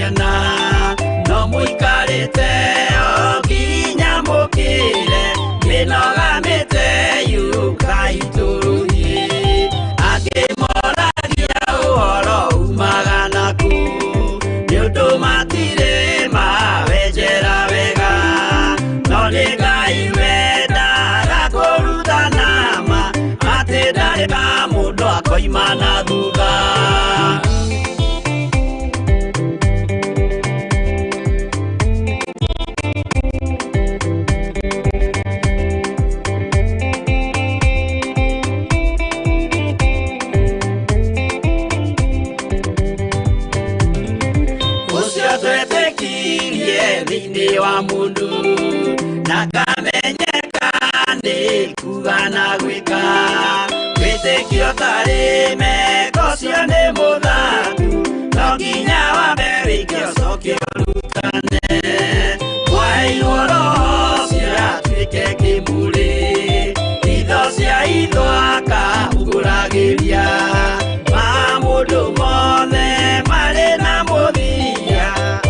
Ciana no mũikarĩte o nginya mũkĩre mĩnoga mĩte yũkai tũrũthiĩ angĩ moragia ũhoro umaga naku nĩ ũndũ matirĩ mawenjera wega no nĩ Ngai wendaga kũrutana ma atĩ ndarĩ ka mũndũ akoima na thutha. Ũcio twetĩkirie thĩinĩ wa mũndũ na kamenyeka nĩ kuga na gwĩka wĩtĩkio tarĩ meko ũcio nĩ mũthatu no nginya wambe wĩke ũcoke ũrutane mwaheirwo roho ũcio atuĩke kĩmũrĩ itho cia itho akahungũragĩria ma mũndũ mothe marĩ na mũthia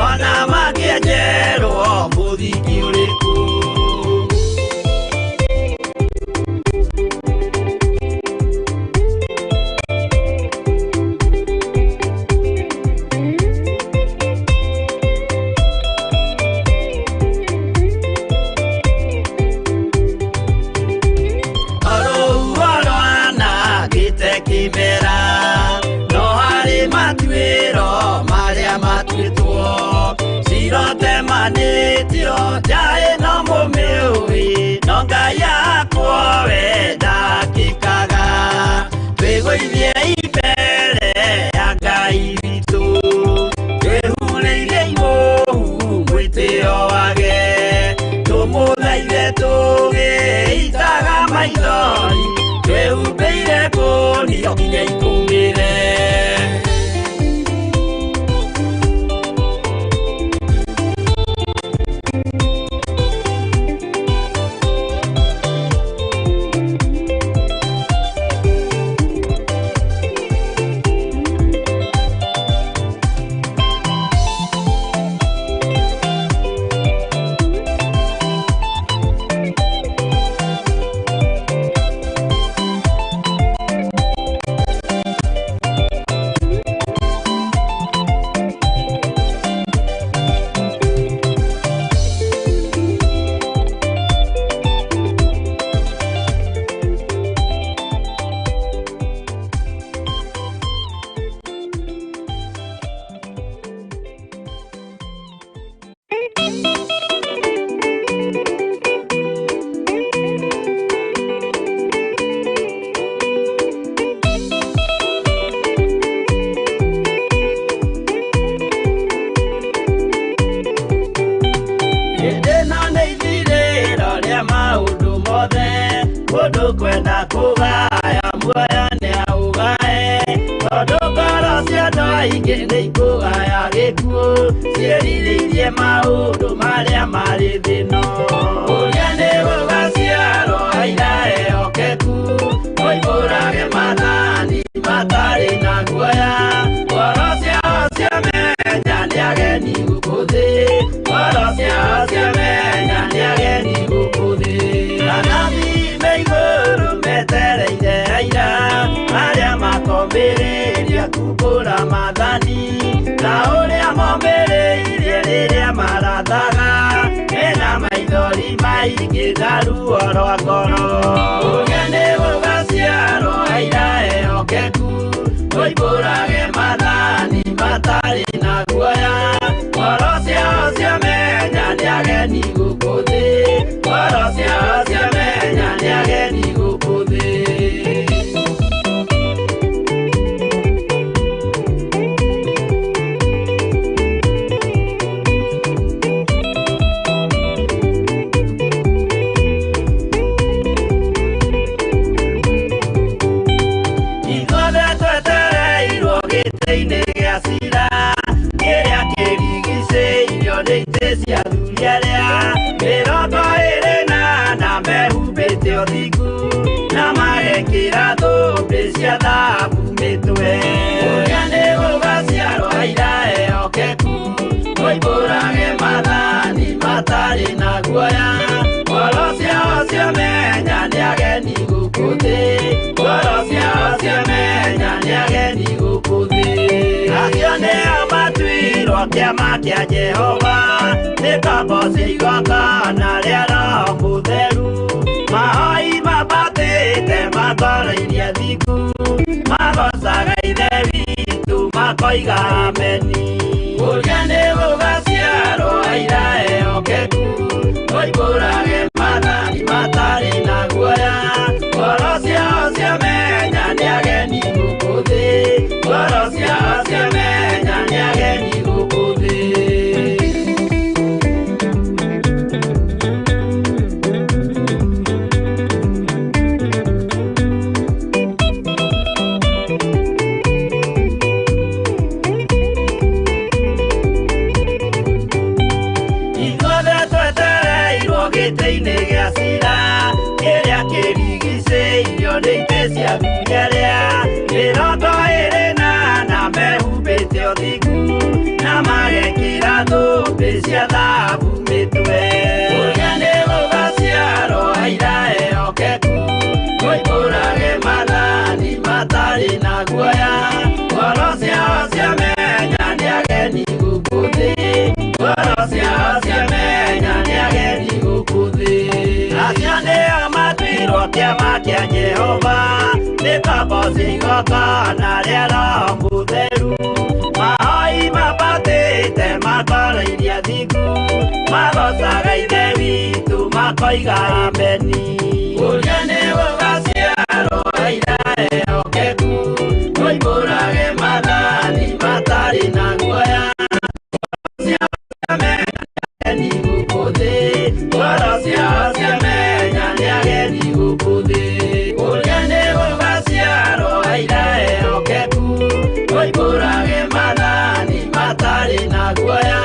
ona mangĩenjerwo mũthingi ũrĩkũ. Orũhuho rwanangĩte kĩmera no harĩ matuĩro marĩa matuĩtwo cirotemanĩtio nja ĩno mũmĩũĩ no Ngai akwo we ndakĩkaga twĩgũithie mbere ya Ngai witũ twĩhurĩire imũhu mwĩtĩo wage tũmũthaithe tũgĩitaga maithori twĩhumbĩire kũnio nginya ikũmĩre. Hĩndĩ ĩno nĩ ithirĩro rĩa maũndũ mothe mũndũ kwenda kũgaya muoyo nĩ aũgae tondũ ngoro cia andũ aingĩ nĩ ikũgaya gĩkuũ ciĩrirĩirie maũndũ marĩa marĩ thĩ ĩno. Ũrĩa nĩ gũgaciarwo aira ehokeku moimbũrage maathani matarĩ na guoya ngoro ciao ciamenya nĩ ageni gũkũ thĩ ngoro ciao ciamenya nĩ ageni gũkũ thĩ. Anabii me igũrũ metereire aira arĩa makombĩrĩria kumbũra maathani ta ũrĩa mombĩrĩirie rĩrĩa marathaga mena maithori maingĩ na ruo rwa ngoro. Ũrĩa nĩ gũgaciarwo aira ehokeku moimbũrage maathani matarĩ na guoya ngoro ciao ciamenya nĩ ageni gũkũ thĩ ngoro ciao ciamenya nĩ ageni gũkũ thĩ. Ithuothe twetereirwo gĩtĩ-inĩ gĩa cira kĩrĩa kĩrigicĩirio nĩ itĩ cia athuri arĩa 24 mehumbĩte ũthingu na magekĩra thũmbĩ cia thahabu mĩtwe. Ũrĩa nĩ gũgaciarwo aira ehokeku matarĩ na guoya. Ngoro ciao ciamenya nĩ ageni gũkũ thĩ, ngoro ciao ciamenya nĩ ageni gũkũ thĩ. Acio nĩo matuirwo kĩama kĩa Jehova, nĩ kaboci igongona rĩa Roho Mũtheru. Mahoi mambatĩte matwarairie thingu, magocaga Ithe witũ makoiga ameni. Ũrĩa nĩ gũgaciarwo aira ehokeku, moimbũrage maathani matarĩ na guoya. Ngoro ciao ciamenya nĩ ageni gũkũ thĩ, ngoro ciao ciamenya nĩ ageni gũkũ thĩ. Ithuothe twetereirwo gĩtĩ-inĩ gĩa cira, kĩrĩa kĩrigicĩirio nĩ itĩ cia athuri arĩa 24 na mehumbĩte ũthingu, na magekĩra thũmbĩ cia thahabu mĩtwe. Ũrĩa nĩ gũgaciarwo aira ehokeku, moimbũrage maathani matarĩ na guoya. Ngoro ciao ciamenya nĩ ageni gũkũ thĩ, ngoro ciao ciamenya nĩ ageni gũkũ thĩ. Acio nĩo matuirwo kĩama kĩa Jehova, nĩ kaboci igongona rĩa Roho Mũtheru. Mahoi mambatĩte matwarairie thingu, magocaga Ithe witũ makoiga ameni. Ũrĩa nĩ gũgaciarwo aira ehokeku, moimbũrage maathani matarĩ na guoya. Ngoro ciao ciamenya nĩ ageni gũkũ thĩ. Ũrĩa nĩ gũgaciarwo aira ehokeku, moimbũrage maathani matarĩ na guoya.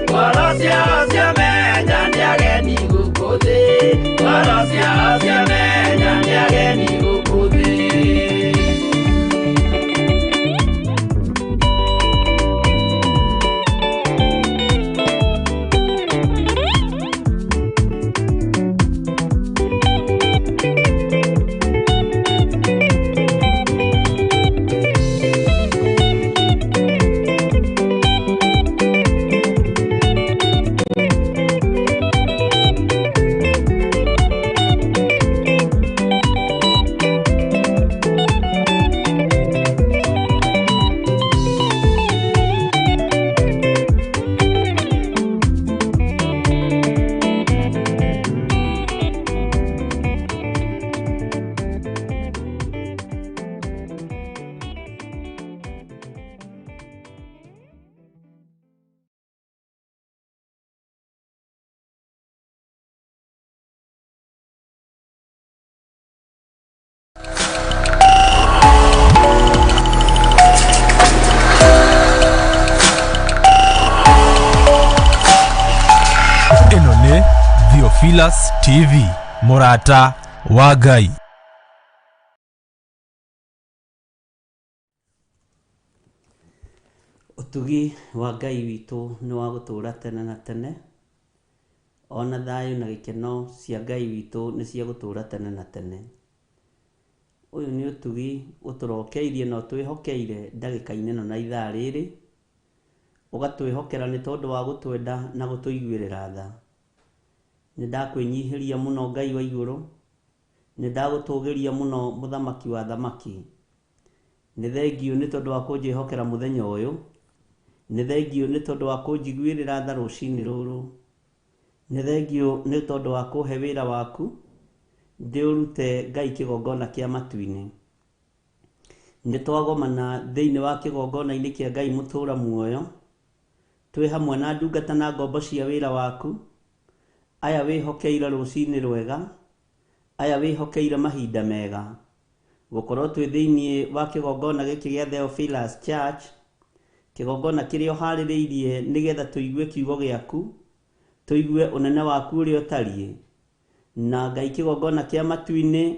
Ngoro ciao ciamenya nĩ ageni gũkũ thĩ, ngoro ciao ciamenya nĩ ageni gũkũ thĩ. Ĩno nĩ Theophilus TV, mũrata wa Ngai. Ũtugi wa Ngai witũ nĩ wa gũtũũra tene na tene, ona thayũ na gĩkeno cia Ngai witũ nĩ cia gũtũũra tene na tene. Ũyũ nĩ ũtugi ũtũrokeirie na ũtwĩhokeire ndagĩka-inĩ ĩno na ithaa rĩrĩ, ũgatwĩhokera nĩ tondũ wa gũtwenda na gũtũiguĩrĩra tha. Nĩ ndakwĩnyihĩria mũno Ngai wa igũrũ, nĩ ndagũtũgĩria mũno mũthamaki wa thamaki. Nĩ thengiũ nĩ tondũ wa kũnjĩhokera mũthenya ũyũ, nĩ thengiũ nĩ tondũ wa kũnjiguĩrĩra tha rũcinĩ rũrũ, nĩ thengiũ nĩ tondũ wa kũhe wĩra waku ndĩũrute Ngai kĩgongona kĩa matu-inĩ. Nĩ twagomana thĩinĩ wa kĩgongona-inĩ kĩa Ngai mũtũũra muoyo, twĩ hamwe na ndungata na ngombo cia wĩra waku, aya wĩhokeire rũcinĩ rwega, aya wĩhokeire mahinda mega, gũkorwo twĩ thĩinĩ wa kĩgongona gĩkĩ gĩa Theophilus Church, kĩgongona kĩrĩa ũharĩrĩirie nĩgetha tũigue kiugo gĩaku, tũigue ũnene waku ũrĩa ũtariĩ, na Ngai kĩgongona kĩa matu-inĩ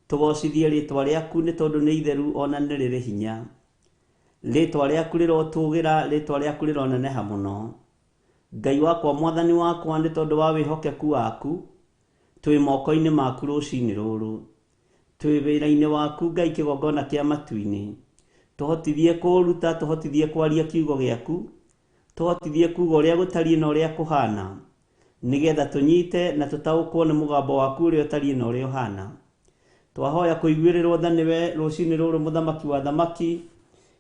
tũgocithie rĩtwa rĩaku nĩ tondũ nĩ itheru ona nĩ rĩrĩ hinya. Rĩtwa rĩaku rĩrotũgĩra, rĩtwa rĩaku rĩroneneha mũno. Ngai wakwa mwathani wakwa nĩ tondũ wa wĩhokeku waku, twĩ moko-inĩ maku rũcinĩ rũrũ. Twĩ wĩra-inĩ waku Ngai kĩgongona kĩa matu-inĩ. Tũhotithie kũũruta, tũhotithie kwaria kiugo gĩaku, tũhotithie kuuga ũrĩa gũtariĩ na ũrĩa kũhana, nĩgetha tũnyite na tũtaũkwo nĩ mũgambo waku ũrĩa ũtariĩ na ũrĩa ũhana. Twahoya kũiguĩrĩrwo tha nĩwe rũcinĩ rũrũ mũthamaki wa thamaki,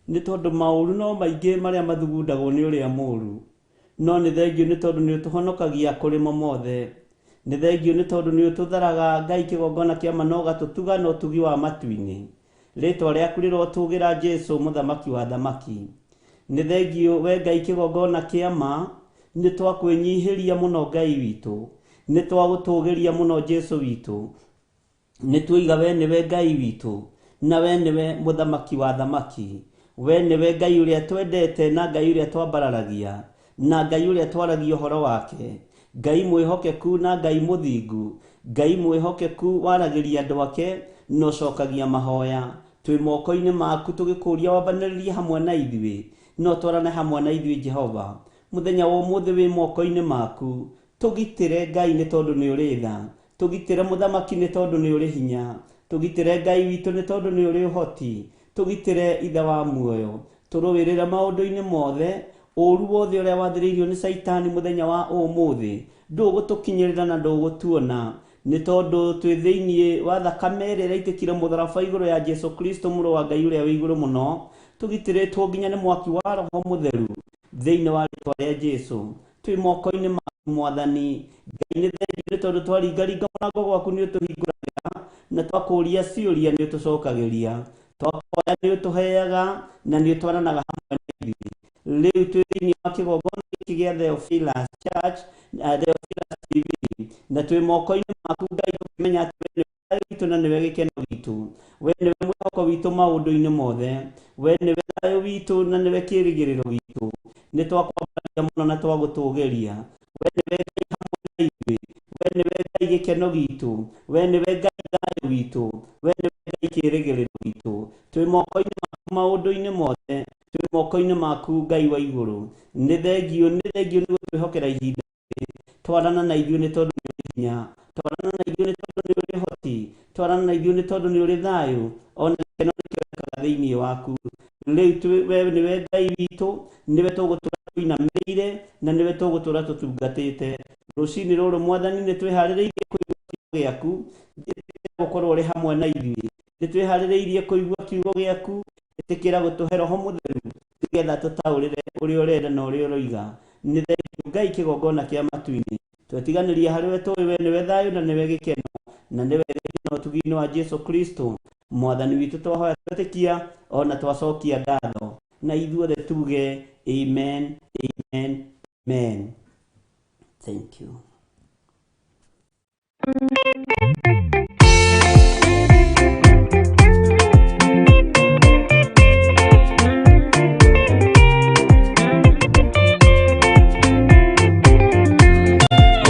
nĩ tondũ maũru no maingĩ marĩa mathugundagwo nĩ ũrĩa mũũru. No nĩ thengiũ nĩ tondũ nĩ ũtũhonokagia kũrĩ mo mothe. Nĩ thengiũ nĩ tondũ nĩ ũtũtharaga Ngai kĩgongona kĩa ma na ũgatũtuga na ũtugi wa matu-inĩ. Rĩtwa rĩaku rĩrotũgĩra Jesu mũthamaki wa thamaki. Nĩ thengiũ we Ngai kĩgongona kĩa ma, nĩ twakwĩnyihĩria mũno Ngai witũ. Nĩ twagũtũgĩria mũno Jesu witũ. Nĩ tuoiga we nĩwe Ngai witũ, na we nĩwe mũthamaki wa thamaki. We nĩwe Ngai ũrĩa twendete na Ngai ũrĩa twambararagia, na Ngai ũrĩa twaragia ũhoro wake. Ngai mwĩhokeku na Ngai mũthingu, Ngai mwĩhokeku waragĩria andũ ake na ũcokagia mahoya. Twĩ moko-inĩ maku tũgĩkũria wambanĩrĩrie hamwe na ithuĩ, na ũtwarane hamwe na ithuĩ Jehova. Mũthenya wa ũmũthĩ wĩ moko-inĩ maku. Tũgitĩre Ngai nĩ tondũ nĩ ũrĩ tha. Tũgitĩre mũthamaki nĩ tondũ nĩ ũrĩ hinya. Tũgitĩre Ngai witũ nĩ tondũ nĩ ũrĩ ũhoti. Tũgitĩre Ithe wa muoyo. Tũrũĩrĩre maũndũ-inĩ mothe. Ũũru wothe ũrĩa wathĩrĩirio nĩ Caitani mũthenya wa ũmũthĩ ndũgũtũkinyĩrĩra na ndũgũtuona, nĩ tondũ twĩ thĩinĩ wa thakame ĩrĩa ĩraitĩkire mũtharaba igũrũ ya Jesu Kristo mũrũ wa Ngai ũrĩa wĩ igũrũ mũno, tũgitĩrĩtwo nginya nĩ mwaki wa Roho Mũtheru thĩinĩ wa rĩtwa rĩa Jesu. Twĩ moko-inĩ maku Mwathani. Ngai nĩ thengiũ nĩ tondũ twaringaringa mũrango gwaku nĩ ũtũhingũragĩra, na twakũria ciũria nĩ ũtũcokagĩria, twakũhoya nĩ ũtũheaga, na nĩ ũtwaranaga hamwe na ithuĩ. Rĩu twĩ thĩinĩ wa kĩgongona gĩkĩ gĩa Theophilus Church, Theophilus TV, na twĩ moko-inĩ maku Ngai, tũkĩmenya atĩ we nĩwe thayũ witũ na nĩwe gĩkeno gitũ. We nĩwe mwĩhoko witũ maũndũ-inĩ mothe. We nĩwe thayũ witũ na nĩwe kĩĩrĩgĩrĩro gitũ. Nĩ twakwambararia mũno na twagũtũgĩria. We nĩwe Ngai hamwe na ithuĩ. We nĩwe Ngai gĩkeno gitũ. We nĩwe Ngai thayũ witũ. We nĩwe Ngai kĩĩrĩgĩrĩro gitũ. Twĩ moko-inĩ maku maũndũ-inĩ mothe. Twĩ moko-inĩ maku Ngai wa igũrũ. Nĩ thengiũ, nĩ thengiũ nĩ gũtwĩhokera ihinda rĩrĩ. Twarana na ithuĩ nĩ tondũ nĩ ũrĩ hinya. Twarana na ithuĩ nĩ tondũ nĩ ũrĩ ũhoti. Twarana na ithuĩ nĩ tondũ nĩ ũrĩ thayũ. Ona gĩkeno nĩ kĩonekaga thĩinĩ waku. Rĩu we nĩwe Ngai witũ, nĩwe tũgũtũra tũinamĩrĩire, na nĩwe tũgũtũra tũtungatĩte. Rũcinĩ rũrũ Mwathani nĩ twĩharĩrĩirie kũigua kiugo gĩaku. Ĩtĩkĩra gũkorwo ũrĩ hamwe na ithuĩ. Nĩ twĩharĩrĩirie kũigua kiugo gĩaku. Ĩtĩkĩra gũtũhe Roho Mũtheru nĩgetha tũtaũrĩre ũrĩa ũrenda na ũrĩa ũroiga. Nĩ thengiũ Ngai kĩgongona kĩa matu-inĩ. Twetiganĩria harĩ we tũĩ we nĩwe thayũ na nĩwe gĩkeno na nĩwe thengiũ na ũtugi-inĩ wa Jesu Kristo Mwathani witũ twahoya twetĩkia ona twacokia ngatho. Na ithuothe tuge amen, amen, amen. Thank you.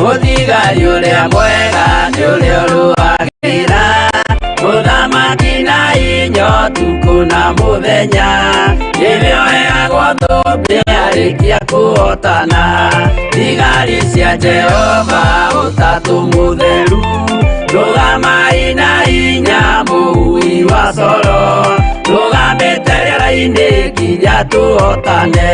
Mũthigari ũrĩa mwega nĩ ũrĩa ũrũagĩra mũthamaki na inyo tukũ na mũthenya, nĩwe ũheagwo thũmbĩ arĩkia kũhotana. Thigari cia Jehova ũtatũ mũtheru, rũgamai na hinya mũhui wa coro, rũgamĩte rĩera-inĩ nginya tũhotane.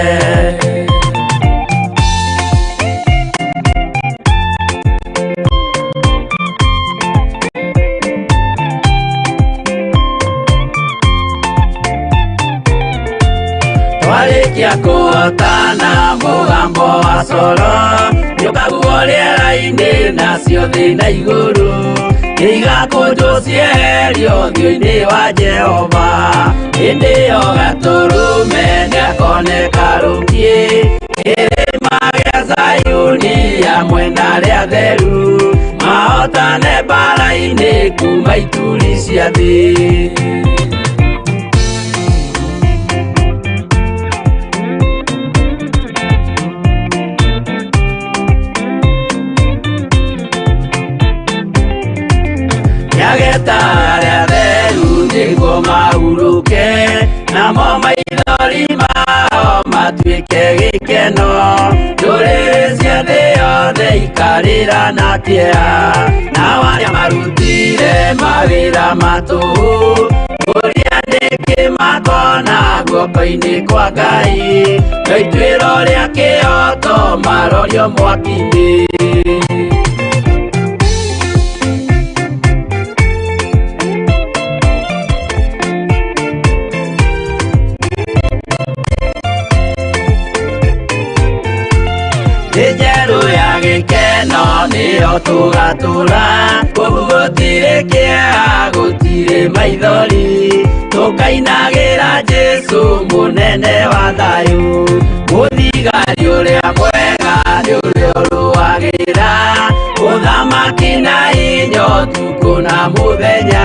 Twarĩkia kũhotana mũgambo wa coro nĩũkaguo rĩera-inĩ nacio thĩ na igũrũ igakũnjwo cieherio ũthiũ-inĩ wa Jehova. Hĩndĩ ĩyo gatũrũme nĩakoneka rũngiĩ kĩrĩma gĩa Zayuni hamwe na arĩa atheru mahotane mbara-inĩ kuma ituri cia thĩ. Nĩageta arĩa atheru nĩguo mahurũke, namo maithori mao matuĩke gĩkeno. Ndũrĩrĩ ikarĩra na kĩeha nao arĩa marutire mawĩra matũhũ ũrĩa nĩkĩ makona guoko-inĩ kwa Ngai no ituĩro rĩa kĩhoto marorio mwaki-inĩ. Njeru ya gĩkeno nĩyo tũgatũra kũu gũtirĩ kĩeha gũtirĩ maithori tũkainagĩra Jesũ mũnene wa thayũ mũthigari ũrĩa mwega nĩ ũrĩa ũrũagĩra ũthamaki na hinya ũtukũ na mũthenya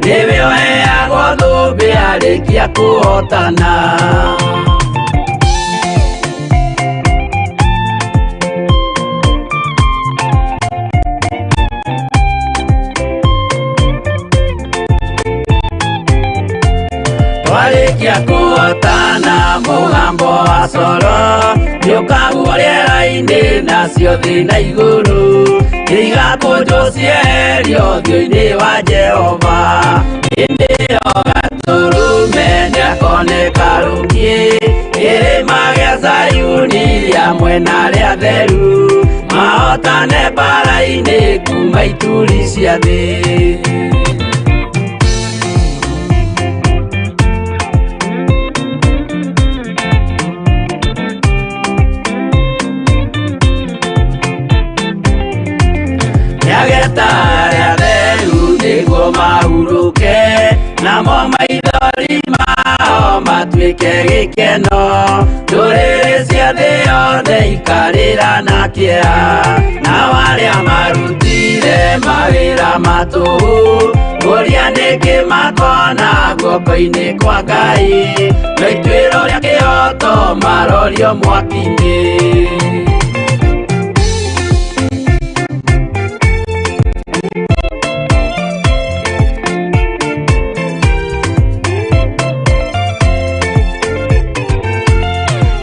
nĩwe ũheagwo thũmbĩ arĩkia kũhotana. Twarĩkia kũhotana mũgambo wa coro nĩũkaguo rĩera-inĩ nacio thĩ na igũrũ igakũnjwo cieherio ũthiũ-inĩ wa Jehova hĩndĩ ĩyo Gatũrũme nĩakoneka rũkiĩ kĩrĩma gĩa Zayuni hamwe na arĩa atheru mahotane mbara-inĩ kuma ituri cia thĩ. Nĩageta arĩa atheru nĩguo mahurũke namo maithori mao matuĩke gĩkeno ndũrĩrĩ cia thĩ yothe ikarĩra na kĩeha nao arĩa marutire mawĩra matũhũ ũrĩa nĩkĩ makona guoko-inĩ kwa Ngai no ituĩro rĩa kĩhoto marorio mwaki-inĩ.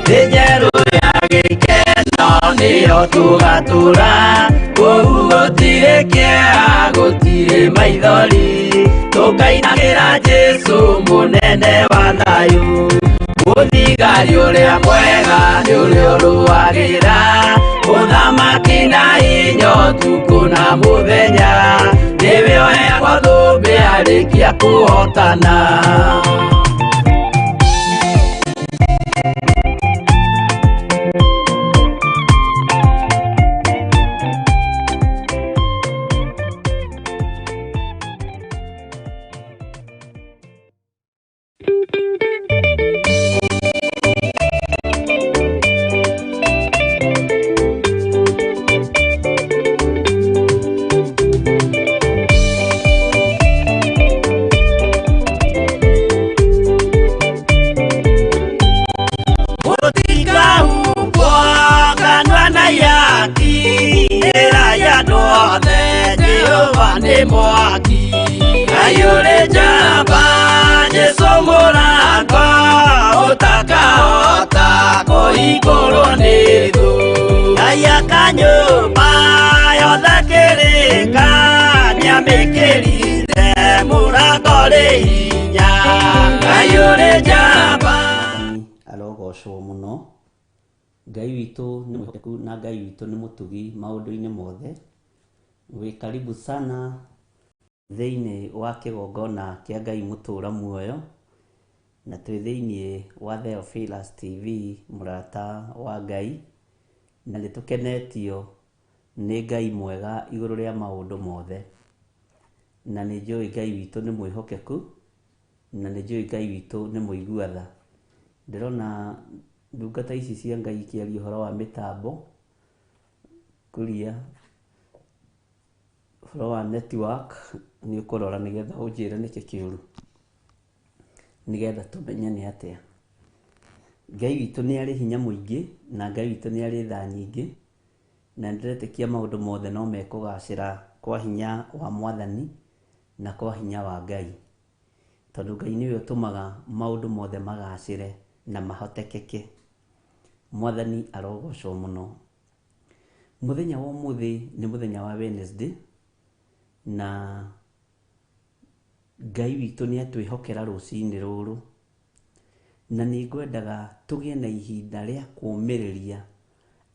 Njeru ya gĩkeno nĩyo tũgatũra kũu gũtirĩ kĩeha gũtirĩ maithori tũkainagĩra Jesũ mũnene wa thayũ mũthigari ũrĩa mwega nĩ ũrĩa ũrũagĩra ũthamaki na hinya ũtukũ na mũthenya nĩwe ũheagwo thũmbĩ arĩkia kũhotana. Arogocwo mũno Ngai witũ nĩ mwĩhokeku na Ngai witũ nĩ mũtugi maũndũ-inĩ mothe. Wĩ karibu sana thĩinĩ wa kĩgongona kĩa Ngai mũtũra muoyo na twĩ thĩinĩ wa Theophilus TV mũrata wa Ngai na nĩ tũkenetio nĩ Ngai mwega igũrũ rĩa maũndũ mothe na nĩ njũĩ Ngai witũ nĩ mwĩhokeku na nĩ njũĩ Ngai witũ nĩ mũigua tha. Ndĩrona ndungata ici cia Ngai ikĩaria ũhoro wa mĩtambo kũria ũhoro wa network nĩ ũkũrora nĩgetha ũnjĩre nĩkĩ kĩũru nĩgetha tũmenye nĩ atĩa. Ngai witũ nĩ arĩ hinya mũingĩ na Ngai witũ nĩ arĩ tha nyingĩ na nĩndĩretĩkia maũndũ mothe no mekũgacĩra kwa hinya wa Mwathani na kwa hinya wa Ngai tondũ Ngai nĩwe ũtũmaga maũndũ mothe magacĩre na mahotekeke. Mwathani arogocwo mũno. Mũthenya wa ũmũthĩ nĩ mũthenya wa Wednesday, na Ngai witũ nĩ atwĩhokera rũcinĩ rũrũ, na nĩ ngwendaga tũgĩe na ihinda rĩa kũũmĩrĩria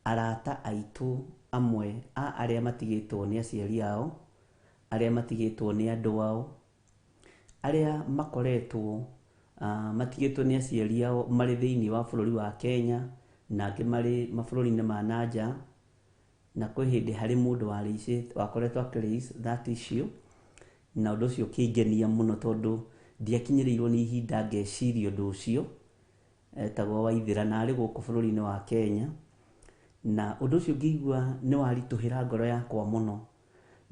arata aitũ amwe a arĩa matigĩtwo nĩ aciari ao, arĩa matigĩtwo nĩ andũ ao, arĩa makoretwo matigĩtwo nĩ aciari ao marĩ thĩinĩ wa bũrũri wa Kenya, na angĩ marĩ mabũrũri-inĩ ma na nja. Na kwĩ hĩndĩ harĩ mũndũ wakoretwo akĩ raise that issue, na ũndũ ũcio ũkĩngenia mũno tondũ ndiakinyĩrĩirwo nĩ ihinda ngeciria ũndũ ũcio. Etagwo Waithĩra na arĩ gũkũ bũrũri-inĩ wa Kenya. Na ũndũ ũcio ngĩigua nĩ waritũhĩra ngoro yakwa mũno,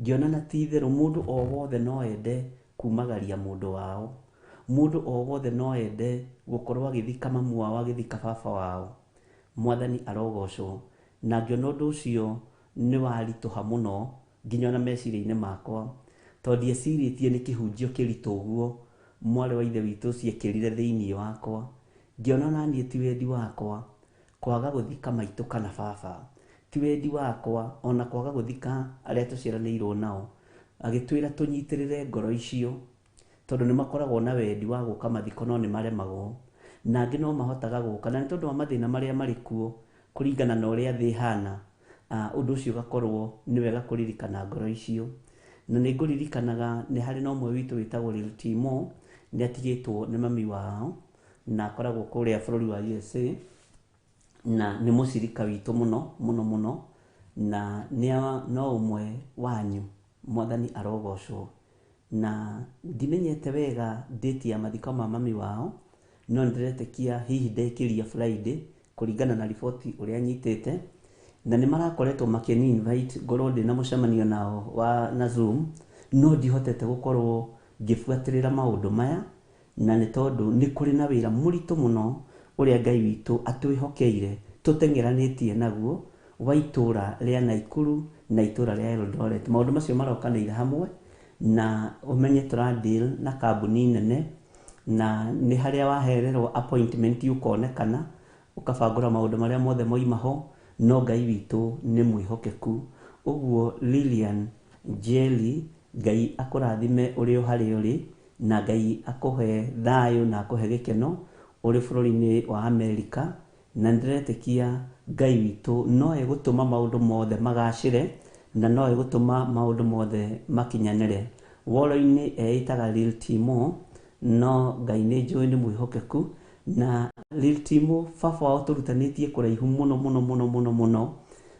ngĩona na ti itherũ mũndũ o wothe no ende kumagaria mũndũ wao, mũndũ o wothe no ende gũkorwo agĩthika mamu wao, agĩthika baba wao. Mwathani arogocwo. Na ngĩona ũndũ ũcio nĩ waritũha mũno nginya ona meciria-inĩ makwa, tondũ ndiecirĩtie nĩ kĩhunjio kĩritũ ũguo mwarĩ wa ithe witũ ũcio ekĩrire thĩinĩ wakwa. Ngĩona ona niĩ ti wendi wakwa kwaga gũthika maitũ kana baba, ti wendi wakwa ona kwaga gũthika arĩa tũciaranĩirwo nao. Agĩtwĩra tũnyitĩrĩre ngoro icio, tondũ nĩ makoragwo na wendi wa gũka mathiko no nĩ maremagwo, na angĩ no mahotaga gũka, na nĩ tondũ wa mathĩna marĩa marĩ kuo kũringana na ũrĩa thĩ ĩhana, ũndũ ũcio ũgakorwo nĩ wega kũririkana ngoro icio. Na nĩ ngũririkanaga nĩ harĩ na ũmwe witũ wĩtagwo Lil Timo, nĩ atigĩtwo nĩ mami wao na akoragwo kũrĩa bũrũri wa USA, na nĩ mũcirika witũ mũno mũno mũno, na nĩ no ũmwe wanyu. Mwathani arogocwo. Na ndimenyete wega date ya mathiko ma mami wao, no nĩndĩretĩkia hihi ndekĩria Friday kũringana na riboti ũrĩa nyitĩte. Na nĩ marakoretwo makĩni invite ngorwo ndĩna mũcemanio nao wa na Zoom, no ndihotete gũkorwo ngĩbuatĩrĩra maũndũ maya, na nĩ tondũ nĩ kũrĩ na wĩra mũritũ mũno ũrĩa Ngai witũ atwĩhokeire tũteng'eranĩtie naguo wa itũra rĩa Naikuru na itũra rĩa Eldoret. Maũndũ macio marokanĩire hamwe, na ũmenye tũra deal na kambuni nene, na nĩ harĩa wahererwo appointment ũkonekana ũkabangũra maũndũ marĩa mothe moima ho, no Ngai witũ nĩ mwĩhokeku. Ũguo Lilian Njeri, Ngai akũrathime ũrĩ o harĩa ũrĩ, na Ngai akũhe thayũ na akũhe gĩkeno ũrĩ bũrũri-inĩ wa Amerika. Na nĩndĩretĩkia Ngai witũ no egũtũma maũndũ mothe magacĩre, na no egũtũma maũndũ mothe makinyanĩre. Woro-inĩ eĩtaga Lil Timo, no Ngai nĩ njũĩ nĩ mwĩhokeku. Na Lil Timo baba wao tũrutanĩtie kũraihu mũno mũno mũno mũno mũno,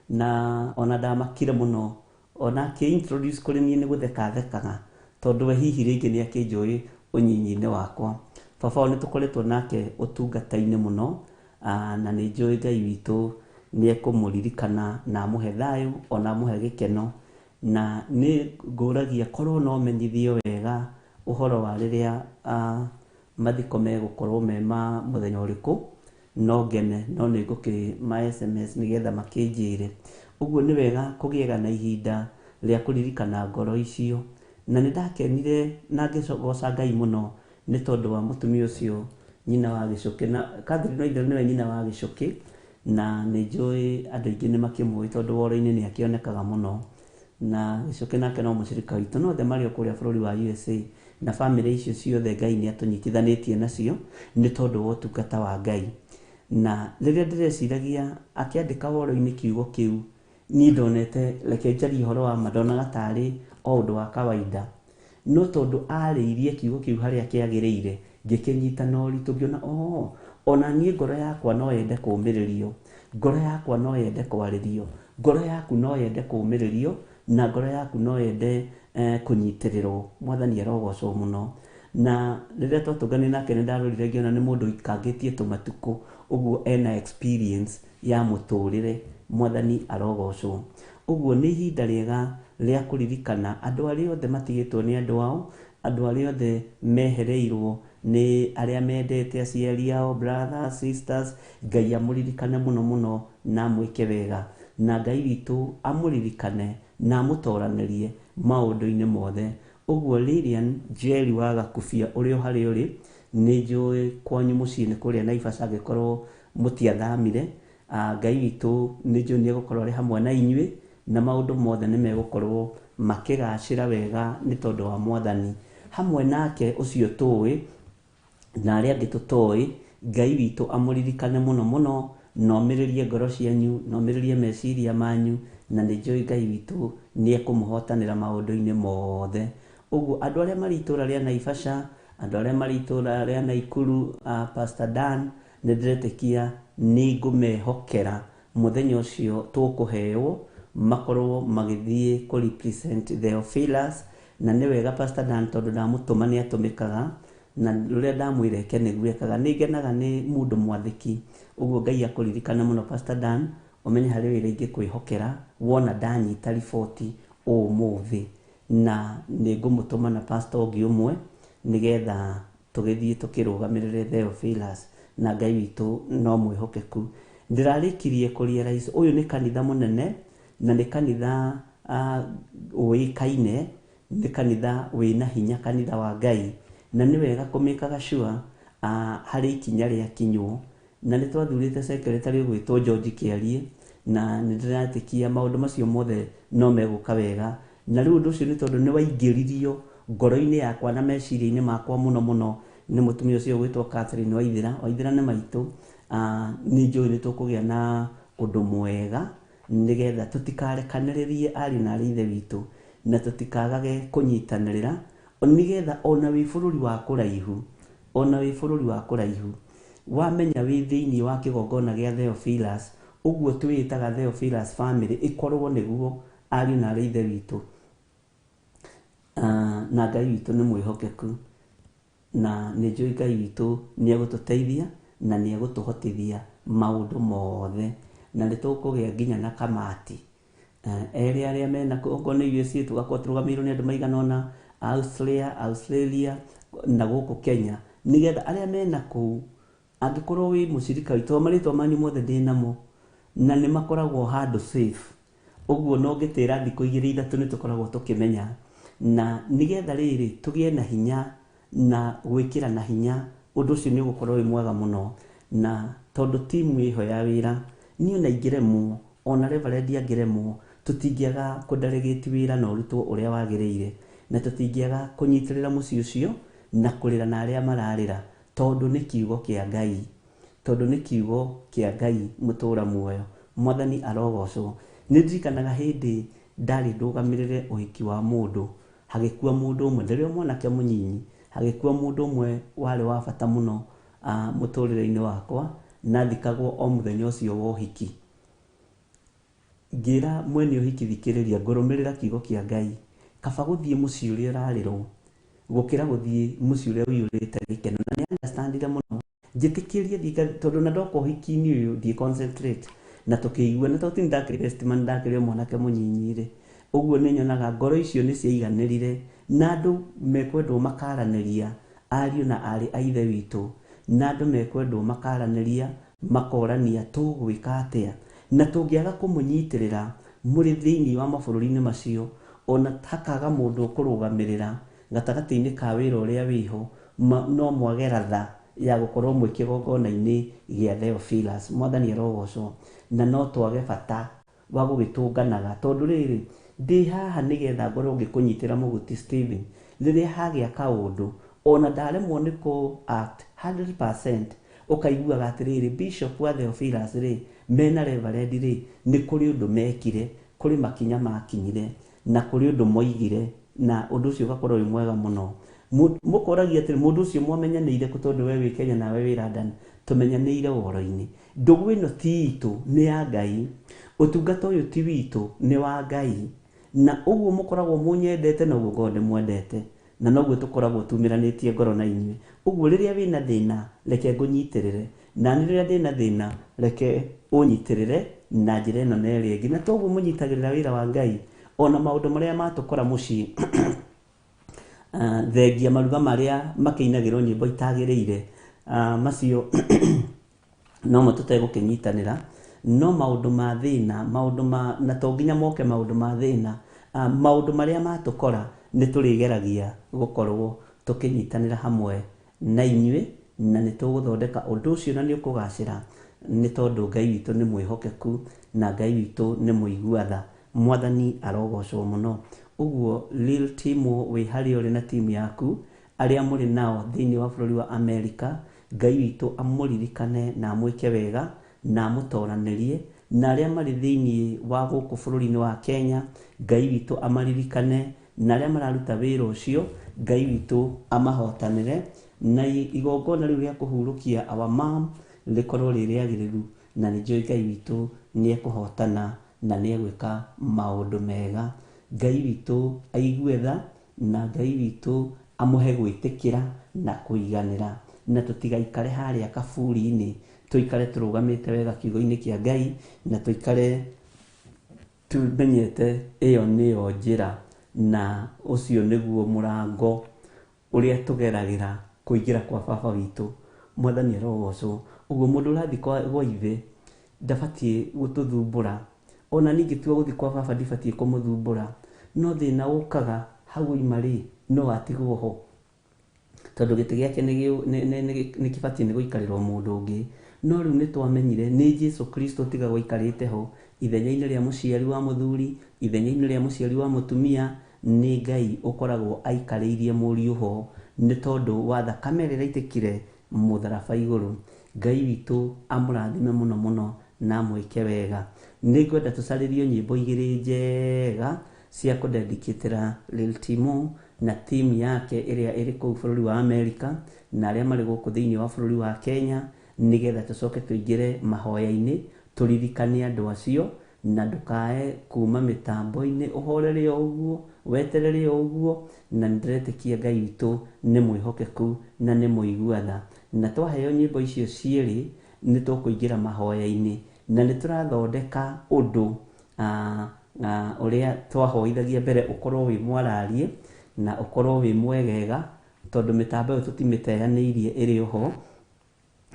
na ona ndamakire mũno ona akĩ introduce kũrĩ niĩ nĩ gũtheka thekaga, tondũ we hihi rĩngĩ nĩ akĩnjũĩ ũnyinyi-inĩ wakwa. Baba wao nĩ tũkoretwo nake ũtungata-inĩ mũno, na nĩ njũĩ Ngai witũ nĩ ekũmũririkana na amũhe thayũ ona amũhe gĩkeno. Na nĩ ngũragia korwo no menyithio wega ũhoro wa rĩrĩa mathiko megũkorwo me ma mũthenya ũrĩkũ, no ngene, no nĩ ngũkĩma SMS nĩgetha makĩnjĩre. Ũguo nĩ wega kũgĩaga na ihinda rĩa kũririkana ngoro icio. Na nĩ ndakenire na ngĩgoca Ngai mũno nĩ tondũ wa mũtumia ũcio nyina wa Gĩcũkĩ, na Catherine Waithera nĩwe nyina wa Gĩcũkĩ, na nĩ njũĩ andũ aingĩ nĩ makĩmũĩ tondũ woro-inĩ nĩ akĩonekaga mũno. Na Gĩcũkĩ nake no mũcirika witũ, no othe marĩ o kũrĩa bũrũri wa USA, na bamĩrĩ icio ciothe Ngai nĩ atũnyitithanĩtie nacio nĩ tondũ wa ũtungata wa Ngai. Na rĩrĩa ndĩreciragia akĩandĩka woro-inĩ kiugo kĩu, niĩ ndonete reke njarie ũhoro wa ma, ndonaga tarĩ o ũndũ wa kawaida, no tondũ arĩirie kiugo kĩu harĩa kĩagĩrĩire, ngĩkĩnyita na ũritũ, ngĩona ona niĩ ngoro yakwa no yende kũũmĩrĩrio, ngoro yakwa no yende kwarĩrio, ngoro yaku no yende kũũmĩrĩrio, na ngoro yaku no yende kũnyitĩrĩrwo. Mwathani arogocwo mũno. Na rĩrĩa twatũnganire nake nĩ ndarorire ngĩona nĩ mũndũ ũikangĩtie tũmatukũ, ũguo ena experience ya mũtũrĩre. Mwathani arogocwo. Ũguo nĩ ihinda rĩega rĩa kũririkana andũ arĩa othe matigĩtwo nĩ andũ ao, andũ arĩa othe mehereirwo nĩ arĩa mendete aciari ao, brothers, sisters. Ngai amũririkane mũno mũno na amwĩke wega, na Ngai witũ amũririkane na amũtoranĩrie maũndũ-inĩ mothe. Ũguo Lilian Njeri wa Gakubia ũrĩ o harĩa ũrĩ, nĩ njũĩ kwanyu mũciĩ nĩ kũrĩa Naivasha, angĩkorwo mũtiathamire. Ngai witũ nĩ njũĩ nĩ egũkorwo arĩ hamwe na inyuĩ, na maũndũ mothe nĩ megũkorwo makĩgacĩra wega nĩ tondũ wa Mwathani. Hamwe nake ũcio tũĩ na arĩa angĩ tũtoĩ, Ngai witũ amũririkane mũno mũno, na omĩrĩrie ngoro cianyu, na omĩrĩrie meciria manyu, na nĩ njũĩ Ngai witũ nĩ ekũmũhotanĩra maũndũ-inĩ mothe. Ũguo andũ arĩa marĩ itũra rĩa Naivasha, andũ arĩa marĩ itũra rĩa Naikuru, Pastor Dan, nĩ ndĩretĩkia nĩ ngũmehokera mũthenya ũcio tũkũheo makorwo magĩthiĩ kũ represent Theophilus. Na nĩ wega Pastor Dan tondũ ndamũtũma nĩ atũmĩkaga, na rũrĩa ndamwĩra eke nĩguo ekaga. Nĩ ngenaga nĩ mũndũ mwathĩki, ũguo Ngai akũririkane mũno Pastor Dan, ũmenye harĩ wĩra ingĩkwĩhokera wona ndanyita riboti ũmũthĩ, na nĩ ngũmũtũma na pastor ũngĩ ũmwe nĩgetha tũgĩthiĩ tũkĩrũgamĩrĩre Theophilus, na Ngai witũ no mwĩhokeku. Ndĩrarĩkirie kũ realize ũyũ nĩ kanitha mũnene, na nĩ kanitha ũĩkaine, nĩ kanitha wĩna hinya, kanitha wa Ngai, na nĩ wega kũmĩkaga sure harĩ ikinya rĩakinywo. Na nĩ twathurĩte secretary ũgwĩtwo George Kĩarie, na nĩ ndĩretĩkia maũndũ macio mothe no megũka wega. Na rĩu ũndũ ũcio nĩ tondũ nĩ waingĩririo ngoro-inĩ yakwa na meciria-inĩ makwa mũno mũno nĩ mũtumia ũcio ũgwĩtwo Catherine Waithera. Waithera nĩ maitũ. Nĩ njũĩ nĩ tũkũgĩa na ũndũ mwega nĩgetha tũtikarekanĩrĩrie ariũ na arĩ ithe witũ, na tũtikagage kũnyitanĩrĩra, nĩgetha ona wĩ bũrũri wa kũraihu, ona wĩ bũrũri wa kũraihu, wamenya wĩ thĩinĩ wa kĩgongona gĩa Theophilus, ũguo twĩĩtaga Theophilus family, ĩkorwo nĩguo ariũ na arĩ ithe witũ. Na Ngai witũ nĩ mwĩhokeku, na nĩ njũĩ Ngai witũ nĩ egũtũteithia na nĩ egũtũhotithia maũndũ mothe, na nĩ tũkũgĩa nginya na kamati. Erĩ arĩa mena okorwo nĩ USA tũgakorwo tũrũgamĩrĩirwo nĩ andũ maigana ũna, Australia na gũkũ Kenya, nĩgetha arĩa mena kũu, angĩkorwo wĩ mũcirika witũ, marĩtwa manyu mothe ndĩnamo, na nĩ makoragwo handũ safe. Ũguo no ngĩtĩra thikũ igĩrĩ ithatũ nĩ tũkoragwo tũkĩmenya, na nĩgetha rĩrĩ tũgĩe na hinya na gwĩkĩra na hinya, ũndũ ũcio nĩ ũgũkorwo wĩ mwega mũno. Na tondũ timu ĩho ya wĩra, niĩ ona ingĩremwo, ona Reverend angĩremwo, tũtingĩaga kũ-delegate wĩra na ũrutwo ũrĩa wagĩrĩire, na tũtingĩaga kũnyitĩrĩra mũciĩ ũcio na kũrĩra na arĩa mararĩra, tondũ nĩ kiugo kĩa Ngai, tondũ nĩ kiugo kĩa Ngai mũtũra muoyo. Mwathani arogocwo. Nĩ ndirikanaga hĩndĩ ndarĩ ndũgamĩrĩre ũhiki wa mũndũ, hagĩkua mũndũ ũmwe, ndĩrĩ o mwanake mũnyinyi, hagĩkua mũndũ ũmwe warĩ wa bata mũno mũtũrĩre-inĩ wakwa, na thikagwo o mũthenya ũcio wa ũhiki. Ngĩra mwene ũhiki, thikĩrĩria, ngũrũmĩrĩra kiugo kĩa Ngai, kaba gũthiĩ mũciĩ ũrĩa ũrarĩrwo gũkĩra gũthiĩ mũciĩ ũrĩa ũiyũrĩte gĩkeno. Na nĩ understandire mũno, njĩtĩkĩrie thiĩ, tondũ na ndoka ũhiki-inĩ ũyũ ndiĩ concentrate, na tũkĩigua, na tondũ ti ndakĩrĩ best man, ndakĩrĩ o mwanake mũnyinyi rĩ, ũguo nĩ nyonaga ngoro icio nĩ ciaiganĩrire, na andũ mekwendwo makaranĩria, ariũ na arĩ a ithe witũ, na andũ mekwendwo makaranĩria, makorania tũgwĩka atĩa, na tũngĩaga kũmũnyitĩrĩra mũrĩ thĩinĩ wa mabũrũri-inĩ macio, ona hakaga mũndũ ũkũrũgamĩrĩra gatagatĩ-inĩ ka wĩra ũrĩa wĩho, no mwage ratha ya gũkorwo mwĩ kĩgongona-inĩ gĩa Theophilus. Mwathani arogocwo. Na no twage bata wa gũgĩtũnganaga, tondũ rĩrĩ ndĩ haha nĩgetha ngorwo ngĩkũnyitĩra mũguti Stephen, rĩrĩa hagĩa kaũndũ ona ndaremwo nĩ kũ act 100%, ũkaiguaga atĩrĩrĩ, Bishop wa Theophilus rĩ, mena Reverend rĩ, nĩ kũrĩ ũndũ mekire, kũrĩ makinya makinyire, na kũrĩ ũndũ moigire, na ũndũ ũcio ũgakorwo wĩ mwega mũno. Mũkoragia atĩrĩ, mũndũ ũcio mwamenyanĩire kũ, tondũ we wĩ Kenya nawe wĩ London? Tũmenyanĩire ũhoro-inĩ. Ndũgũ ĩno ti itũ, nĩ ya Ngai. Ũtungata ũyũ ti witũ, nĩ wa Ngai. Na ũguo mũkoragwo mũnyendete, noguo ngoragwo ndĩmwendete, na noguo tũkoragwo tumĩranĩtie ngoro na inyuĩ. Ũguo rĩrĩa wĩna thĩna, reke ngũnyitĩrĩre, na niĩ rĩrĩa ndĩna thĩna, reke ũnyitĩrĩre na njĩra ĩno na ĩrĩa ĩngĩ. Na toguo mũnyitagĩrĩra wĩra wa Ngai, ona maũndũ marĩa matũkora mũciĩ, thengia maruga marĩa makĩinagĩrwo nyĩmbo itagĩrĩire, macio no mo tũtegũkĩnyitanĩra, no maũndũ ma thĩna, maũndũ ma na to nginya moke maũndũ ma thĩna, maũndũ marĩa matũkora nĩ tũrĩgeragia gũkorwo tũkĩnyitanĩra hamwe na inyuĩ, na nĩ tũgũthondeka ũndũ ũcio na nĩ ũkũgacĩra. Nĩ tondũ Ngai witũ nĩ mwĩhokeku na Ngai witũ nĩ mũigua tha. Mwathani arogocwo mũno. Ũguo Lil Timo wĩ harĩa ũrĩ na timu yaku, arĩa mũrĩ nao thĩinĩ wa bũrũri wa Amerika, Ngai witũ amũririkane na amwĩke wega na amũtoranĩrie, na arĩa marĩ thĩinĩ wa gũkũ bũrũri-inĩ wa Kenya, Ngai witũ amaririkane, na arĩa mararuta wĩra ũcio, Ngai witũ amahotanĩre, na igongona rĩu rĩa kũhurũkia our mom rĩkorwo rĩ rĩagĩrĩru, na nĩ njũĩ Ngai witũ nĩ ekũhotana na nĩ egwĩka maũndũ mega. Ngai witũ aigue tha, na Ngai witũ amũhe gwĩtĩkĩra na kũiganĩra, na tũtigaikare harĩa kaburi-inĩ, tũikare tũrũgamĩte wega kiugo-inĩ kĩa Ngai, na tũikare tũmenyete ĩyo nĩyo njĩra, na ũcio nĩguo mũrango ũrĩa tũgeragĩra kũingĩra kwa baba witũ. Mwathani arogocwo. Ũguo mũndũ ũrathiĩ gwa ithe ndabatiĩ gũtũthumbũra, ona niĩ ingĩtua gũthiĩ kwa baba ndibatiĩ kũmũthumbũra, no thĩna ũkaga hau oima rĩ, no atigwo ho, tondũ gĩtĩ gĩake nĩ kĩbatiĩ nĩ gũikarĩrwo mũndũ ũngĩ. No rĩu nĩ twamenyire nĩ Jesu Kristo tiga gũikarĩte ho ithenya-inĩ rĩa mũciari wa mũthuri, ithenya-inĩ rĩa mũciari wa mũtumia, nĩ Ngai ũkoragwo aikarĩirie mũriũ ho, nĩ tondũ wa thakame ĩrĩa ĩraitĩkire mũtharaba igũrũ. Ngai witũ amũrathime mũno mũno na amwĩke wega. Nĩ ngwenda tũcarĩrio nyĩmbo igĩrĩ njega cia kũdedicatĩra Lil Timo na timu yake ĩrĩa ĩrĩ kũu bũrũri wa Amerika, na arĩa marĩ gũkũ thĩinĩ wa bũrũri wa Kenya, nĩgetha tũcoke tũingĩre mahoya-inĩ, tũririkane andũ acio, na ndũkae kuma mĩtambo-inĩ, ũhorere o ũguo, weterere o ũguo, na nĩndĩretĩkia Ngai witũ nĩ mwĩhokeku na nĩ mũigua tha. Na twaheo nyĩmbo icio cierĩ, nĩ tũkũingĩra mahoya-inĩ, na nĩ tũrathondeka ũndũ ũrĩa twahoithagia mbere ũkorwo wĩ mwararie na ũkorwo wĩ mwegega, tondũ mĩtambo ĩyo tũtimĩteanĩirie ĩrĩ oho,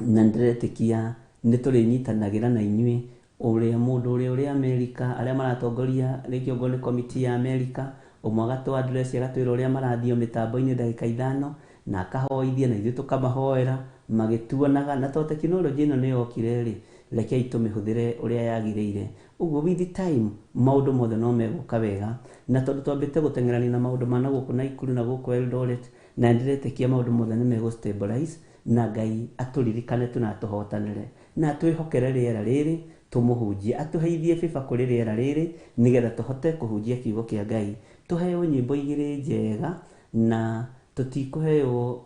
na nĩndĩretĩkia nĩ tũrĩnyitanagĩra na inyuĩ, ũrĩa mũndũ ũrĩa ũrĩ Amerika, arĩa maratongoria rĩngĩ okorwo nĩ komiti ya Amerika, ũmwe agatũ address agatwĩra ũrĩa marathiĩ mĩtambo-inĩ ndagĩka ithano, na akahoithia, na ithuĩ tũkamahoera magĩtuonaga. Na tondũ tekinoronjĩ ĩno nĩ yokire rĩ, rekei tũmĩhũthĩre ũrĩa yagĩrĩire. Ũguo with time maũndũ mothe no megũka wega, na tondũ twambĩte gũteng'erania na maũndũ ma na gũkũ Naikuru na gũkũ Eldoret, na nĩndĩretĩkia maũndũ mothe nĩ megũ stabilize, na Ngai atũririkane tu na atũhotanĩre, na atwĩhokere rĩera rĩrĩ tũmũhunjie, atũheithie bĩba kũrĩ rĩera rĩrĩ, nĩgetha tũhote kũhunjia kiugo kĩa Ngai. Tũheo nyĩmbo igĩrĩ njega, na tũtikũheo,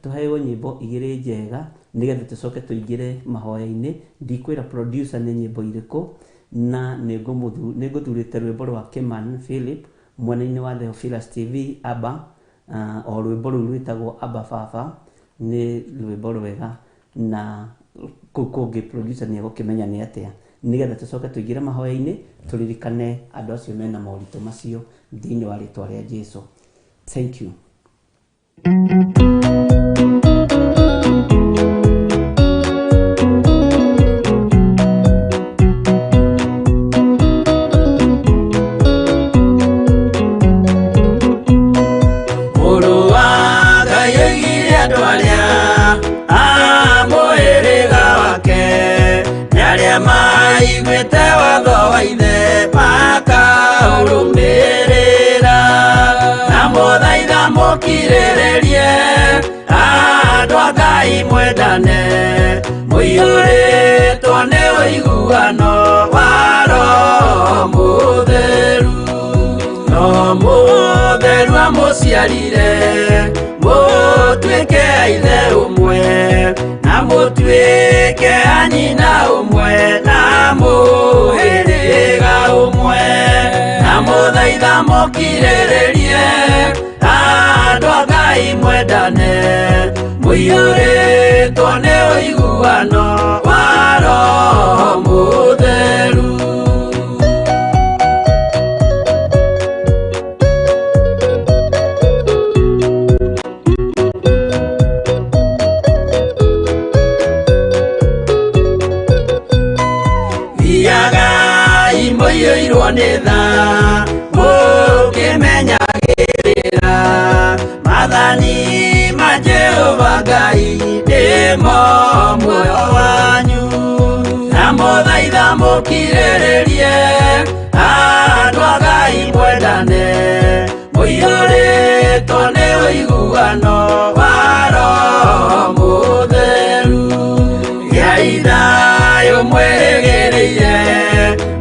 tũheo nyĩmbo igĩrĩ njega nĩgetha tũcoke tũingĩre mahoya-inĩ. Ndikwĩra producer nĩ nyĩmbo irĩkũ, na nĩngũthurĩte rwĩmbo rwa Kiman Philip mwena-inĩ wa Theophilus TV, Abba, o rwĩmbo rũu rwĩtagwo Abba Baba, nĩ rwĩmbo rwega, na kũu kũngĩ producer nĩ egũkĩmenya nĩ atĩa, nĩgetha tũcoke tũingĩre mahoya-inĩ, tũririkane andũ acio mena moritũ macio thĩinĩ wa rĩtwa rĩa Jesu. Thank you. Mũrũ wa Ngai oigire andũ arĩa a mũhĩrĩga wake, nĩ arĩa maiguĩte watho wa ithe makaũrũmĩrĩra, na mũthaitha mũkirĩrĩrie andũ a Ngai mwendane, mũiyũrĩtwo nĩ ũiguano wa Roho Mũtheru. No mũtheru amũciarire, mũtuĩke a ithe ũmwe, na mũtuĩke a nyina ũmwe, na mũhĩrĩga ũmwe, na mũthaitha mũkirĩrĩrie andũ a Ngai mwendane, mũiyũrĩtwo nĩ ũiguano wa Roho Mũtheru. Thiagai mũiyũirwo nĩ tha, mũkĩmenyagĩrĩra maathani ma Jehova Ngai, nĩmo muoyo wanyu. Mũkirĩrĩrie, andũ a Ngai mwendane, mũiyũrĩtwo nĩ ũiguano wa Roho Mũtheru. Gĩai thayũ mwĩrĩgĩrĩire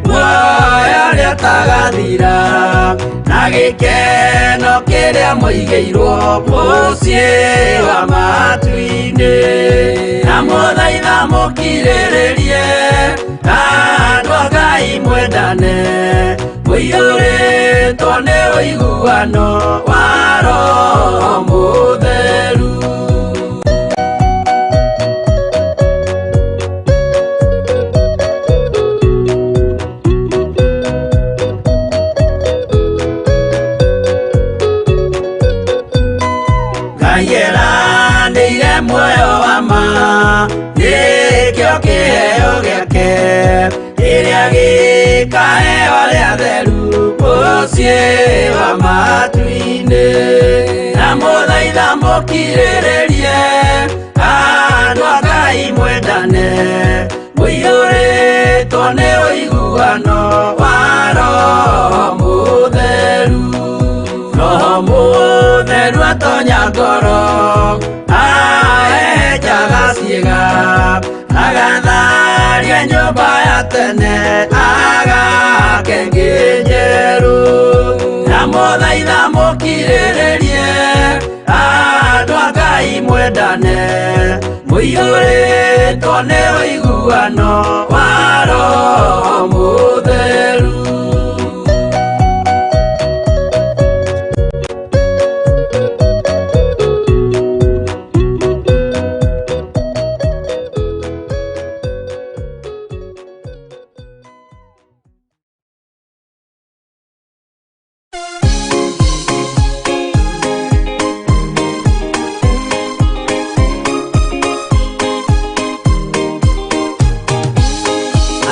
muoyo ũrĩa ũtagathira, na gĩkeno kĩrĩa mũigĩirwo mũciĩ wa matu-inĩ. Na mũthaitha mũkirĩrĩrie, andũ a Ngai mwendane, mũiyũrĩtwo nĩ ũiguano wa Roho Mũtheru. Ngai eranĩire muoyo wa ma, nĩkĩo kĩheo gĩake kĩrĩa gĩkaheo arĩa atheru mũciĩ wa matu-inĩ. Na mũthaitha mũkirĩrĩrie, andũ a Ngai mwendane, mũiyũrĩtwo nĩ ũiguano wa Roho Mũtheru. Roho Mũtheru atonya ngoro, ahehenjaga ciĩga, agatharia nyũmba ya tene, agake ĩngĩ njerũ. Na mũthaitha mũkirĩrĩrie, andũ a Ngai mwendane, mũiyũrĩtwo nĩ ũiguano wa Roho Mũtheru.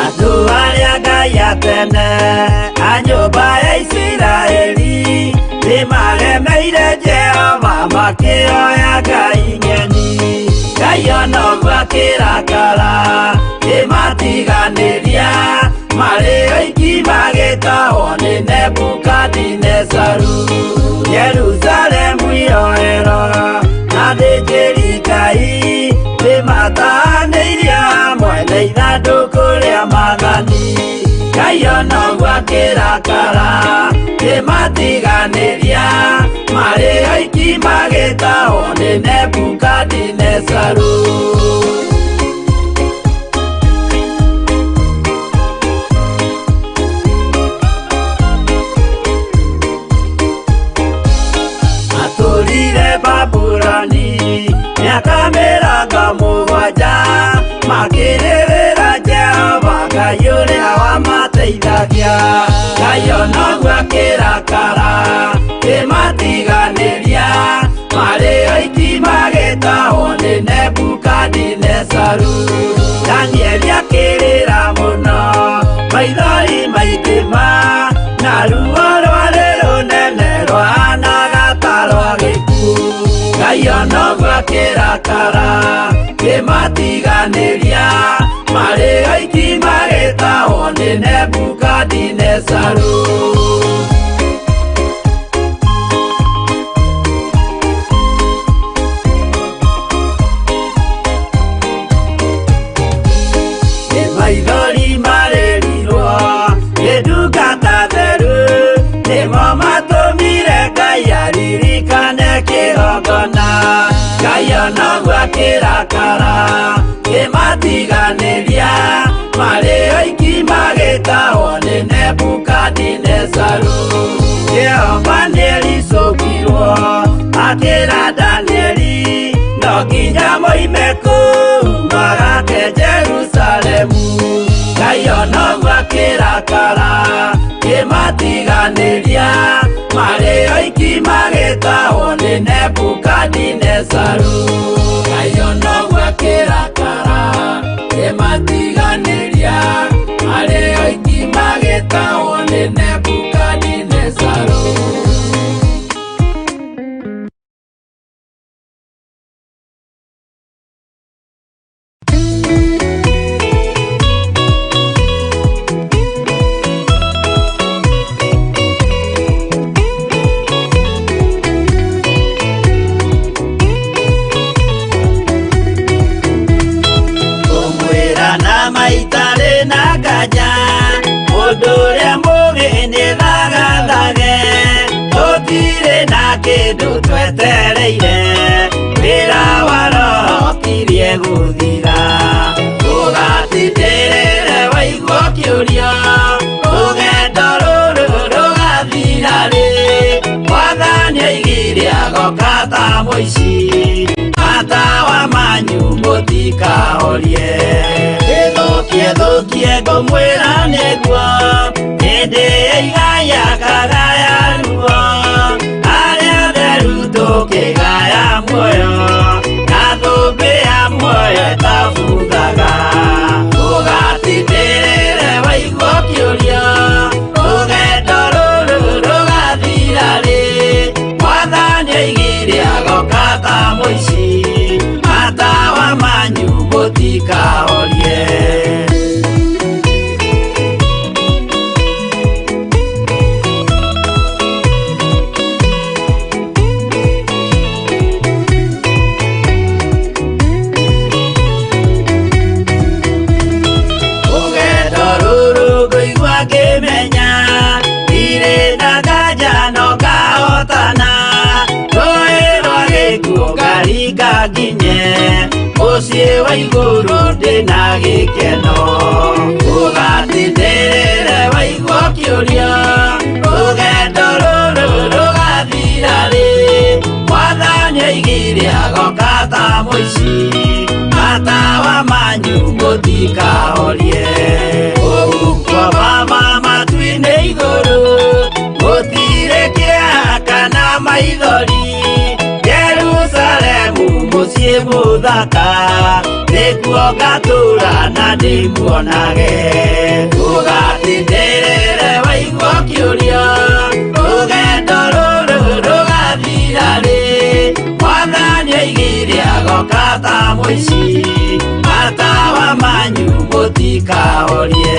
Andũ arĩa Ngai a tene a nyũmba ya Isiraeli nĩmaremeire Jehova makĩoya ngai ng'eni. Ngai ona ũguo akĩrakara kĩmatiganĩria, marĩ oiki magĩtahwo nĩ Nebukadinezaru. Jerusalemu iroero na athĩnjĩri Ngai nĩmatanĩirie hamwe na ithandũkũ rĩa maathani. Ngai ona ũguo akĩrakara kĩmatiganĩria, marĩ oiki magĩtahwo nĩ Nebukadinezaru. Matũrire Babuloni mĩaka 70, makĩrĩrĩra Jehova Ngai ũrĩa wamateithagia. Ngai ona ũguo akĩrakara kĩmatiganĩria, marĩ oiki magĩtahwo nĩ Nebukadinezaru. Danieli akĩrĩra mũno, maithori maingĩ ma, na ruo rwarĩ rũnene rwahanaga ta rwa gĩkuũ. Ngai ona ũguo akĩrakara kĩmatiganĩria, marĩ oiki magĩtahwo nĩ Nebukadinezaru. Nĩ maithori marĩrirwo nĩ ndungata theru, nĩmo matũmire Ngai aririkane kĩgongona. Ngai ona ũguo akĩrakara kĩmatiganĩria, marĩ oiki magĩtahwo nĩ Nebukadinezaru. Jehova nĩericũkirwo akĩra Danieli, no nginya moime kũu magake Jerusalemu. Ngai ona ũguo akĩrakara kĩmatiganĩria, marĩ oiki magĩtahwo nĩ Nebukadinezaru. Ngai ona ũguo akĩrakara kĩmatiganĩria, marĩ oiki magĩtahwo nĩ Nebukadinezaru. kĩndũ twetereire wĩra wa roho kirie gũthira ũgatindĩrĩre waigua kĩũria rũgendo rũrũ rũgathira rĩ mwathani aigire agoka ta mũici matawa manyu mũtikahorie ĩthũkie thũkie ngũmwĩra nĩguo hĩndĩ ĩigaya kagaya ruo arĩa theru tũkĩgaya muoyo na thũmbĩ ya muoyo ĩtabuthaga ũgatindĩrĩre waigua kĩũria rũgendo rũrũ rũgathira rĩ mwathani aigire agoka ta mũici matawa manyu mũtikahorie. Rũgendo rũrũ ngũigua ngĩmenya ndirĩ na nganja no ngahotana rũĩ rwa gĩkuũ ngaringa nginye mũciĩ wa igũrũ ndĩna gĩkeno ũgatindĩrĩre waigua kĩũria rũgendo rũrũ rũgathira rĩ mwathani aigire agoka ta mũici matawa manyu mũtikahorie ũguo mama matu-inĩ igũrũ gũtirĩ kĩeha kana maithori Jerusalemu mũciĩ mũthaka nĩkuo ngatũũra na ndĩmuonage ũgatindĩrĩre waigua kĩũria rũgendo rũrũ rũgathira rĩ mwathani aigire agoka ta mũici matawa manyu mũtikahorie.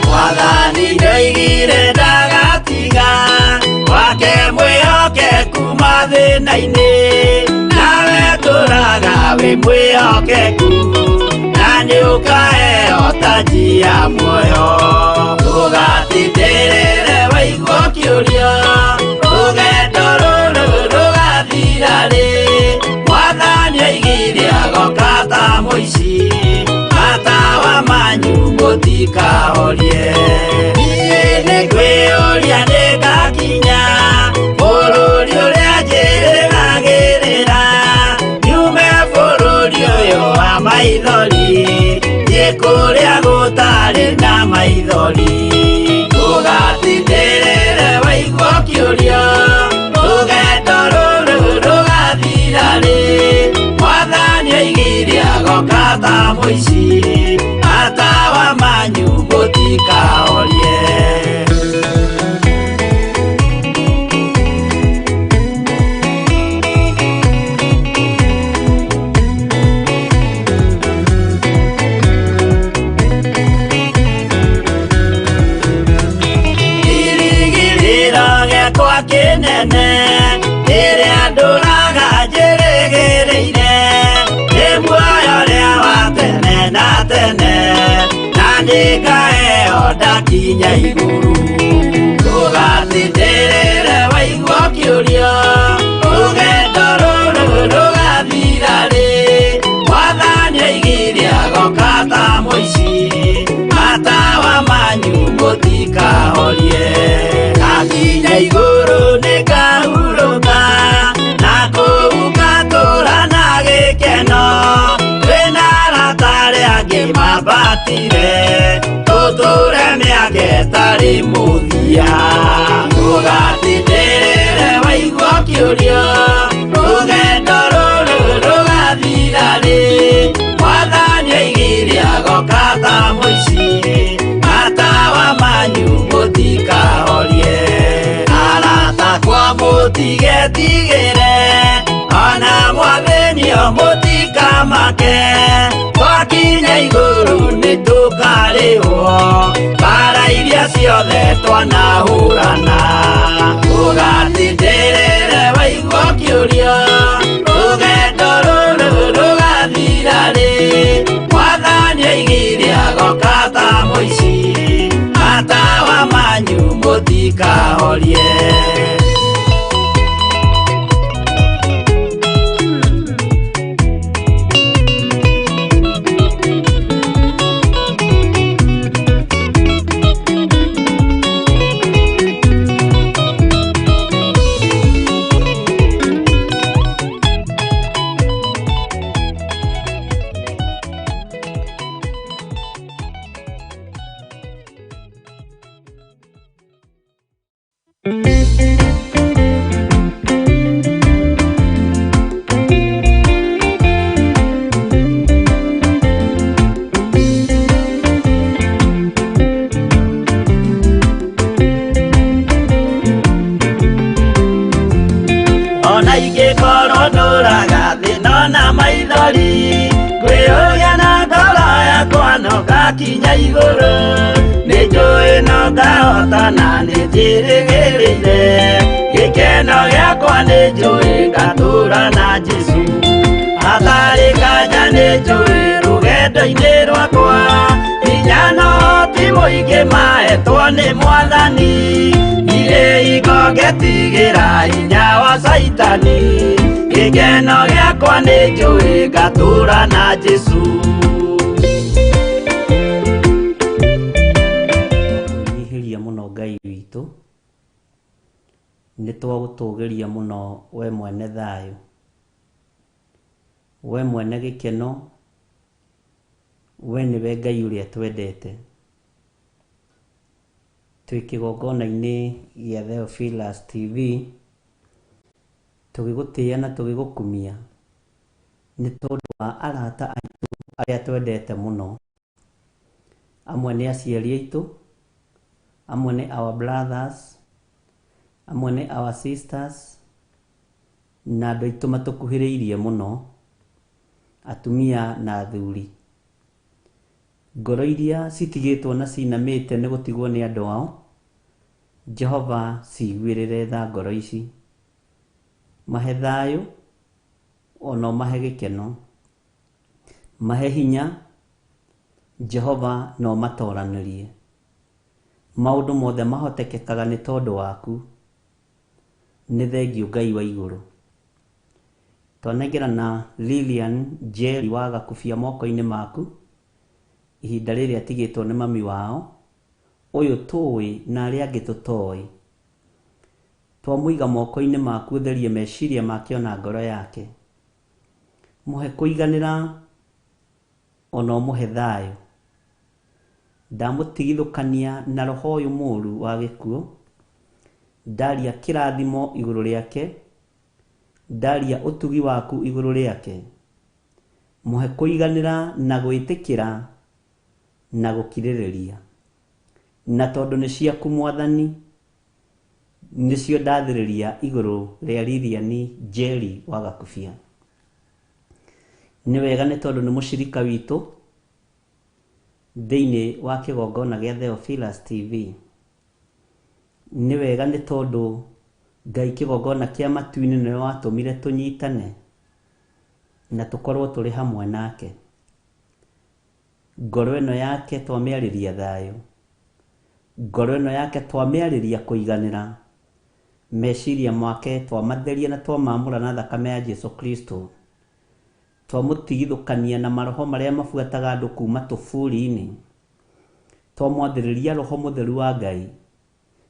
Mwathani ndoigire ndagatiga wake mwĩhokeku mathĩna-inĩ nawe tũraga wĩ mwĩhokeku na nĩũkaheo taji ya muoyo ũgatindĩrĩre waigua kĩũria rũgendo rũrũ rũgathira rĩ mwathani aigire agoka ta mũici matawa manyu mũtikahorie niĩ nĩngwĩyũria nĩngakinya bũrũri ũrĩa njĩrĩgagĩrĩra nyume bũrũri ũyũ wa maithori thiĩ kũrĩa gũtarĩ na maithori ũgatindĩrĩre waigua kĩũria rũgendo rũrũ rũgathira rĩ mwathani aigire agoka ta mũici matawa manyu mũtikahorie. Kĩrĩgĩrĩro gĩakwa kĩnene kĩrĩa ndũraga njĩrĩgĩrĩire nĩ muoyo ũrĩa wa tene na tene na nĩngaheo ndakinya igũrũ ũgatindĩrĩre waigua kĩũria rũgendo rũrũ rũgathira rĩ mwathani aigire agoka ta mũici matawa manyu mũtikahorie ndakinya igũrũ nĩngahurũka na kũu ngatũũra na gĩkeno twĩna arata arĩa angĩ mambatire tũtũũre mĩaka ĩtarĩ mũthia ũgatindĩrĩre waigua kĩũria rũgendo rũrũ rũgathira rĩ mwathani aigire agoka ta mũici matawa manyu mũtikahorie arata kwa mũtigetigĩre ona mwathĩnio mũtikamake twakinya igũrũ nĩtũkarĩhwo mbara iria Ciothe twanahũrana ũgatindĩrĩre waigua kĩũria rũgendo rũrũ rũgathira rĩ mwathani oigire agoka ta mũici matawa manyu mũtikahorie. Ona ingĩkorwo ndũraga thĩna na maithori ngwĩyũria na ngoro yakwa no ngakinya igũrũ nĩ njũĩ no ngahotana nĩ njĩrĩgĩrĩire gĩkeno gĩakwa nĩ njũĩ ngatũra na Jesũ hatarĩ nganja nĩ njũĩ rũgendo-inĩ rwakwa hinya no ti mũingĩ mahetwo nĩ mwathani irĩ hingo ngetigĩra hinya wa caitani gĩkeno gĩakwa nĩ njũĩ ngatũra na Jesũ. Kwĩnyihĩria mũno Ngai witũ nĩ twagũtũgĩria mũno we mwene thayũ we mwene gĩkeno we nĩwe Ngai ũrĩa twendete. Twĩ kĩgongona-inĩ gĩa Theophilus TV tũgĩgũtĩĩa na tũgĩgũkumia nĩ tondũ wa arata aitũ arĩa twendete mũno. Amwe nĩ aciari aitũ, amwe nĩ our brothers, amwe nĩ our sisters, na andũ aitũ matũkuhĩrĩirie mũno, atumia na athuri. Ngoro iria citigĩtwo na cinamĩte nĩ gũtigwo nĩ andũ ao, Jehova ciguĩrĩre tha ngoro ici. Mahe thayũ ona ũmahe gĩkeno, mahe hinya Jehova na ũmatoranĩrie. Maũndũ mothe mahotekekaga nĩ tondũ waku. Nĩ thengiũ Ngai wa igũrũ. Twanengerana Lilian Njeri wa Gakubia moko-inĩ maku ihinda rĩrĩ atigĩtwo nĩ mami wao ũyũ tũĩ na arĩa angĩ tũtoĩ. Twamũiga moko-inĩ maku ũtherie meciria make ona ngoro yake. Mũhe kũiganĩra ona ũmũhe thayũ. Ndamũtigithũkania na roho ũyũ mũru wa gĩkuũ. Ndaria kĩrathimo igũrũ rĩake, ndaria ũtugi waku igũrũ rĩake. Mũhe kũiganĩra na gwĩtĩkĩra na gũkirĩrĩria. Na tondũ nĩ ciaku mwathani nĩcio ndathĩrĩria igũrũ rĩa Lilian Njeri wa Gakubia. Nĩ wega nĩ tondũ nĩ mũcirika witũ thĩinĩ wa kĩgongona gĩa Theophilus TV. Nĩ wega nĩ tondũ Ngai kĩgongona kĩa matu-inĩ nĩwe watũmire tũnyitane na tũkorwo tũrĩ hamwe nake. Ngoro ĩno yake twamĩarĩria thayũ, ngoro ĩno yake twamĩarĩria kũiganĩra, meciria make twamatheria na twamamũra na thakame ya Jesu Kristo. Twamũtigithũkania na maroho marĩa mabuataga andũ kuma tũburi-inĩ. Twamwathĩrĩria roho mũtheru wa Ngai,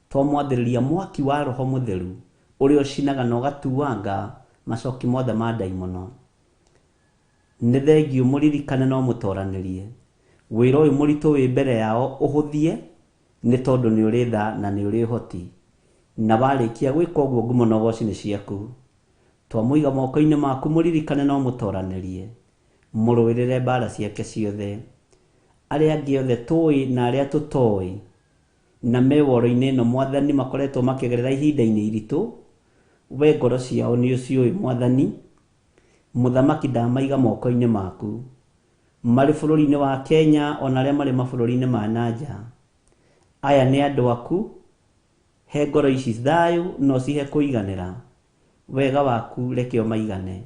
twamwathĩrĩria mwaki wa roho mũtheru ũrĩa ũcinaga na ũgatuanga macoki mothe ma ndaimono. Nĩ thengiũ mũririkane no mũtoranĩrie. Wĩra ũyũ mũritũ wĩ mbere yao ũhũthie nĩ tondũ nĩ ũrĩ tha na nĩ ũrĩ ũhoti. Na warĩkia gwĩka ũguo ngumo na ũgoci nĩ ciaku. Twamũiga moko-inĩ maku mũririkane no mũtoranĩrie. Mũrũĩrĩre mbara ciake ciothe. Arĩa angĩ othe tũĩ na arĩa tũtoĩ na me woro-inĩ ĩno mwathani makoretwo makĩgerera ihinda-inĩ iritũ, we ngoro ciao nĩ ũciũĩ mwathani. Mũthamaki ndamaiga moko-inĩ maku. Marĩ bũrũri-inĩ wa Kenya ona arĩa marĩ mabũrũri-inĩ ma na nja. Aya nĩ andũ aku, he ngoro ici thayũ na ũcihe kũiganĩra. Wega waku reke ũmaigane.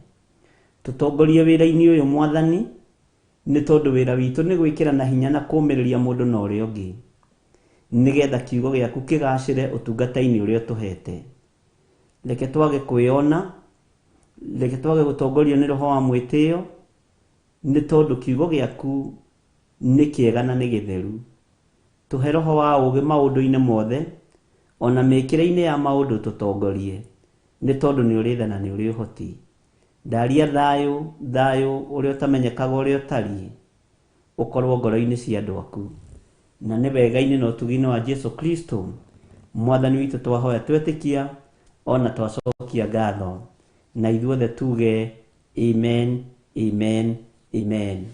Tũtongorie wĩra-inĩ ũyũ Mwathani, nĩ tondũ wĩra witũ nĩ gwĩkĩrana hinya na kũũmĩrĩria mũndũ na ũrĩa ũngĩ, nĩgetha kiugo gĩaku kĩgacĩre ũtungata-inĩ ũrĩa ũtũhete. Reke twage kwĩona, reke twage gũtongorio nĩ roho wa mwĩtĩo, nĩ tondũ kiugo gĩaku nĩ kĩega na nĩ gĩtheru. Tũhe roho wa ũũgĩ maũndũ-inĩ mothe, o na mĩĩkĩre-inĩ ya maũndũ tũtongorie, nĩ tondũ nĩ ũrĩ tha na nĩ ũrĩ ũhoti. Ndaria thayũ, thayũ ũrĩa ũtamenyekaga ũrĩa ũtariĩ, ũkorwo ngoro-inĩ cia andũ aku. Na nĩ wega-inĩ na ũtugi-inĩ wa Jesu Kristo, Mwathani witũ twahoya twetĩkia, o na twacokia ngatho. Na ithuothe tuge amen, amen, amen.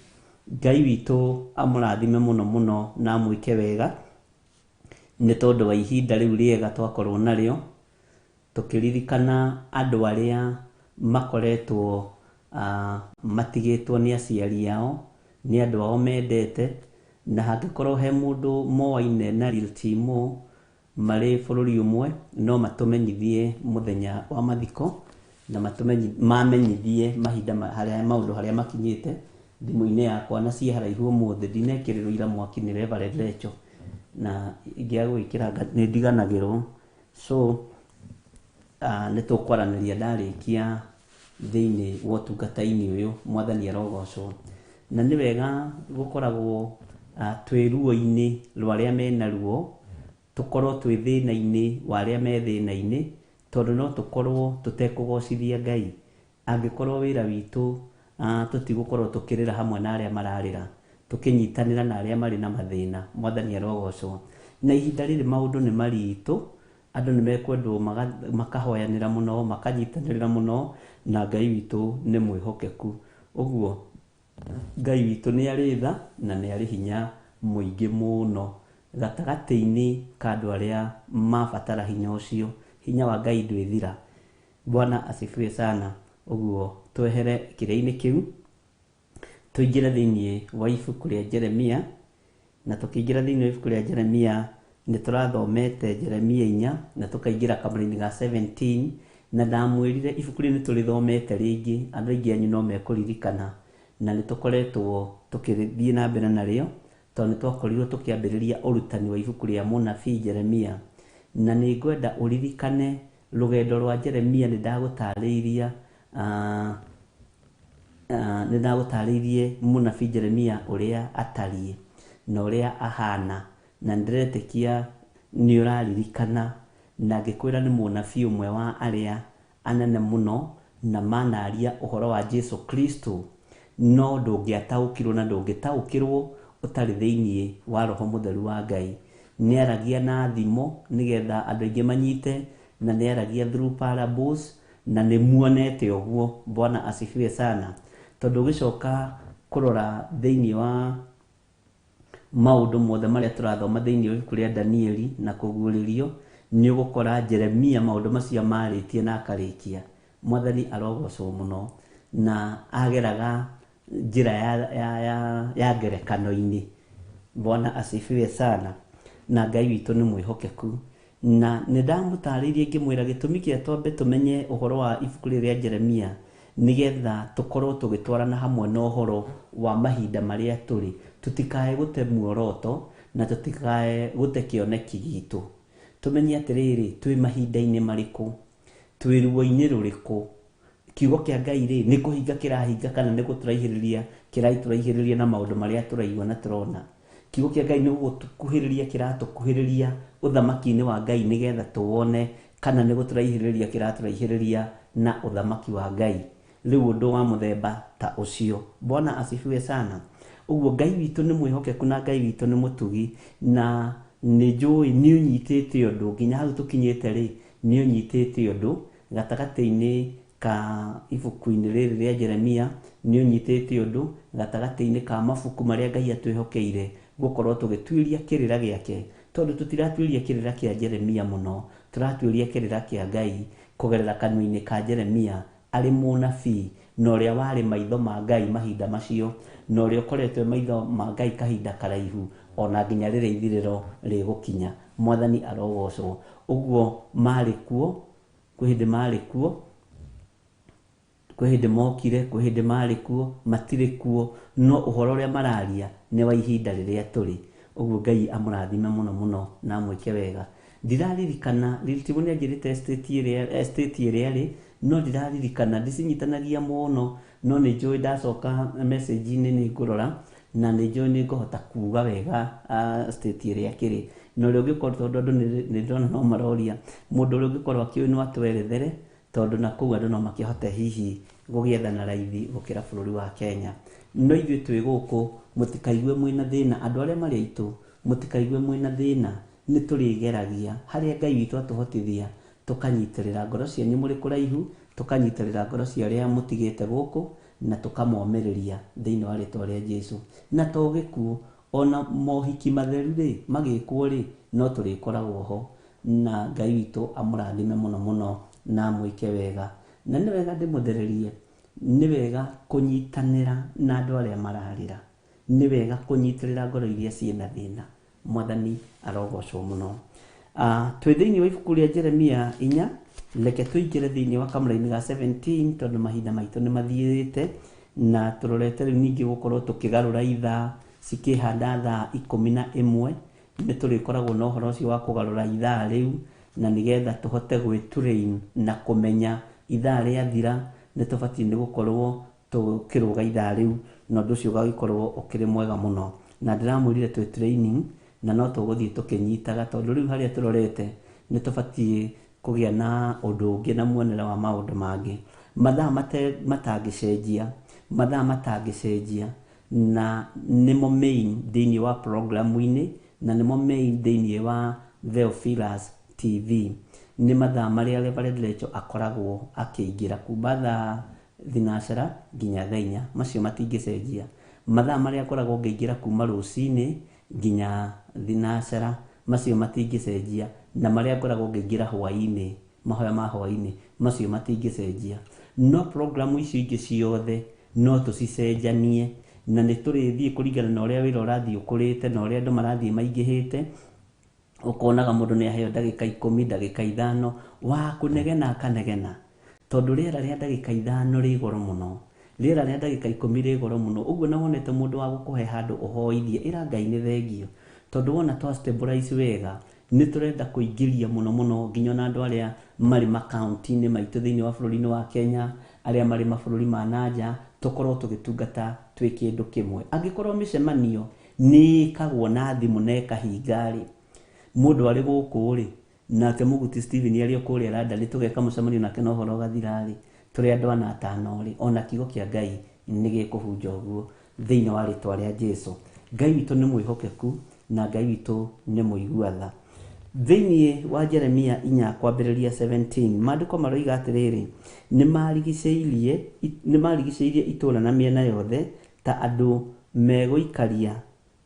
Ngai witũ amũrathime mũno mũno na amwĩke wega, nĩ tondũ wa ihinda rĩu rĩega twakorwo narĩo, tũkĩririkana andũ arĩa makoretwo matigĩtwo nĩ aciari ao, nĩ andũ ao mendete, na hangĩkorwo he mũndũ moaine na Real Timo marĩ bũrũri ũmwe, no matũmenyithie mũthenya wa mathiko, na mamenyithie mahinda harĩa maũndũ harĩa makinyĩte. Thimũ-inĩ yakwa na ciĩ haraihu ũmũthĩ, ndinekĩrĩrwo ira mwaki nĩ Reverend Rachel, na ingĩaga gwĩkĩra nĩ ndiganagĩrwo. So nĩ tũkwaranĩria ndarĩkia thĩinĩ wa ũtungata-inĩ ũyũ. Mwathani arogocwo. Na nĩ wega gũkoragwo twĩ ruo-inĩ rwa arĩa mena ruo, tũkorwo twĩ thĩna-inĩ wa arĩa me thĩna-inĩ, tondũ no tũkorwo tũtekũgocithia Ngai angĩkorwo wĩra witũ tũtigũkorwo tũkĩrĩra hamwe na arĩa mararĩra, tũkĩnyitanĩra na arĩa marĩ na mathĩna. Mwathani arogocwo. Na ihinda rĩrĩ maũndũ nĩ maritũ, andũ nĩ mekwendwo makahoyanĩra mũno, makanyitanĩra mũno, na Ngai witũ nĩ mwĩhokeku. Ũguo Ngai witũ nĩ arĩ tha na nĩ arĩ hinya mũingĩ mũno gatagatĩ-inĩ ka andũ arĩa mabatara hinya ũcio. Hinya wa Ngai ndwĩthira. Bwana asifiwe sana. Ũguo twehere kĩrĩa-inĩ kĩu, tũingĩre thĩinĩ wa ibuku rĩa Jeremia, na tũkĩingĩra thĩinĩ wa ibuku rĩa Jeremia nĩ tũrathomete Jeremia 4 na tũkaingĩra kamũra-inĩ ga 17, na ndamwĩrire ibuku rĩrĩ nĩ tũrĩthomete rĩngĩ, andũ aingĩ anyu no mekũririkana, na nĩ tũkoretwo tũkĩthiĩ na mbere narĩo, tondũ nĩ twakorirwo tũkĩambĩrĩria ũrutani wa ibuku rĩa mũnabii Jeremia. Na nĩ ngwenda ũririkane rũgendo rwa Jeremia, nĩ ndagũtarĩiria, nĩ ndagũtarĩirie mũnabii Jeremia ũrĩa atariĩ na ũrĩa ahana, na nĩndĩretĩkia nĩ ũraririkana, na ngĩkwĩra nĩ mũnabii ũmwe wa arĩa anene mũno na manaria ũhoro wa Jesu Kristo, no ndũngĩataũkirwo na ndũngĩtaũkĩrwo ũtarĩ thĩinĩ wa Roho Mũtheru wa Ngai. Nĩaragia na thimo nĩgetha andũ aingĩ manyite, na nĩaragia through parables, na nĩ muonete ũguo. Bwana asifiwe sana. Tondũ ũgĩcoka kũrora thĩinĩ wa maũndũ mothe marĩa tũrathoma thĩinĩ wa ibuku rĩa Danieli na kũguũrĩrio, nĩ ũgũkora Jeremia maũndũ macio amarĩtie na akarĩkia. Mwathani arogocwo mũno. Na ageraga njĩra ya ngerekano-inĩ. Bwana asifiwe sana. Na Ngai witũ nĩ mwĩhokeku. Na nĩ ndamũtarĩirie ngĩmwĩra gĩtũmi kĩa twambe tũmenye ũhoro wa ibuku rĩrĩ rĩa Jeremia, nĩgetha tũkorwo tũgĩtwarana hamwe na ũhoro wa mahinda marĩa tũrĩ, tũtikae gũte muoroto na tũtikae gũte kĩoneki gitũ. Tũmenye atĩrĩrĩ, twĩ mahinda-inĩ marĩkũ, twĩ ruo-inĩ rũrĩkũ, kiugo kĩa Ngai rĩ nĩ kũhinga kĩrahinga kana nĩ gũtũraihĩrĩria kĩraitũraihĩrĩria na maũndũ marĩa tũraigua na tũrona. Kiugo kĩa Ngai nĩ gũtũkuhĩrĩria kĩratũkuhĩrĩria ũthamaki-inĩ wa Ngai nĩgetha tũwone, kana nĩ gũtũraihĩrĩria kĩratũraihĩrĩria na ũthamaki wa Ngai. Rĩu ũndũ wa mũthemba ta ũcio. Bwana asifiwe sana. Ũguo Ngai witũ nĩ mwĩhokeku na Ngai witũ nĩ mũtugi, na nĩ njũĩ nĩ ũnyitĩte ũndũ nginya hau tũkinyĩte rĩ, nĩ ũnyitĩte ũndũ gatagatĩ-inĩ ka ibuku-inĩ rĩrĩ rĩa Jeremia, nĩ ũnyitĩte ũndũ gatagatĩ-inĩ ka mabuku marĩa Ngai atwĩhokeire gũkorwo tũgĩtuĩria kĩrĩra gĩake, tondũ tũtiratuĩria kĩrĩra kĩa Jeremia mũno, tũratuĩria kĩrĩra kĩa Ngai kũgerera kanua-inĩ ka Jeremia arĩ mũnabii, na ũrĩa warĩ maitho ma Ngai mahinda macio, na ũrĩa ũkoretwo maitho ma Ngai kahinda karaihu, ona nginya rĩrĩa ithirĩro rĩgũkinya. Mwathani arogocwo. Ũguo marĩ kuo, kwĩ hĩndĩ marĩ kuo, kwĩ hĩndĩ mokire, kwĩ hĩndĩ marĩ kuo, matirĩ kuo, no ũhoro ũrĩa mararia nĩ wa ihinda rĩrĩa tũrĩ. Ũguo Ngai amũrathime mũno mũno na amwĩke wega. Ndiraririkana, Liltimũ nĩ anjĩrĩte estate ĩrĩa estate ĩrĩa ĩrĩ, no ndiraririkana, ndicinyitanagia mũno, no nĩ njũĩ ndacoka message-inĩ nĩ ngũrora, na nĩ njũĩ nĩ ngũhota kuga wega state ĩrĩa ĩkĩrĩ. Na ũrĩa ũngĩkorwo, tondũ andũ nĩ ndĩrona no maroria, mũndũ ũrĩa ũngĩkorwo akĩũĩ no atwerethere, tondũ na kũu andũ no makĩhote hihi gũgĩetha na raithi gũkĩra bũrũri wa Kenya. No ithuĩ twĩ gũkũ, mũtikaigue mwĩna thĩna, andũ arĩa marĩ aitũ, mũtikaigue mwĩna thĩna, nĩ tũrĩgeragia harĩa Ngai witũ atũhotithia, tũkanyitĩrĩra ngoro cianyu mũrĩ kũraihu, tũkanyitĩrĩra ngoro cia arĩa mũtigĩte gũkũ, na tũkamomĩrĩria thĩinĩ wa rĩtwa rĩa Jesu. Na to gĩkuũ, ona mohiki matheru rĩ, magĩkwo rĩ, no tũrĩkoragwo ho. Na Ngai witũ amũrathime mũno mũno na amwĩke wega. Na nĩ wega ndĩmũthererie, nĩ wega kũnyitanĩra na andũ arĩa mararĩra. Nĩ wega kũnyitĩrĩra ngoro iria ciĩna thĩna. Mwathani arogocwo mũno. Twĩ thĩinĩ wa ibuku rĩa Jeremia 4, reke tũingĩre thĩinĩ wa kamũraini ga 17 tondũ mahinda maitũ nĩ mathiĩte na tũrorete rĩu ningĩ gũkorwo tũkĩgarũra ithaa cikĩhanda thaa 11. Nĩ tũrĩkoragwo na ũhoro ũcio wa kũgarũra ithaa rĩu na nĩgetha tũhote gwĩtrain na kũmenya ithaa rĩathira nĩ tũbatiĩ nĩ gũkorwo tũkĩrũga ithaa rĩu, na ũndũ ũcio ũgagĩkorwo ũkĩrĩ mwega mũno. Na ndĩramwĩrire twĩ training na no tũgũthiĩ tũkĩnyitaga tondũ rĩu harĩa tũrorete nĩ tũbatiĩ kũgĩa na ũndũ ũngĩ na muonere wa maũndũ mangĩ. Mathaa matangĩcenjia, mathaa matangĩcenjia, na nĩmo main thĩinĩ wa programu-inĩ, na nĩmo main thĩinĩ wa Theophilus TV. Nĩ mathaa marĩa Reverend Rachel akoragwo akĩingĩra kuma thaa 4 nginya thaa 4, macio matingĩcenjia. Mathaa marĩa akoragwo ngĩingĩra kuma rũcinĩ nginya 4, macio matingĩcenjia. Na marĩa ngoragwo ngĩingĩra hwaĩ-inĩ, mahoya ma hwaĩ-inĩ, macio matingĩcenjia. No programu icio ingĩ ciothe no tũcicenjanie, na nĩ tũrĩthiĩ kũringana na ũrĩa wĩra ũrathiĩ ũkũrĩte na ũrĩa andũ marathiĩ maingĩhĩte. Ũkonaga mũndũ nĩ aheo ndagĩka 10, ndagĩka 5, wa kũnegena akanegena. Tondũ rĩera rĩa ndagĩka 5 rĩ goro mũno, rĩera rĩa ndagĩka 10 rĩ goro mũno. Ũguo na wonete mũndũ wa gũkũhe handũ ũhoithie, ĩra Ngai nĩ thengio. Tondũ wona twa stabilize wega, nĩ tũrenda kũingĩria mũno mũno nginya ona andũ arĩa marĩ makaunti-inĩ maitũ thĩinĩ wa bũrũri-inĩ wa Kenya, arĩa marĩ mabũrũri ma nanja, tũkorwo tũgĩtungata twĩ kĩndũ kĩmwe. Angĩkorwo mĩcemanio nĩ ĩkagwo na thimũ na ĩkahinga rĩ, mũndũ arĩ gũkũ rĩ, nake Mũguti Stephen arĩ o kũrĩa London, tũgeka mũcemanio nake na ũhoro ũgathira rĩ, tũrĩ andũ 4 5 rĩ, ona kiugo kĩa Ngai nĩ gĩkũhunja ũguo thĩinĩ wa rĩtwa rĩa Jesu. Ngai witũ nĩ mwĩhokeku na Ngai witũ nĩ mũigua tha. Thĩinĩ wa Jeremia 4 kwambĩrĩria 17, maandĩko maroiga atĩrĩrĩ, nĩ marigicĩirie itũũra na mĩena yothe ta andũ megũikaria,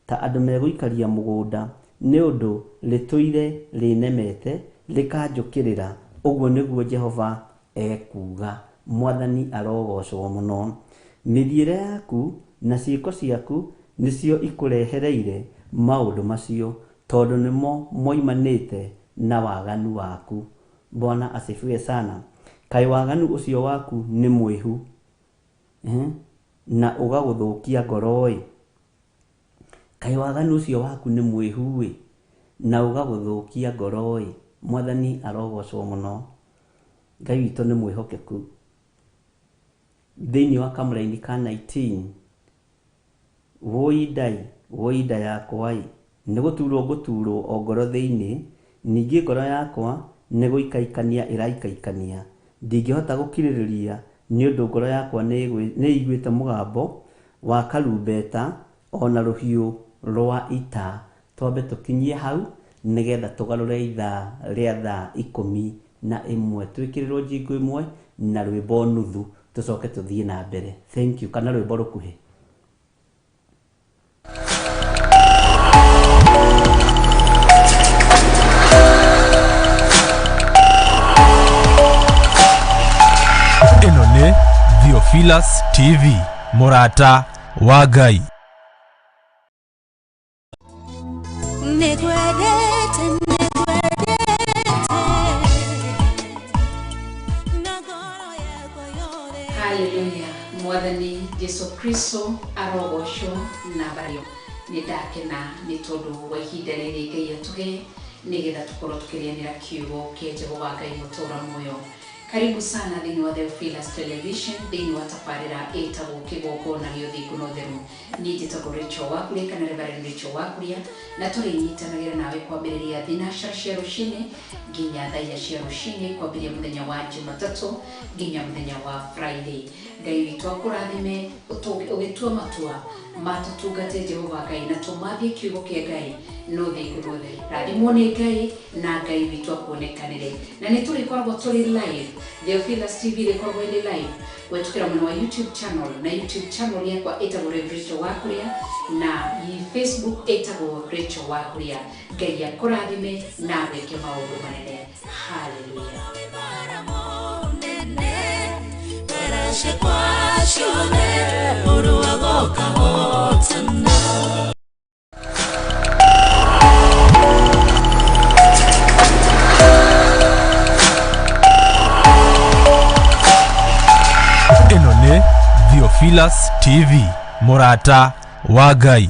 ta andũ megũikaria mũgũnda, nĩ ũndũ rĩtũire rĩnemete rĩkanjũkĩrĩra. Ũguo nĩguo Jehova ekuuga. Mwathani arogocwo mũno. Mĩthiĩre yaku na ciĩko ciaku nĩcio ikũrehereire maũndũ macio, tondũ nĩmo moimanĩte na waganu waku. Bwana asifiwe sana. Kaĩ waganu ũcio waku nĩ mwĩhu, na ũgagũthũkia ngoro-ĩ. Kaĩ waganu ũcio waku nĩ mwĩhu-ĩ, na ũgagũthũkia ngoro-ĩ. Mwathani arogocwo mũno. Ngai witũ nĩ mwĩhokeku. Thĩinĩ wa kamũraini ka 19, wũi ndai, wũi nda yakwa-ĩ, nĩ gũturwo ngũturwo o ngoro thĩinĩ, ningĩ ngoro yakwa nĩ gũikaikania ĩraikaikania. Ndingĩhota gũkirĩrĩria nĩ ũndũ ngoro yakwa nĩ ĩiguĩte mũgambo wa karumbeta ona rũhiũ rwa ita. Twambe tũkinyie hau nĩgetha tũgarũre ithaa rĩa thaa 11, twĩkĩrĩrwo njingo ĩmwe na rwĩmbo nuthu, tũcoke tũthiĩ na mbere. Thank you. Kana rwĩmbo rũkuhĩ. Ĩno nĩ Theophilus TV, mũrata wa Ngai. Mwathani Jesu Kristo arogocwo na mbario. Nĩ ndakena nĩ tondũ wa ihinda rĩrĩ Ngai atũhe nĩgetha tũkorwo tũkĩrĩanĩra kiugo kĩa Jehova Ngai mũtũra muoyo. Karibu sana thĩinĩ wa Theophilus Television, thĩinĩ wa tabarĩra ĩtagwo Kĩgongona gĩa Ũthingu na Ũtheru. Niĩ njĩtagwo Rachel Wakuria kana Reverend Rachel Wakuria, na tũrĩnyitanagĩra nawe kwambĩrĩria thinacara cia rũcinĩ nginya thaa inya cia rũcinĩ, kwambĩrĩria mũthenya wa Jumatatũ nginya mũthenya wa Friday. Ngai witũ akũrathime ũgĩtua matua matũtungate Jehova Ngai na tũmathie kiugo kĩa Ngai no thingu na ũtheru. Rathimwo nĩ Ngai na Ngai witũ akuonekanĩre. Na nĩ tũrĩkoragwo tũrĩ live, Theophilus TV ĩrĩkoragwo ĩrĩ live kũhetũkĩra mwena wa YouTube channel, na YouTube channel yakwa ĩtagwo Rev Rachel Wakuria, na Facebook ĩtagwo Rachel Wakuria. Ngai akũrathime na agwĩke maũndũ manene. Hallelujah. Ĩno nĩ Theophilus TV, mũrata wa Ngai.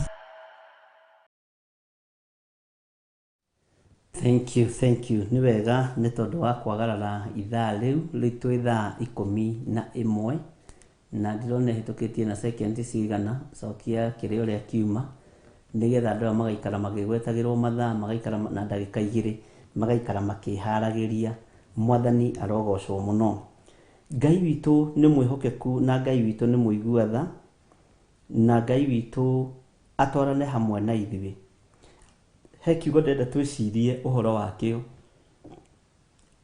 Thank you, thank you. Nĩ wega nĩ tondũ wa kwagarara ithaa rĩu rĩtũ thaa 11 na ndĩrona ĩhĩtũkĩtie na sekondi cigana, cokia kĩrĩa ũrĩa kiuma nĩgetha andũ aya magaikara makĩgwetagĩrwo mathaa, magaikara na ndagĩka igĩrĩ, magaikara makĩharagĩria. Mwathani arogocwo mũno. Ngai witũ nĩ mwĩhokeku na Ngai witũ nĩ mũigua tha, na Ngai witũ atwarane hamwe na ithuĩ. He kiugo ndĩrenda twĩcirie ũhoro wakĩo,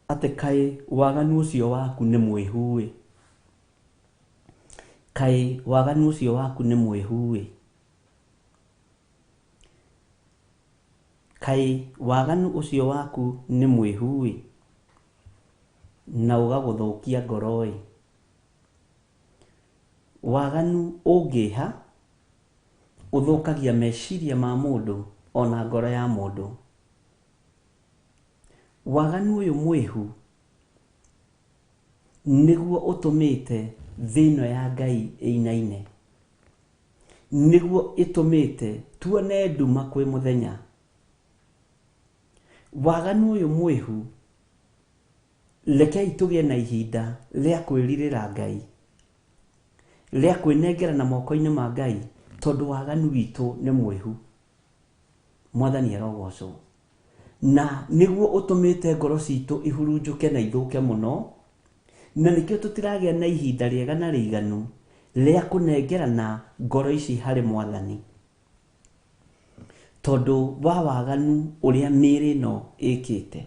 atĩ kaĩ waganu ũcio waku nĩ mwĩhu-ĩ, kaĩ waganu ũcio waku nĩ mwĩhu-ĩ, kaĩ waganu ũcio waku nĩ mwĩhu-ĩ, na ũgagũthũkia ngoro-ĩ. Waganu ũngĩha ũthũkagia meciria ma mũndũ ona ngoro ya mũndũ. Waganu ũyũ mwĩhu nĩguo ũtũmĩte thĩ ĩno ya Ngai ĩinaine, nĩguo ĩtũmĩte tuone nduma kwĩ mũthenya. Waganu ũyũ mwĩhu, rekei tũgĩe na ihinda rĩa kwĩrirĩra Ngai, rĩa kwĩnengera na moko-inĩ ma Ngai, tondũ waganu witũ nĩ mwĩhu. Mwathani arogocwo. Na nĩguo ũtũmĩte ngoro citũ ihurunjũke na ithũke mũno, na nĩkĩo tũtiragĩa na ihinda rĩega na rĩiganu rĩa kũnengerana ngoro ici harĩ Mwathani, tondũ wa waganu ũrĩa mĩĩrĩ ĩno ĩkĩte.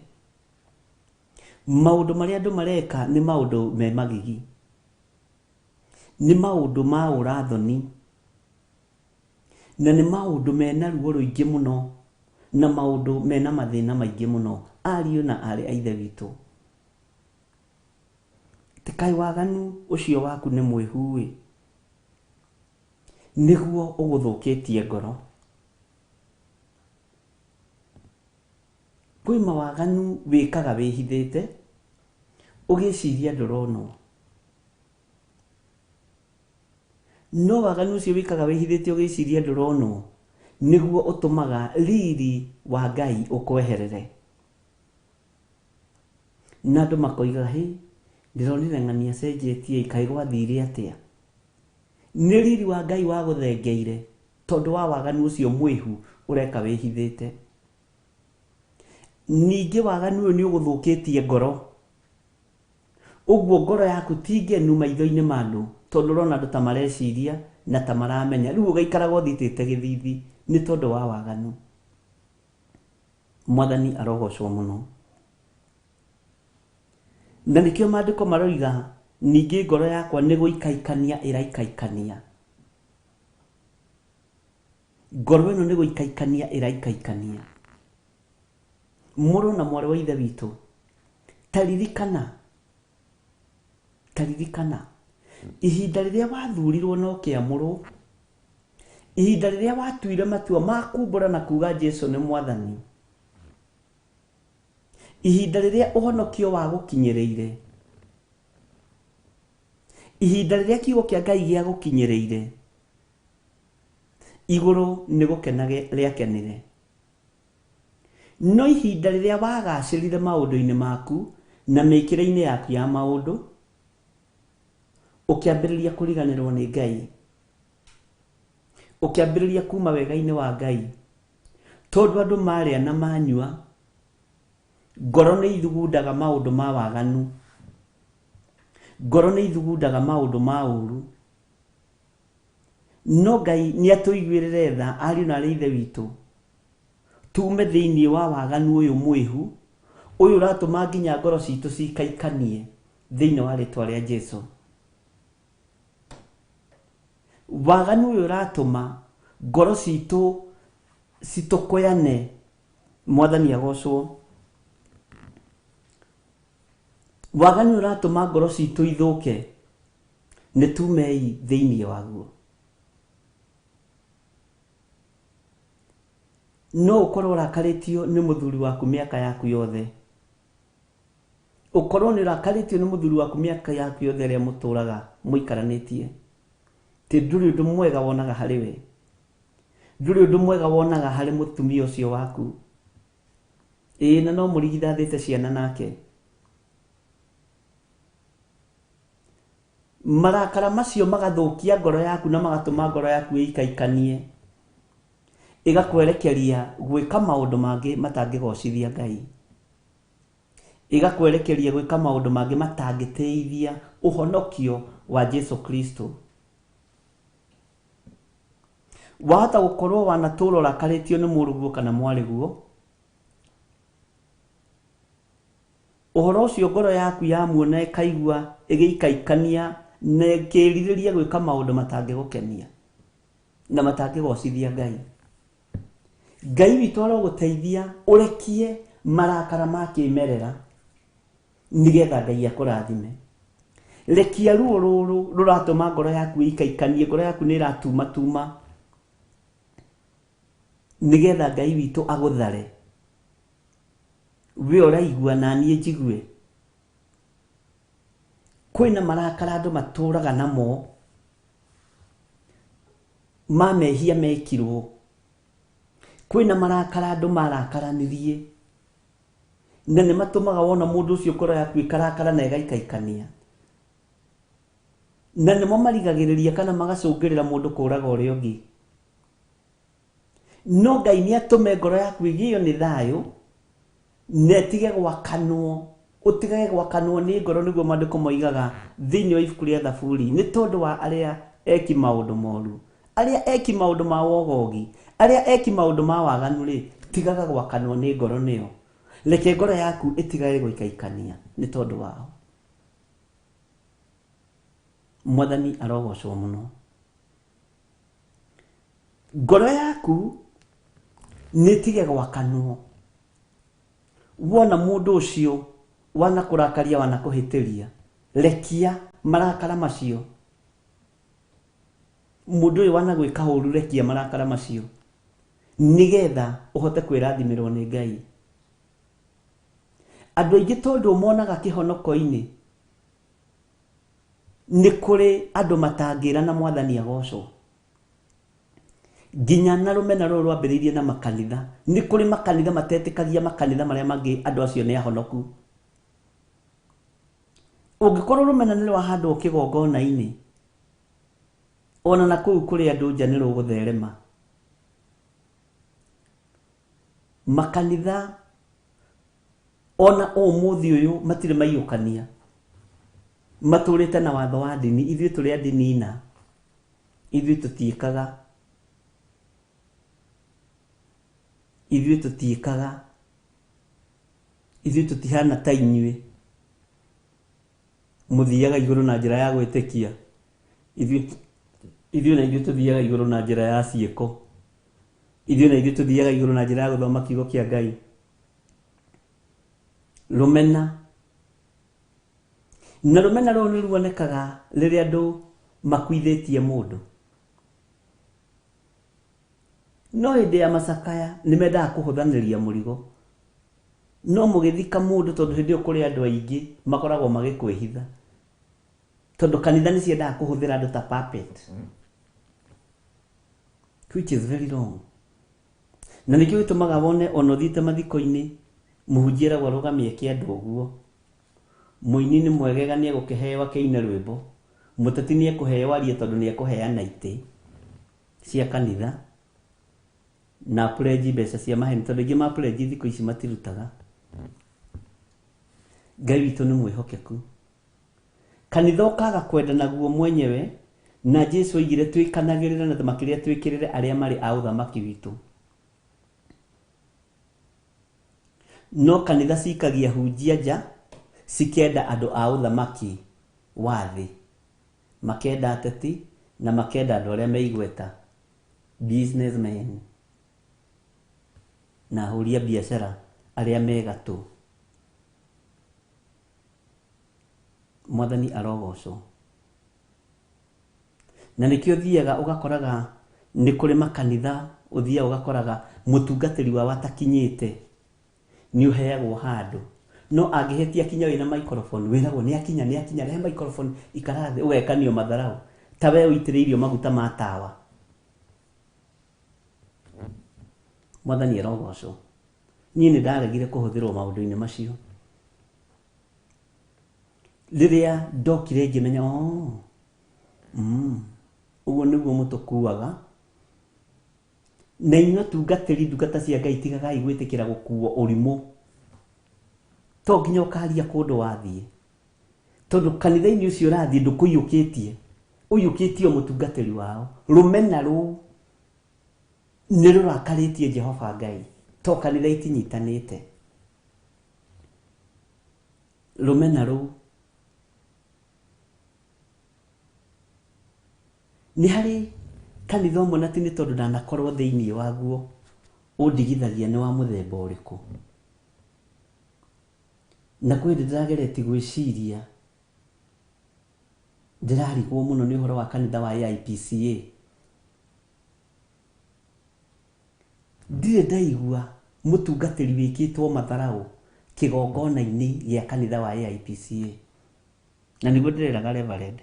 Maũndũ marĩa andũ mareka nĩ maũndũ me magigi, nĩ maũndũ ma ũrathoni, na nĩ maũndũ mena ruo rũingĩ mũno, na maũndũ mena mathĩna maingĩ mũno, ariũ na aarĩ a Ithe witũ. Ti kaĩ waganu ũcio waku nĩ mwĩhu-ĩ, nĩguo ũgũthũkĩtie ngoro. Kwĩ mawaganu wĩkaga wĩhithĩte, ũgĩciria ndũronwo. No waganu ũcio wĩkaga wĩhithĩte ũgĩciria ndũronwo, nĩguo ũtũmaga riri wa Ngai ũkweherere. Na andũ makoiga, hĩ, ndĩronire ng'ania acenjetie, kaĩ gwathire atĩa? Nĩ riri wa Ngai wagũthengeire tondũ wa waganu ũcio mwĩhu ũreka wĩhithĩte. Ningĩ waganu ũyũ nĩ ũgũthũkĩtie ngoro, ũguo ngoro yaku ti ngenu maitho-inĩ ma andũ, tondũ ũrona andũ ta mareciria na ta maramenya. Rĩu ũgaikaraga ũthitĩte gĩthithi nĩ tondũ wa waganu. Mwathani arogocwo mũno. Na nĩkĩo maandĩko maroiga, ningĩ ngoro yakwa nĩ gũikaikania ĩraikaikania. Ngoro ĩno nĩ gũikaikania ĩraikaikania. Mũrũ na mwarĩ wa Ithe witũ, taririkana, taririkana ihinda rĩrĩa wathurirwo na ũkĩamũrwo, ihinda rĩrĩa watuire matua ma kumbũra na kuga Jesu nĩ Mwathani, ihinda rĩrĩa ũhonokio wagũkinyĩrĩire, Ihinda rĩrĩa kiugo kĩa Ngai gĩagũkinyĩrĩire, igũrũ nĩ gũkena rĩakenire. No ihinda rĩrĩa wagacĩrire maũndũ-inĩ maku na mĩkĩre-inĩ yaku ya maũndũ, ũkĩambĩrĩria kũriganĩrwo nĩ Ngai, ũkĩambĩrĩria kuma wega-inĩ wa Ngai, tondũ andũ marĩa na manyua, ngoro nĩ ithugundaga maũndũ ma waganu, ngoro nĩ ithugundaga maũndũ ma ũru. No Ngai nĩ atũiguĩrĩre tha, ariũ na arĩ ithe witũ, tume thĩinĩ wa waganu ũyũ mwĩhu, ũyũ ũratũma nginya ngoro citũ cikaikanie thĩinĩ wa rĩtwa rĩa Jesu. Waganu ũyũ ũratũma ngoro citũ citũkũyane. Mwathani agocwo. Waganu ũyũ ũratũma ngoro citũ ithũke, nĩ tumei thĩinĩ waguo. No ũkorwo ũrakarĩtio nĩ mũthuri waku mĩaka yaku yothe, ũkorwo nĩ ũrakarĩtio nĩ mũthuri waku mĩaka yaku yothe ĩrĩa mũtũraga mũikaranĩtie, ti ndũrĩ ũndũ mwega wonaga harĩ we, ndũrĩ ũndũ mwega wonaga harĩ mũtumia ũcio waku. Ĩĩ, na no mũrigithathĩte ciana nake. Marakara macio magathũkia ngoro yaku na magatũma ngoro yaku ĩikaikanie, ĩgakwerekeria gwĩka maũndũ mangĩ matangĩgocithia Ngai, ĩgakwerekeria gwĩka maũndũ mangĩ matangĩtĩithia ũhonokio wa Jesu Kristo. Wahota gũkorwo wanatũra ũrakarĩtio nĩ mũrũguo kana mwarĩguo, ũhoro ũcio ngoro yaku yamuona ĩkaigua ĩgĩikaikania na ĩkĩrirĩria gwĩka maũndũ matangĩgũkenia na matangĩgocithia Ngai. Ngai witũ arogũteithia ũrekie marakara ma kĩmerera nĩgetha Ngai akũrathime. Rekia ruo rũrũ rũratũma ngoro yaku ĩikaikanie, ngoro yaku nĩ ĩratumatuma, nĩgetha Ngai witũ agũthare. We ũraigua na niĩ njigue. Kwĩna marakara andũ matũraga namo ma mehia mekirwo, kwĩna marakara andũ marakaranirie, na nĩ matũmaga wona mũndũ ũcio ngoro yaku ĩkarakara na ĩgaikaikania, na nĩmo marigagĩrĩria kana magacũngĩrĩra mũndũ kũraga ũrĩa ũngĩ. No Ngai nĩ atũme ngoro yaku ĩgĩo nĩ thayũ na ĩtige gwakanwo, ũtigage gwakanwo nĩ ngoro, nĩguo maandĩko moigaga thĩinĩ wa ibuku rĩa Thaburi, nĩ tondũ wa arĩa eki maũndũ moru, arĩa eki maũndũ ma wogogi, arĩa eki maũndũ ma waganu rĩ, tigaga gwakanwo nĩ ngoro nĩo. Reke ngoro yaku ĩtigage gũikaikania nĩ tondũ wao. Mwathani arogocwo mũno. Ngoro yaku nĩ ĩtige gwakanwo wona mũndũ ũcio wanakũrakaria, wanakũhĩtĩria, rekia marakara macio. Mũndũ ũyũ wanagwĩka ũru, rekia marakara macio nĩgetha ũhote kwĩrathimĩrwo nĩ Ngai. Andũ aingĩ tondũ monaga kĩhonoko-inĩ, nĩ kũrĩ andũ matangĩra na Mwathani agocwo. Nginya na rũmena rũrũ rwambĩrĩirie na makanitha, nĩ kũrĩ makanitha matetĩkagia makanitha marĩa mangĩ andũ acio nĩ ahonoku. Ũngĩkorwo rũmena nĩ rwahandwo kĩgongona-inĩ, ona na kũu kũrĩ andũ nja nĩ rũgũtherema. Makanitha ona ũmũthĩ ũyũ matirĩ maiyũkania, matũrĩte na watho wa ndini. Ithuĩ tũrĩ a ndini ina, ithuĩ tũtiĩkaga, ithuĩ tũtiĩkaga, ithuĩ tũtihana ta inyuĩ mũthiaga igũrũ na njĩra ya gwĩtĩkia. Ithuĩ na ithuĩ tũthiaga igũrũ na njĩra ya ciĩko. Ithuĩ na ithuĩ tũthiaga igũrũ na njĩra ya gũthoma kiugo kĩa Ngai. Rũmena na rũmena rũrũ nĩ ruonekaga rĩrĩa andũ makuithĩtie mũndũ. No hĩndĩ ya macakaya nĩ mendaga kũhũthanĩria mũrigo. No mũgĩthika mũndũ, tondũ hĩndĩ ĩyo kũrĩ andũ aingĩ makoragwo magĩkwĩhitha, Tondũ kanitha nĩ ciendaga kũhũthĩra andũ ta puppet, which is very wrong. Na nĩkĩo gĩtũmaga wone ona ũthiĩte mathiko-inĩ mũhunjia eragwo arũgamie kĩandũ ũguo, mũini nĩ mwegega nĩ egũkĩheo akĩine rwĩmbo, mũteti nĩ ekũheo arie tondũ nĩ ekũheana itĩ cia kanitha na pledge mbeca cia maheni, tondũ aingĩ ma pledge thikũ ici matirutaga. Ngai witũ nĩ mwĩhokeku. Kanitha ũkaga kwenda naguo mwenyewe, na Jesu oigire twĩkanagĩrĩre na makĩria twĩkĩrĩre arĩa marĩ a ũthamaki witũ. No kanitha cikagia hunjia nja, cikenda andũ a ũthamaki wa thĩ, makenda ateti na makenda andũ arĩa me igweta, businessmen na ahũri a biacara arĩa me gatũ. Mwathani arogocwo. Na nĩkĩo ũthiaga ũgakoraga nĩ kũrĩ makanitha ũthiaga ũgakoraga mũtungatĩri wao atakinyĩte nĩ ũheagwo handũ, no angĩhĩtia kinya wĩna microphone wĩragwo nĩ akinya, nĩ akinya, rehe microphone ikara thĩ, ũgekanio matharau ta we ũitĩrĩirio maguta ma tawa. Mwathani arogocwo. Niĩ nĩ ndaregire kũhũthĩrwo maũndũ-inĩ macio. Rĩrĩa ndokire ngĩmenya, oh, ũguo nĩguo mũtũkuaga. Na inyuĩ atungatĩri ndungata cia Ngai, tigagai gwĩtĩkĩra gũkuo ũrimũ. To nginya ũkaria kũndũ wathiĩ, tondũ kanitha-inĩ ũcio ũrathiĩ ndũkũiyũkĩtie, ũiyũkĩtie o mũtungatĩri wao. Rũmena rũu nĩ rũrakarĩtie Jehova Ngai, to kanitha itinyitanĩte. Rũmena rũu nĩ harĩ kanitha ũmwe, na ti nĩ tondũ ndanakorwo thĩinĩ waguo, ũndigithagia nĩ wa mũthemba ũrĩkũ. Na kwĩ hĩndĩ ndĩrageretie gwĩciria, ndĩrarigwo mũno nĩ ũhoro wa kanitha wa AIPCA. Ndirĩ ndaigua mũtungatĩri wĩkĩtwo matharau kĩgongona-inĩ gĩa kanitha wa AIPCA. Na nĩguo ndĩreraga Reverend.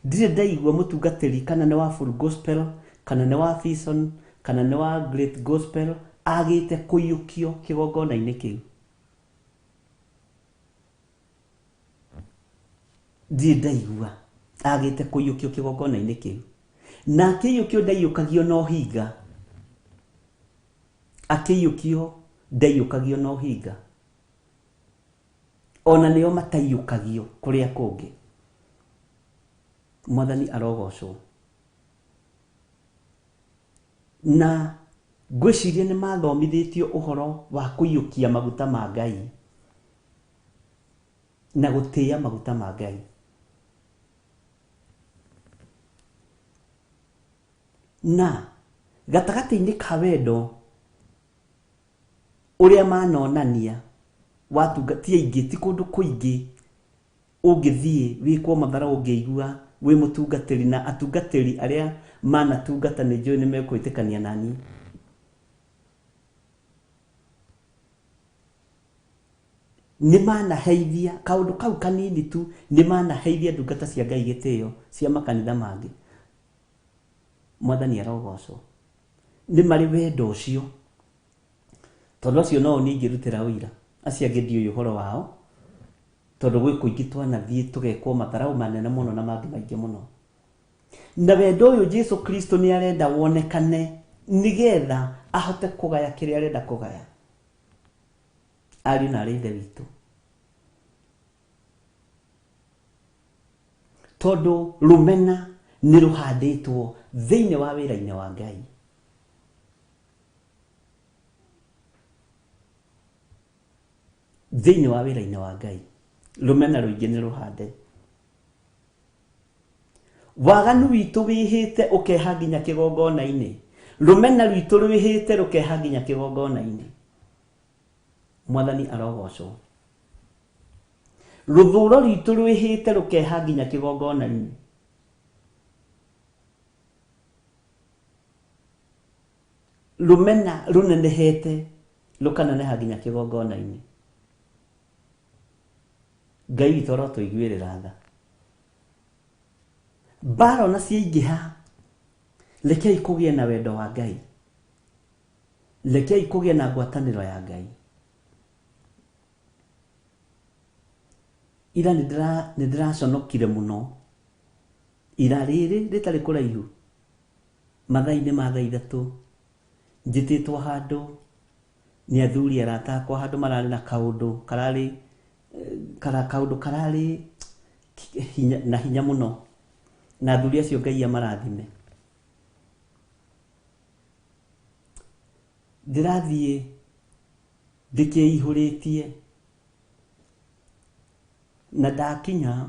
Ndirĩ ndaigua mũtungatĩri kana nĩ wa Full Gospel, kana nĩ wa Vision, kana nĩ wa Great Gospel agĩte kũiyũkio kĩgongona-inĩ kĩu. Ndirĩ ndaigua agĩte kũiyũkio kĩgongona-inĩ kĩu. Na akĩiyũkio ndaiyũkagio na ũhinga. Akĩiyũkio ndaiyũkagio na ũhinga. Ona nĩo mataiyũkagio kũrĩa kũngĩ. Mwathani arogocwo. Na ngwĩciria nĩ mathomithĩtio ũhoro wa kũiyũkia maguta ma Ngai na gũtĩĩa maguta ma Ngai. Na gatagatĩ-inĩ ka wendo ũrĩa manonania watungati aingĩ, ti kũndũ kũingĩ ũngĩthiĩ wĩkwo mathara ũngĩigua wĩ mũtungatĩri, na atungatĩri arĩa manatungata nĩ njũĩ nĩ mekwĩtĩkania nani. Nĩ manaheithia kaũndũ kau kanini tu, nĩ manaheithia ndungata cia Ngai gĩtĩo cia makanitha mangĩ. Mwathani arogocwo. Nĩ marĩ wendo ũcio, tondũ acio no niĩ ingĩrutĩra ũira, acio angĩ ndiũĩ ũhoro wao, tondũ gwĩ kũingĩ twanathiĩ tũgekwo matharau manene mũno na mangĩ maingĩ mũno. Na wendo ũyũ Jesu Kristo nĩ arenda wonekane nĩgetha ahote kũgaya kĩrĩa arenda kũgaya. Ariũ na arĩ ithe witũ, tondũ rũmena nĩ rũhandĩtwo thĩinĩ wa wĩra-inĩ wa Ngai. Thĩinĩ wa wĩra-inĩ wa Ngai rũmena rũingĩ nĩ rũhande. Waganu witũ wĩhĩte ũkeha nginya kĩgongona-inĩ. Rũmena rwitũ rwĩhĩte rũkeha nginya kĩgongona-inĩ. Mwathani arogocwo. Rũthũro rwitũ rwĩhĩte rũkeha nginya kĩgongona-inĩ. Rũmena rũnenehete rũkaneneha nginya kĩgongona-inĩ. Ngai witũ arotũiguĩrĩra tha. Mbara ona ciaingĩha, rekei kũgĩe na wendo wa Ngai, rekei kũgĩe na ngwatanĩro ya Ngai. Ira nĩ ndĩraconokire mũno. Ira rĩrĩ rĩtarĩ kũraihu, mathaa-inĩ ma thaa 3, njĩtĩtwo handũ nĩ athuri arata akwa, handũ mararĩ na kaũndũ kararĩ kaũndũ kararĩ hinya, na hinya mũno, na athuri acio Ngai amarathime. Ndĩrathiĩ ndĩkĩihũrĩtie, na ndakinya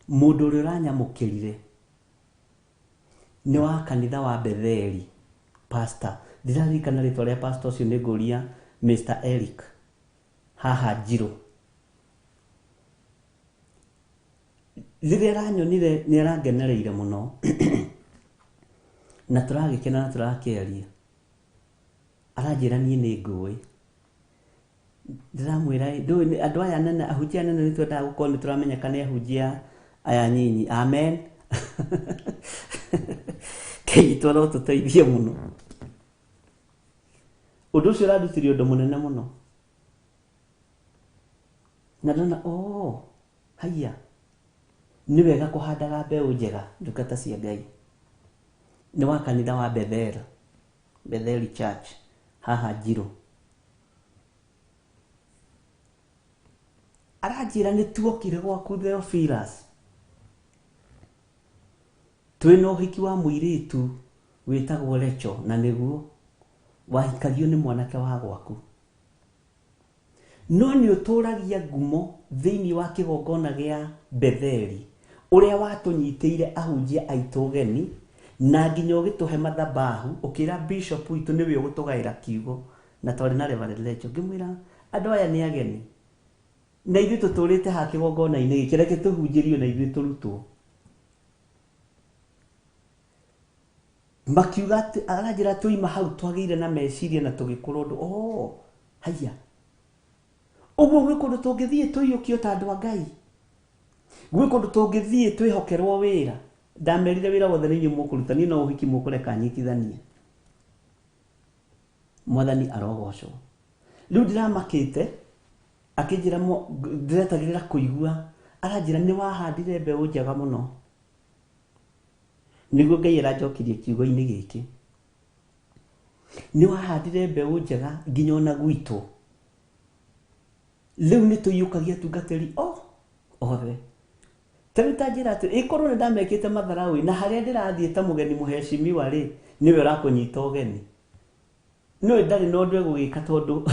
mũndũ ũrĩa ũranyamũkĩrire nĩ wa kanitha wa Betheli, pastor. Ndĩraririkana rĩtwa rĩa pastor ũcio, nĩ ngũria Mr. Eric haha Njirũ. Rĩrĩa aranyonire nĩ arangenereire mũno na tũragĩkena na tũrakĩaria. Aranjĩra niĩ nĩ ngũĩ. Ndĩramwĩra ndũĩ andũ aya anene, ahunjia anene nĩ twendaga gũkorwo nĩ tũramenyeka nĩ ahunjia aya nyinyi. Amen. Ngai witũ arotũteithie mũno. Ũndũ ũcio ũrandutire ũndũ mũnene mũno. Na ndona, oh, haiya, nĩ wega kũhandaga mbeũ njega, ndungata cia Ngai. Nĩ wa kanitha wa Bethel, Bethel Church, haha Njirũ. Aranjĩra nĩ tuokire gwaku Theophilus, twĩna ũhiki wa mũirĩtu wĩtagwo Recho, na nĩguo wahikagio nĩ mwanake wa gwaku. No nĩ ũtũragia ngumo thĩinĩ wa kĩgongona gĩa Betheli, ũrĩa watũnyitĩire ahunjia aitũ ũgeni, na nginya ũgĩtũhe mathabahu, ũkĩra bishop witũ nĩwe ũgũtũgaĩra kiugo, na twarĩ na Reverend Recho. Ngĩmwĩra andũ aya nĩ ageni, na ithuĩ tũtũrĩte haha kĩgongona-inĩ gĩkĩ, reke tũhunjĩrio na ithuĩ tũrutwo. Makiuga atĩ, aranjĩra tũima hau twagĩire na meciria na tũgĩkũra ũndũ. Oh, haiya. Ũguo gwĩ kũndũ tũngĩthiĩ tũiyũkio ta andũ a Ngai. Gwĩ kũndũ tũngĩthiĩ twĩhokerwo wĩra. Ndamerire wĩra wothe nĩ inyuĩ mũkũruta, niĩ no ũhiki mũkũreka nyitithanie. Mwathani arogocwo. Rĩu ndĩramakĩte, akĩnjĩra ndĩretagĩrĩra kũigua, aranjĩra nĩ wahandire mbeũ njega mũno. Nĩguo Ngai aranjokirie kiugo-inĩ gĩkĩ. Nĩ wahandire mbeũ njega nginya ona gwitũ. Rĩu nĩ tũiyũkagia atungatĩri othe. Ta rĩu ta njĩra atĩ, ĩkorwo nĩ ndamekĩte matharaũ na harĩa ndĩrathiĩ ta mũgeni mũhecimiwa rĩ, nĩwe ũrakũnyita ũgeni. No ndarĩ na ũndũ egũgĩka tondũ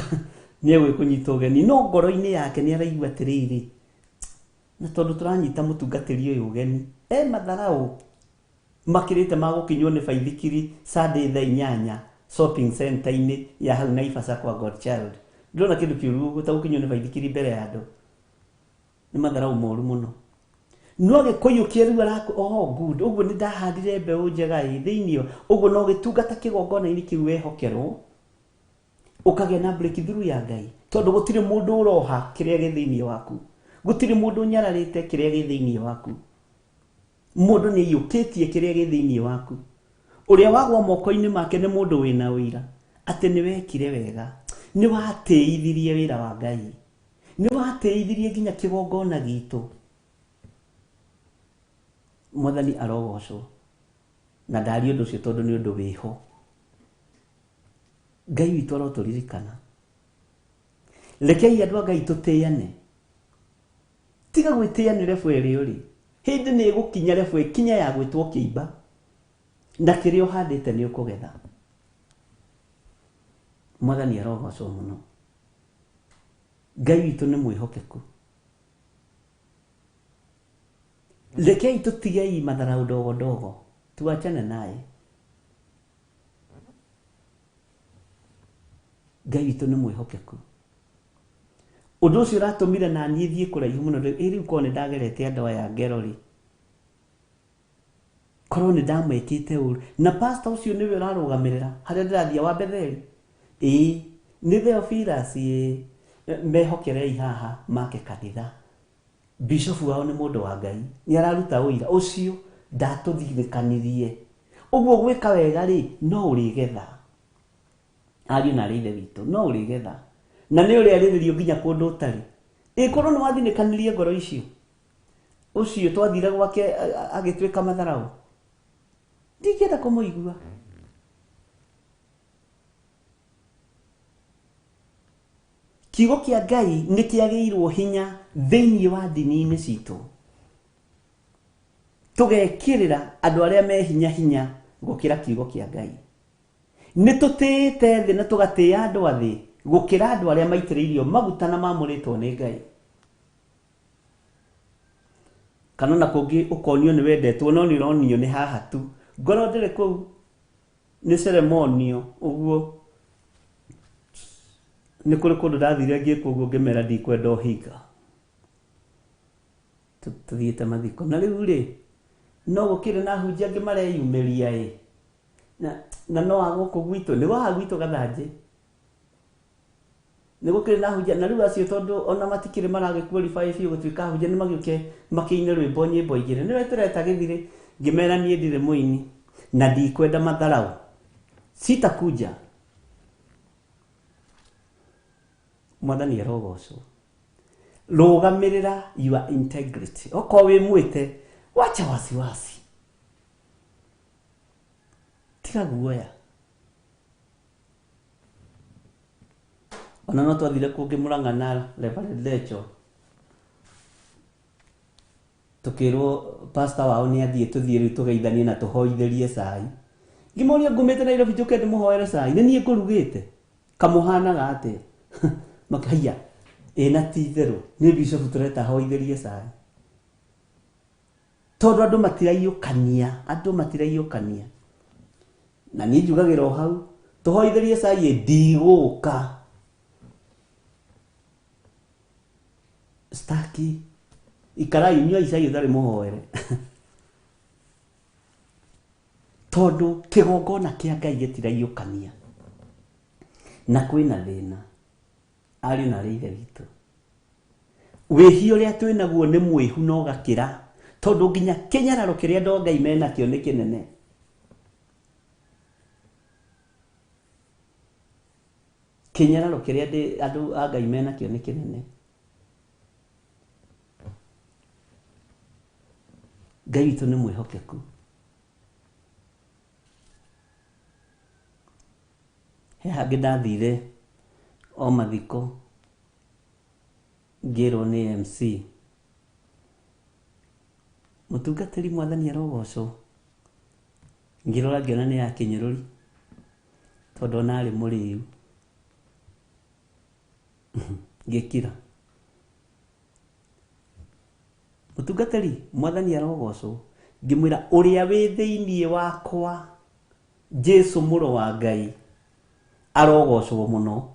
nĩ egũkũnyita ũgeni, no ngoro-inĩ yake nĩ araigua atĩrĩrĩ, na tondũ tũranyita mũtungatĩri ũyũ ũgeni, e matharaũ makĩrĩte ma gũkinywo nĩ baithikiri Sunday thaa 8 shopping center-inĩ ya hau Naivasha kwa Godchild. Ndĩrona kĩndũ kĩũru ũguo ta gũkinywo nĩ baithikiri mbere ya andũ. Nĩ matharaũ moru mũno. No gĩkũyũ kĩrĩu arakũ, oh good, ũguo nĩ ndahandire mbeũ njega ĩ thĩinĩ, ũguo no gĩtungata kĩgongona-inĩ kĩu wehokerwo, ũkagĩa na breakthrough ya Ngai. Tondũ gũtirĩ mũndũ ũroha kĩrĩa gĩ thĩinĩ waku. Gũtirĩ mũndũ ũnyararĩte kĩrĩa gĩ thĩinĩ waku. Mũndũ nĩ aiyũkĩtie kĩrĩa gĩ thĩinĩ waku. Ũrĩa wagwa moko-inĩ make nĩ mũndũ wĩna ũira atĩ nĩ wekire wega, nĩ watĩithirie wĩra wa Ngai, nĩ watĩithirie nginya kĩgongona gitũ. Mwathani arogocwo. Na ndaria ũndũ ũcio tondũ nĩ ũndũ wĩho. Ngai witũ arotũririkana. Rekei andũ a Ngai tũtĩane. Tiga gwĩtĩa nĩ rebu ĩrĩa ũrĩ. Hĩndĩ nĩ ĩgũkinya rebu ĩkinya ya gwĩtwo kĩimba, na kĩrĩa ũhandĩte nĩ ũkũgetha. Mwathani arogocwo mũno. Ngai witũ nĩ mwĩhokeku. Rekei tũtigei matharau ndogo ndogo, tuachane naye. Ngai witũ nĩ mwĩhokeku. Ũndũ ũcio ũratũmire na niĩ thiĩ kũraihu mũno. Ĩ rĩu korwo nĩ ndagerete andũ aya ngero rĩ, korwo nĩ ndamekĩte ũru. Na pastor ũcio nĩwe ũrarũgamĩrĩra harĩa ndĩrathiĩ wa Betheli. Ĩĩ, nĩ Theophilus, ĩĩ, mehokerei haha make kanitha. Bishop wao nĩ mũndũ wa Ngai, nĩ araruta ũira ũcio Ndatũthirĩkanirie. Ũguo gwĩka wega rĩ, no ũrĩgetha. Ariũ na arĩ ithe witũ, no ũrĩgetha. Na nĩ ũrĩarĩrĩrio nginya kũndũ ũtarĩ. Ĩkorwo nĩ wathinĩkanirie ngoro icio. Ũcio twathire gwake agĩtuĩka matharau. Ndingĩenda kũmũigua. Kiugo kĩa Ngai nĩ kĩagĩirwo hinya thĩinĩ wa ndini-inĩ citũ. Tũgekĩrĩra andũ arĩa me hinya hinya gũkĩra kiugo kĩa Ngai. Nĩ tũtĩĩte thĩ na tũgatĩĩa andũ a thĩ gũkĩra andũ arĩa maitĩrĩirio maguta na mamũrĩtwo nĩ Ngai. Kana ona kũngĩ ũkonio nĩ wendetwo no nĩ ũronio nĩ haha tu. Ngoro ndĩrĩ kũu, nĩ ceremonio ũguo. Nĩ kũrĩ kũndũ ndathire ngĩkwo ũguo ngĩmera ndikwenda ũhinga. Tũthiĩte mathiko. Na rĩu rĩ, no gũkĩrĩ na ahunjia angĩ mareyumĩria ĩ. Na no a gũkũ gwitũ, nĩ wa gwitũ Gathanjĩ. Nĩ gũkĩrĩ na ahunjia, na rĩu acio tondũ ona matikĩrĩ maragĩ qualify biũ gũtuĩka ahunjia, nĩ magĩũke makĩine rwĩmbo nyĩmbo igĩrĩ. Nĩwe tũreta gĩthirĩ, ngĩmera niĩ ndirĩ mũini na ndikwenda matharau. Sitakuja. Mwathani arogocwo. Rũgamĩrĩra your integrity. Okorwo wĩ mwĩte, wacha wasiwasi. Tiga guoya. Ona no twathire kũngĩ Murang'a na Reverend Lecho. Tukĩrwo pastor wao nĩ athiĩ tũthiĩ rĩu tũgeithanie na tũhoithĩrie cai. Ngĩmoria ngumĩte Nairobi njũke ndĩmũhoere cai, nĩ niĩ ngũrugĩte. Kamũhanaga atĩa? Makĩhaiya, ĩ na ti itherũ, nĩ bishop tũreta ahoithĩrie cai. Tondũ andũ matiraiyũkania, andũ matiraiyũkania. Na niĩ njugagĩra o hau, tũhoithĩrie cai ĩ ndigũka. Staki. Ikarai nyuai cai ũtarĩ mũhoere. Tondũ kĩgongona kĩa Ngai gĩtiraiyũkania. Na kwĩna thĩna. Ariũ na arĩ ithe witũ. Wĩhia ũrĩa twĩnaguo nĩ mwĩhu na ũgakĩra. Tondũ nginya kĩnyararo kĩrĩa andũ a Ngai menakĩo nĩ kĩnene. Kĩnyararo kĩrĩa andũ a Ngai menakĩo nĩ kĩnene. Ngai witũ nĩ mwĩhokeku. He hangĩ ndathire o mathiko ngĩrwo nĩ MC. Mũtungatĩri mwathani arogocwo. Ngĩrora ngĩona nĩ ya kĩnyũrũri tondũ ona arĩ mũrĩu. Ngĩkira. Mũtungatĩri mwathani arogocwo. Ngĩmwĩra ũrĩa wĩ thĩinĩ wakwa Jesu mũrũ wa Ngai arogocwo mũno.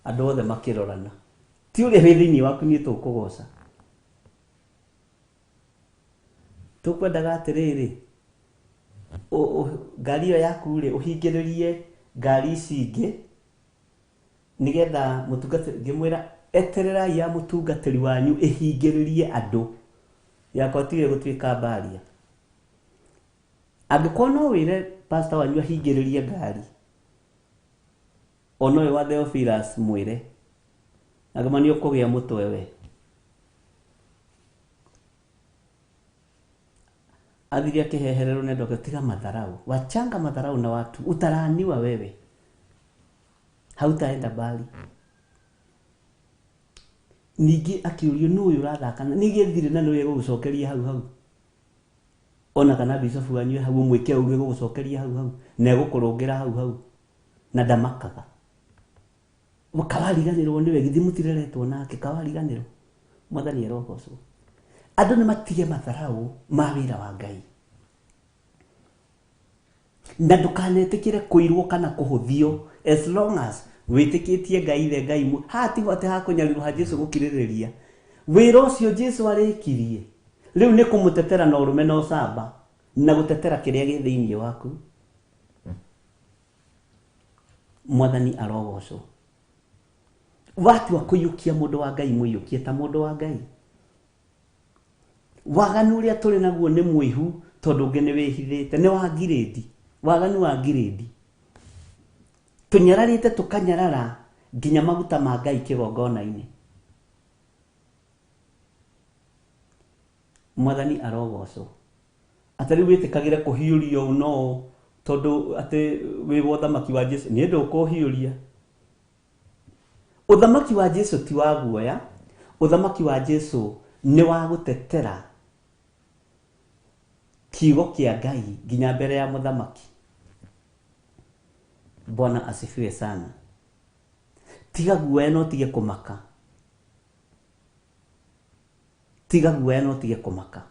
Andũ othe makĩrorana. Ti ũrĩa wĩ thĩinĩ waku niĩ tũkũgoca. Tũkwendaga atĩrĩrĩ, ngari ĩyo yaku rĩ, ũhingĩrĩrie ngari ici ingĩ nĩgetha mũtungatĩri, ngĩmwĩra etererai ya mũtungatĩri wanyu ĩhingĩrĩrie andũ. Yakwa tiwe gũtuĩka mbaria. Angĩkorwo no wĩre pastor wanyu ahingĩrĩrie ngari, ona ũyũ wa Theophilus mwĩre, agema nĩ ũkũgĩa mũtwe we. Athire akĩhehererwo nĩ andũ ake, tiga matharau, wachanga matharau na watu, utalaaniwa wewe. Hautaenda mbali. Ningĩ akĩũrio nũ ũyũ ũrathaka na ningĩ thire na nĩwe egũgũcokeria hau hau. Ona kana bishop wanyu hau ũmwĩke ũguo egũgũcokeria hau hau na egũkũrũngĩra hau hau na ndamakaga. Kawariganĩrwo nĩwe, githĩ mũtireretwo nake, kawariganĩrwo. Mwathani arogocwo. Andũ nĩ matige matharau ma wĩra wa Ngai. Na ndũkanetĩkĩre kũirwo kana kũhũthio as long as wĩtĩkĩtie Ngai ithe Ngai haha tiho atĩ hakũnyarirwo ha Jesu gũkirĩrĩria. Wĩra ũcio Jesu arĩkirie rĩu nĩ kũmũtetera na ũrũme na ũcamba na gũtetera kĩrĩa gĩ thĩinĩ waku. Mwathani arogocwo. Watua kũiyũkia mũndũ wa Ngai, mũiyũkie ta mũndũ wa Ngai. Waganu ũrĩa tũrĩ naguo nĩ mwĩhu Tondũ ũngĩ nĩ wĩhithĩte nĩ wa ngirĩndi, waganu wa ngirĩndi. Tũnyararĩte tũkanyarara nginya maguta ma Ngai kĩgongona-inĩ. Mwathani arogocwo. Atĩ rĩu wĩtĩkagĩre kũhiũrio ũũ no tondũ atĩ wĩ wa ũthamaki wa Jesu, niĩ ndũkũhiũria. Ũthamaki wa Jesu ti wa guoya, ũthamaki wa Jesu nĩ wa gũtetera kiugo kĩa Ngai nginya mbere ya mũthamaki. Bwana asifiwe sana. Tiga guoya no tige kũmaka. Tiga guoya no tige kũmaka.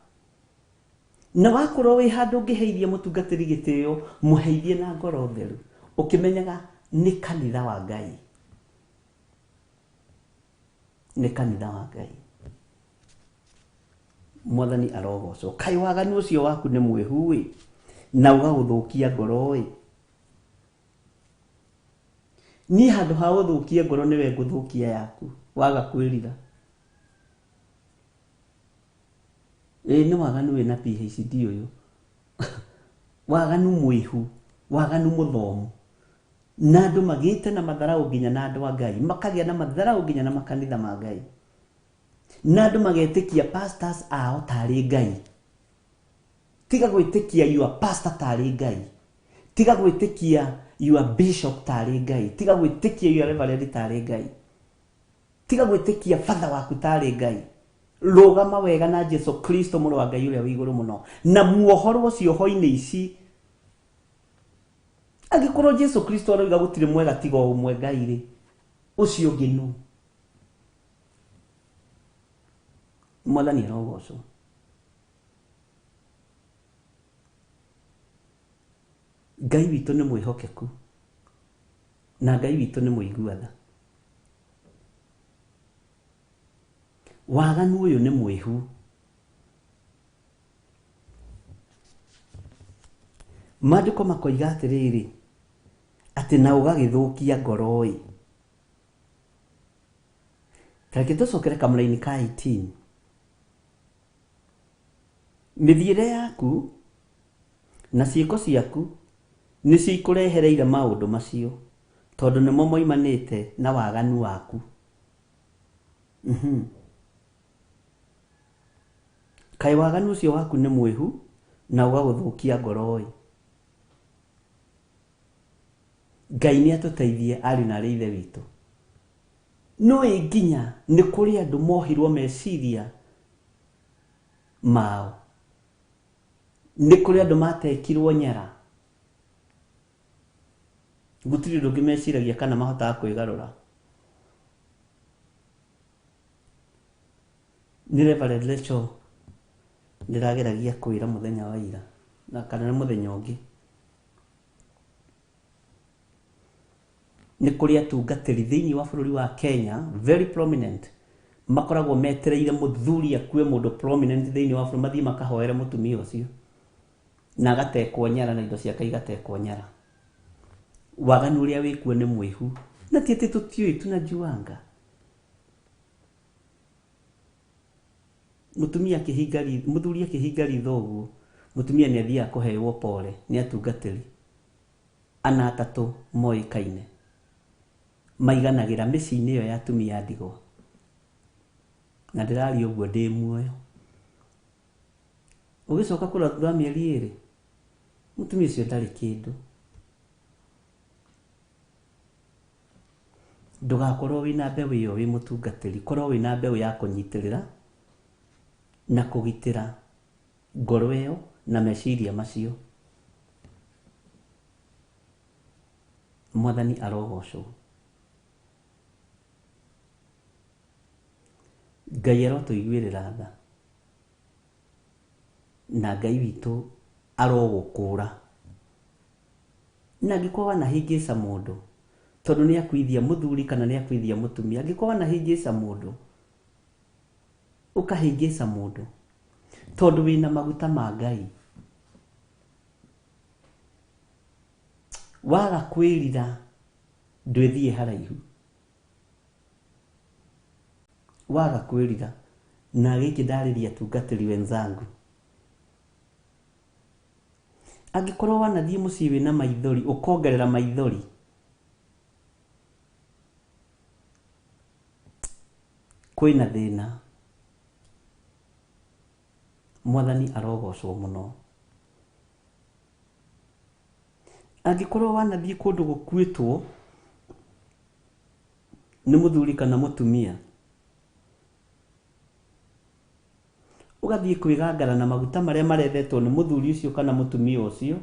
Na wakorwo wĩ handũ ũngĩheithia mũtungatĩri gĩtĩo, mũheithie na ngoro theru, ũkĩmenyaga nĩ kanitha wa Ngai. Nĩ kanitha wa Ngai. Mwathani arogocwo. Kaĩ waganu ũcio waku nĩ mwĩhu-ĩ, na ũgagũthũkia ngoro-ĩ. Niĩ handũ ha gũthũkia ngoro nĩwe ngũthũkia yaku, waga kwĩrira. Ĩĩ nĩ waganu wĩna PhD ũyũ. Waganu mwĩhu, waganu mũthomu. Na andũ magĩte na matharaũ nginya na andũ a Ngai, makagĩa na matharaũ nginya na makanitha ma Ngai. Na andũ magetĩkia pastors ao tarĩ Ngai. Tiga gwĩtĩkia your pastor tarĩ Ngai. Tiga gwĩtĩkia your bishop tarĩ Ngai. Tiga gwĩtĩkia your reverend tarĩ Ngai. Tiga gwĩtĩkia father waku tarĩ Ngai. Rũgama wega na Jesu Kristo mũrũ wa Ngai ũrĩa wĩ igũrũ mũno. Na muohorwo cioho-inĩ ici. Angĩkorwo Jesu Kristo aroiga gũtirĩ mwega tiga o ũmwe Ngai rĩ, ũcio ũngĩ nũ? Mwathani arogocwo. Ngai witũ nĩ mwĩhokeku na Ngai witũ nĩ mũigua tha. Waganu ũyũ nĩ mwĩhu. Maandĩko makoiga atĩrĩrĩ, atĩ na ũgagĩthũkia ngoro-ĩ. Ta reke tũcokere kamũraini ka 18. Mĩthiĩre yaku na ciĩko ciaku nĩcio ikũrehereire maũndũ macio, tondũ nĩmo moimanĩte na waganu waku. Kaĩ waganu ũcio waku nĩ mwĩhu na ũgagũthũkia ngoro-ĩ. Ngai nĩ atũteithie ariũ na arĩ ithe witũ. No ĩ nginya nĩ kũrĩ andũ mohirwo meciria mao. Nĩ kũrĩ andũ matekirwo nyara. Gũtirĩ ũndũ ũngĩ meciragia kana mahotaga kwĩgarũra. Nĩ Reverend Rachel ndĩrageragia kwĩra mũthenya wa ira na kana nĩ mũthenya ũngĩ. Nĩ kũrĩ atungatĩri thĩinĩ wa bũrũri wa Kenya very prominent makoragwo metereire mũthuri akue mũndũ prominent thĩinĩ wa bũrũri mathiĩ makahoere mũtumia ũcio na agatekwo nyara na indo ciake igatekwo nyara. Waganu ũrĩa wĩkuo nĩ mwĩhu na ti atĩ tũtiũĩ tunajuanga. Mũtumia akĩhinga ritho, mũthuri akĩhinga ritho ũguo, mũtumia nĩ athiaga kũheyo pole nĩ atungatĩri ana atatũ moĩkaine maiganagĩra mĩciĩ-inĩ ĩyo ya atumia a ndigwa. Na ndĩraria ũguo ndĩ muoyo. Ũgĩcoka kũrora thutha wa mĩeri ĩrĩ, mũtumia ũcio ndarĩ kĩndũ. Ndũgakorwo wĩna mbeũ ĩyo wĩ mũtungatĩri, korwo wĩna mbeũ ya kũnyitĩrĩra na kũgitĩra ngoro ĩyo na meciria macio. Mwathani arogocwo. Ngai arotũiguĩrĩra tha na Ngai witũ arogũkũra. Na angĩkorwo wanahĩngĩca mũndũ, tondũ nĩ akuithia mũthuri kana nĩ akuithia mũtumia, angĩkorwo wanahĩngĩca mũndũ, ũkahĩngĩca mũndũ tondũ wĩna maguta ma Ngai, waga kwĩrira ndwĩthiĩ haraihu. Waga kwĩrira. Na gĩkĩ ndarĩria atungatĩri wenzangu, Angĩkorwo wanathiĩ mũciĩ wĩna maithori ũkongerera maithori, kwĩna thĩna. Mwathani arogocwo mũno. Angĩkorwo wanathiĩ kũndũ gũkuĩtwo nĩ mũthuri kana mũtumia, ũgathiĩ kwĩgangara na maguta marĩa marethetwo nĩ mũthuri ũcio kana mũtumia ũcio,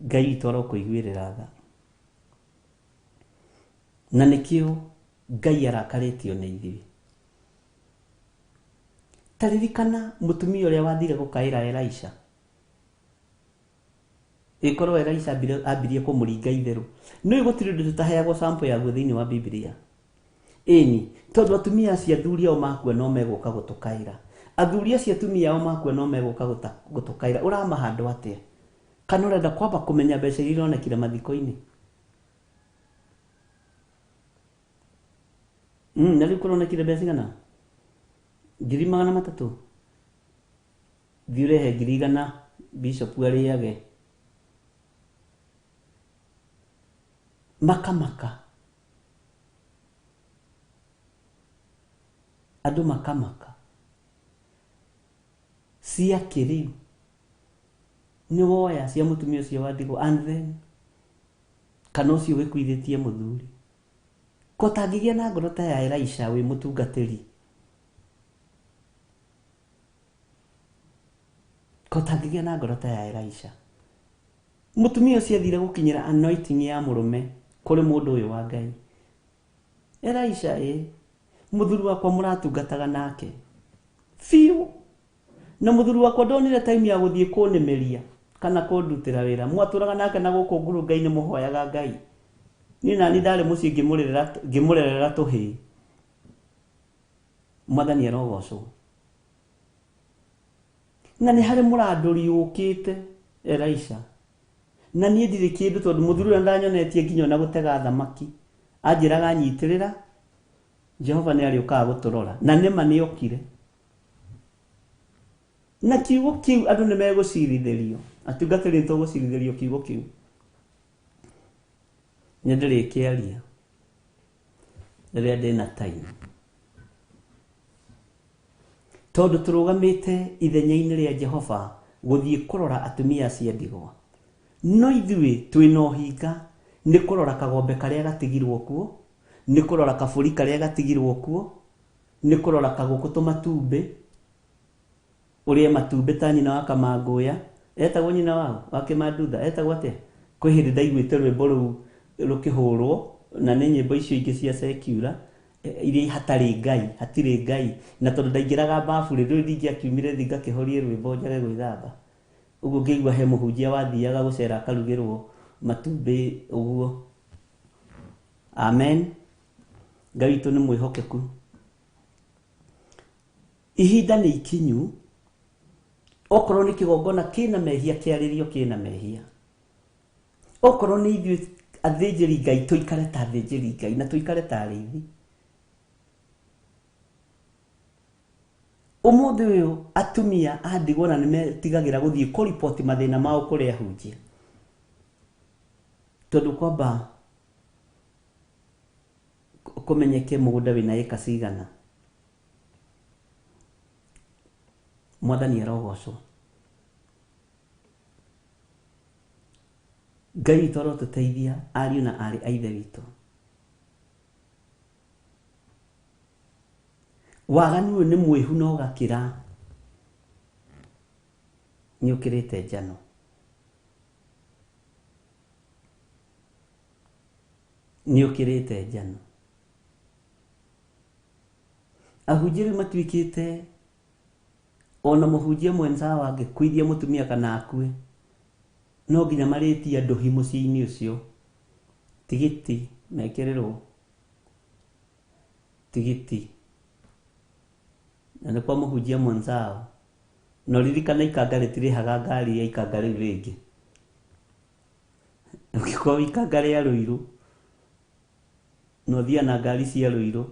Ngai witũ arokũiguĩrĩra tha. Na nĩkĩo Ngai arakarĩtio nĩ ithuĩ. Ta ririkana mũtumia ũrĩa wathire gũkaĩra Elisha. Ĩkorwo Elisha ambirie kũmũringa itherũ. Nĩũĩ gũtirĩ ũndũ tũtaheagwo sample yaguo thĩinĩ wa Bibilia. Ĩni, tondũ atumia acio athuri ao makua no megũka gũtũkaĩra. Athuri acio atumia ao makua no megũka gũtũkaĩra. Ũramahandwo atĩa? Kana ũrenda kwamba kũmenya mbeca iria ironekire mathiko-inĩ? Na rĩu kũronekire mbeca cigana? 300,000. Thiĩ ũrehe 100,000 bishop arĩage. Makamaka. Andũ makamaka. Cia kĩrĩu. Nĩ woya cia mũtumia ũcio wa ndigwa and then kana ũcio wĩkuithĩtie mũthuri. Ko tangĩgĩa na ngoro ta ya Elisha wĩ mũtungatĩri. Ko tangĩgĩa na ngoro ta ya Elisha. Mũtumia ũcio athire gũkinyĩra anointing ya mũrũme kũrĩ mũndũ ũyũ wa Ngai. Elisha ĩ, mũthuri wakwa mũratungataga nake biũ. Na mũthuri wakwa ndonire time ya gũthiĩ kũnĩmĩria kana kũndutĩra wĩra. Mwatũraga nake na gũkũ ngurunga-inĩ mũhoyaga Ngai. Niĩ nani ndarĩ mũciĩ ngĩmũrerera tũhĩĩ. Mwathani arogocwo. Na nĩ harĩ mũrandũri ũkĩte Elisha. Na niĩ ndirĩ kĩndũ tondũ mũthuri ũrĩa ndanyonetie nginya ona gũtega thamaki. Anjĩraga nyitĩrĩra, Jehova nĩ arĩũkaga gũtũrora. Na nĩma nĩokire. Na kiugo kĩu andũ nĩ megũcirithĩrio. Atungatĩri nĩ tũgũcirithĩrio kiugo kĩu. Nĩ ndĩrĩkĩaria rĩrĩa ndĩna time. Tondũ tũrũgamĩte ithenya-inĩ rĩa Jehova gũthiĩ kũrora atumia acio a ndigwa. No ithuĩ twĩna ũhinga nĩ kũrora kagombe karĩa gatigirwo kuo, nĩ kũrora kabũri karĩa gatigirwo kuo, nĩ kũrora kagũkũ tũmatumbĩ, ũrĩe matumbĩ ta nyina wa Kamangũya. Etagwo nyina wao wa Kĩmandutha, etagwo atĩa? Kwĩ hĩndĩ ndaiguĩte rwĩmbo rũu rũkĩhũrwo, na nĩ nyĩmbo icio ingĩ cia secular, iria hatarĩ Ngai, hatirĩ Ngai. Na tondũ ndaingĩraga bafu rĩ, ndũĩ ndingĩakiumire thĩ ngakĩhorie rwĩmbo njage gwĩthamba. Ũguo ngĩigua he mũhunjia wathiaga gũcera akarugĩrwo matumbĩ ũguo. Amen. Ngai witũ nĩ mwĩhokeku. Ihinda nĩ ikinyu, okorwo nĩ kĩgongona kĩna mehia kĩarĩrio kĩna mehia. Okorwo nĩ ithuĩ athĩnjĩri Ngai tũikare ta athĩnjĩri Ngai na tũikare ta arĩithi. Ũmũthĩ ũyũ atumia a ndigwa na nĩmetigagĩra gũthiĩ kũriboti mathĩna mao kũrĩ ahunjia. Tondũ kwamba kũmenyeke mũgũnda wĩna ĩka cigana. Mwathani arogocwo. Ngai witũ arotũteithia ariũ na aarĩ a Ithe witũ. Waganu ũyũ nĩ mwĩhu na ũgakĩra. Nĩ ũkĩrĩte njano. Nĩ ũkĩrĩte njano. Ahunjia rĩu matuĩkĩte ona mũhunjia mwenzao angĩkuithia mũtumia kana akue, no nginya marĩtie andũ hi mũciĩ-inĩ ũcio. Tigiti mekĩrĩrwo. Tigiti. Na nĩ kwa mũhunjia mwenzao. Na ũririkane ikanga rĩtirĩhaga ngari ya ikanga rĩu rĩngĩ. Ũngĩkorwo ikanga rĩa Rũirũ, na ũthiaga na ngari cia Rũirũ,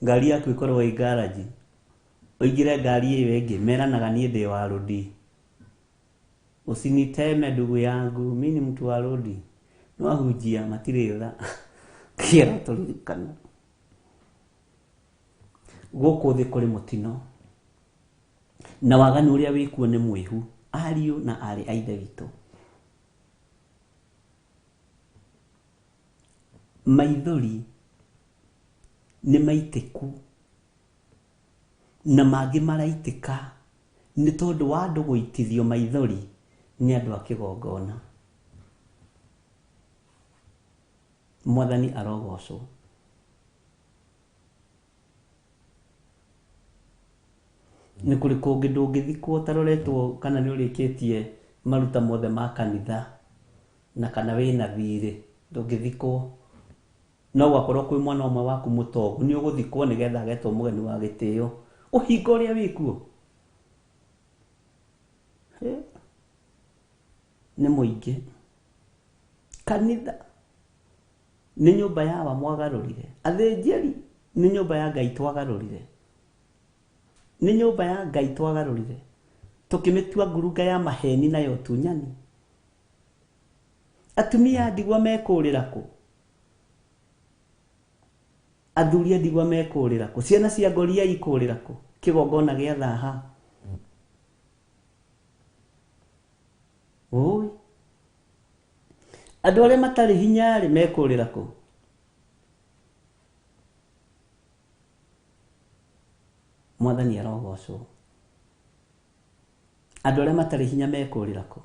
ngari yaku ĩkoragwo ĩ garage. Ũingĩre ngari ĩyo ĩngĩ meranaga niĩ ndĩ wa rũdi. Usiniteme ndugu yangu, mi ni mtu wa rũdi. No ahunjia matirĩ tha. Kĩera tũririkana. Gũkũ thĩ kũrĩ mũtino na waganu ũrĩa wĩkuo nĩ mwĩhu, ariũ na aarĩ a Ithe witũ. Maithori nĩ maitĩku na mangĩ maraitĩka nĩ tondũ wa andũ gũitithio maithori nĩ andũ a kĩgongona. Mwathani arogocwo. Nĩ kũrĩ kũngĩ ndũngĩthikwo ũtaroretwo kana nĩ ũrĩkĩtie maruta mothe ma kanitha na kana wĩna thirĩ, ndũngĩthikwo. No gwakorwo kwĩ mwana ũmwe waku mũtongu nĩ ũgũthikwo nĩgetha agetwo mũgeni wa gĩtĩo. Ũhinga ũrĩa wĩkuo nĩ mũingĩ. Kanitha nĩ nyũmba ya wa mwagarũrire, athĩnjĩri nĩ nyũmba ya Ngai twagarũrire, nĩ nyũmba ya Ngai twagarũrire tũkĩmĩtua ngurunga ya maheni na ya ũtunyani. Atumia a ndigwa mekũrĩra kũ? Athuri a ndigwa mekũrĩra kũ? Ciana cia ngoria ikũrĩra kũ? Kĩgongona gĩa thaha. Ũĩ, andũ arĩa matarĩ hinya rĩ mekũrĩra kũ? Mwathani arogocwo. Andũ arĩa matarĩ hinya mekũrĩra kũ?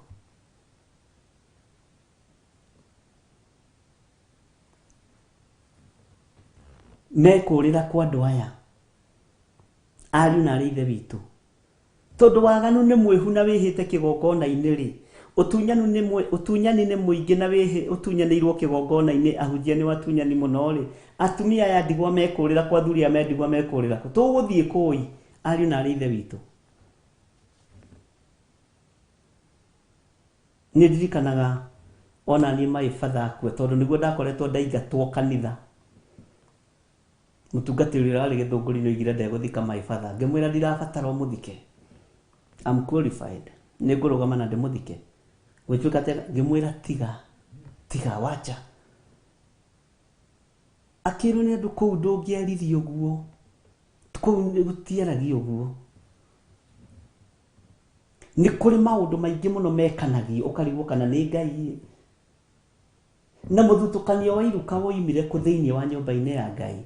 Mekũrĩra kwa andũ aya ariũ na arĩ ithe witũ, tondũ waganu nĩ mwĩhu na wĩhĩte kĩgongona-inĩ rĩ, ũtunyani nĩ mũingĩ na ũtunyanĩirwo kĩgongona-inĩ, ahunjia nĩ watunyani mũno rĩ, atumia aya ndigwa mekũrĩra kwa, athuri aya me ndigwa mekũrĩra kũ? Tũgũthiĩ kũi ariũ na arĩ ithe witũ? Nĩ ndirikanaga ona niĩ my father akua, tondũ nĩguo ndakoretwo ndaingatwo kanitha. Mũtungatĩri ũrĩa warĩ Gĩthũngũri nĩ oigire ndegũthika my father, ngĩmwĩra ndirabatara ũmũthike, I'm qualified, nĩ ngũrũgama na ndĩmũthike. Gũtuĩka atĩ ngĩmwĩra tiga, tiga, wacha. Akĩrwo nĩ andũ kũu ndũngĩaririe ũguo, kũu gũtiaragio ũguo. Nĩ kũrĩ maũndũ maingĩ mũno mekanagio ũkarigwo kana nĩ Ngai. Na mũthutũkanio wa iruka woimire kũ thĩinĩ wa nyũmba-inĩ ya Ngai?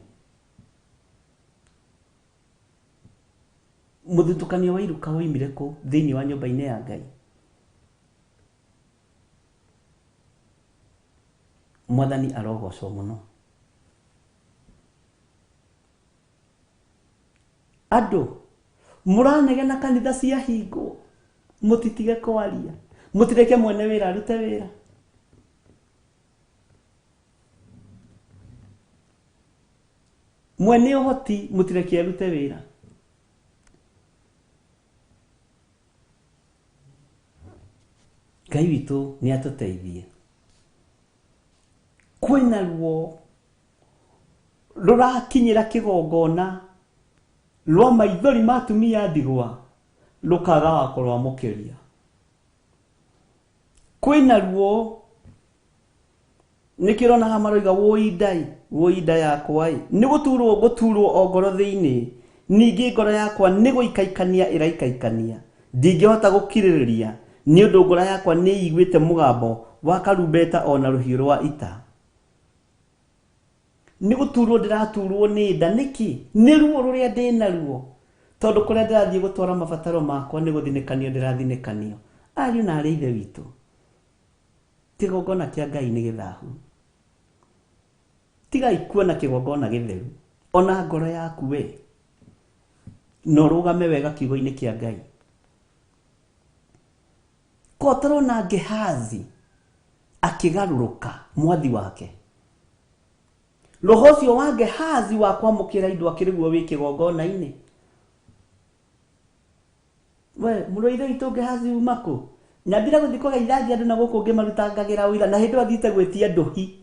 Mũthutũkanio wa iruka woimire kũ thĩinĩ wa nyũmba-inĩ ya Ngai? Mwathani arogocwo mũno. Andũ mũranegena kanitha ciahingwo, mũtitige kwaria, mũtireke mwene wĩra arute wĩra. Mwene ũhoti mũtireke arute wĩra. Ngai witũ nĩ atũteithie. Kwĩna ruo rũrakinyĩra kĩgongona rwa maithori ma atumia a ndigwa rũkaga wa kũrwamũkĩria. Kwĩna ruo nĩkĩo ũrona haha maroiga wũi ndai, wũi nda yakwa ĩ, nĩ gũturwo ngũturwo o ngoro thĩinĩ, ningĩ ngoro yakwa nĩ gũikaikania ĩraikaikania, ndingĩhota gũkirĩrĩria, nĩ ũndũ ngoro yakwa nĩ ĩiguĩte mũgambo wa karumbeta o na rũhiũ rwa ita. Nĩ gũturwo ndĩraturwo nĩ nda nĩkĩ? Nĩ ruo rũrĩa ndĩ naruo, tondũ kũrĩa ndĩrathiĩ gũtwara mabataro makwa nĩ gũthinĩkanio ndĩrathinĩkanio. Ariũ na arĩ ithe witũ, kĩgongona kĩa Ngai nĩ gĩthahu. Tigai kuona kĩgongona gĩtheru ona ngoro yaku we, na ũrũgame wega kiugo-inĩ kĩa Ngai. Ko tũrona Gehazi akĩgarũrũka mwathi wake, roho ũcio wa Gehazi wa kwamũkĩra indo akĩrĩguo wĩ kĩgongona-inĩ. We mũrũ ithe witũ Gehazi uma kũ? Nyambire gũthiĩ kũgeithagia andũ na gũkũ ngĩmarutangagĩra ũira, na hĩndĩ ĩyo athiĩte gwĩtia ndũhi.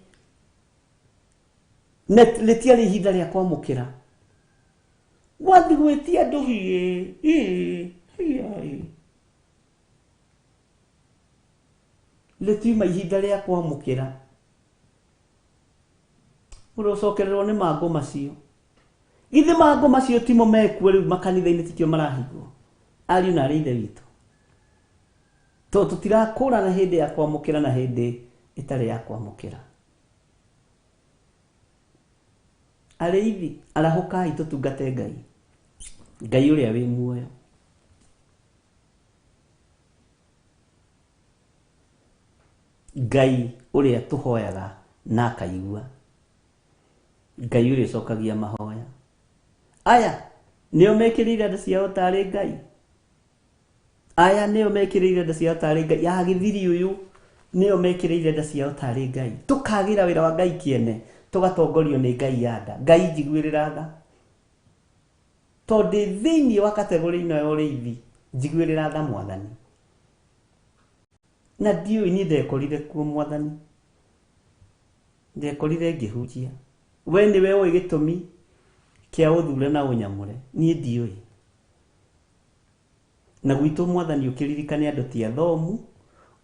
Na rĩtiarĩ ihinda rĩa kwamũkĩra. Gwathi gwĩtia andũ hiĩ hiĩ rĩtiuma ihinda rĩa kwamũkĩra ũrocokererwo nĩ mangũ macio githĩ mangũ macio timo mekuo rĩu makanitha-inĩ tikĩo marahingwo ariũ na arĩ ithe witũ to tũtirakũrana hĩndĩ ya kwamũkĩra na hĩndĩ ĩtarĩ ya kwamũkĩra arĩithi arahũkai tũtungate Ngai Ngai ũrĩa wĩ muoyo Ngai ũrĩa tũhoyaga na akaigua Ngai ũrĩa ũcokagia mahoya aya nĩo mekĩrĩire nda ciao tarĩ Ngai aya nĩo mekĩrĩire nda ciao tarĩ Ngai ya gĩthiri ũyũ nĩo mekĩrĩire nda ciao tarĩ Ngai tũkagĩra wĩra wa Ngai kĩene tũgatongorio nĩ Ngai ya nda Ngai njiguĩrĩra tha tondũ thĩinĩ wa kategori ĩno ya ũrĩithi njiguĩrĩra tha mwathani na ndiũĩ niĩ ndekorire kuo mwathani ndekorire ngĩhunjia we nĩwe ũĩ gĩtũmi kĩa ũthure na ũnyamũre niĩ ndiũĩ na gwitũ mwathani ũkĩririkane andũ ti athomu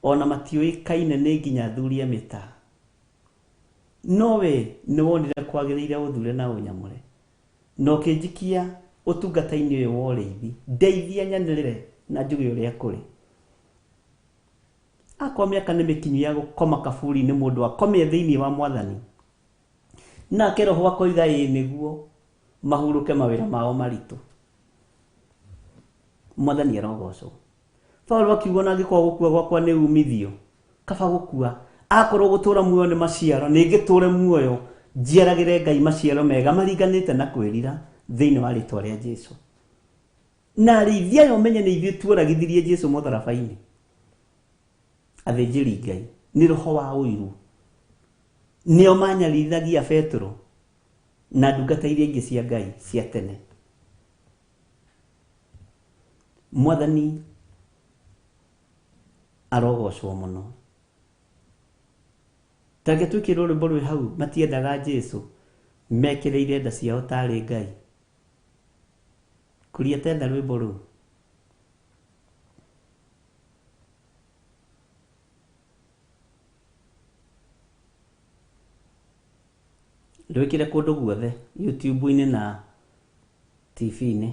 ona matiũĩkaine nĩ nginya athuri a mĩtaa no we nĩwonire kwagĩrĩire ũthure na ũnyamũre na ũkĩnjikia ũtungata-inĩ ũyũ wa ũrĩithi ndeithia nyanĩrĩre na njuge ũrĩa kũrĩ akwa mĩaka nĩ mĩkinyu ya gũkoma kaburi-inĩ mũndũ akome thĩinĩ wa mwathani nake roho akoiga ĩĩ nĩguo mahurũke mawĩra mao maritũ mwathani arogocwo Paulo akiuga na angĩkorwo gũkua gwakwa nĩ umithio kaba gũkua akorwo gũtũra muoyo nĩ maciaro nĩ ngĩtũre muoyo njiaragĩre Ngai maciaro mega maringanĩte na kwĩrira thĩinĩ wa rĩtwa rĩa Jesu na arĩithi aya ũmenye nĩ ithuĩ tuoragithirie Jesu mũtharaba-inĩ athĩnjĩri Ngai nĩ roho wa ũiru nĩo manyarithagia Petero na ndungata iria ingĩ cia Ngai cia tene mwathani arogocwo mũno tareke twĩkĩrwo rwĩmbo rwĩ hau matiendaga Jesu mekĩrĩire nda ciao tarĩ Ngai kũria tetha rwĩmbo rũu rwĩkĩre kũndũ guothe YouTube-inĩ na TV-inĩ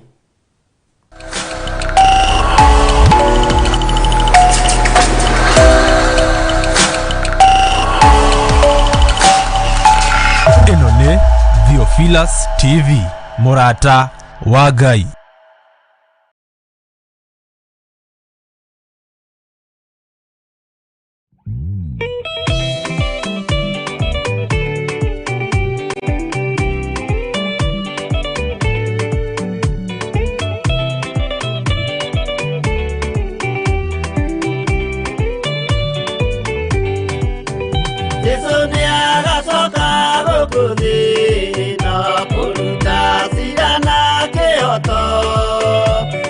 Ĩno nĩ Theophilus TV mũrata wa Ngai. Jesu nĩagacoka gũkũ thĩ na kũruta cira na kĩhoto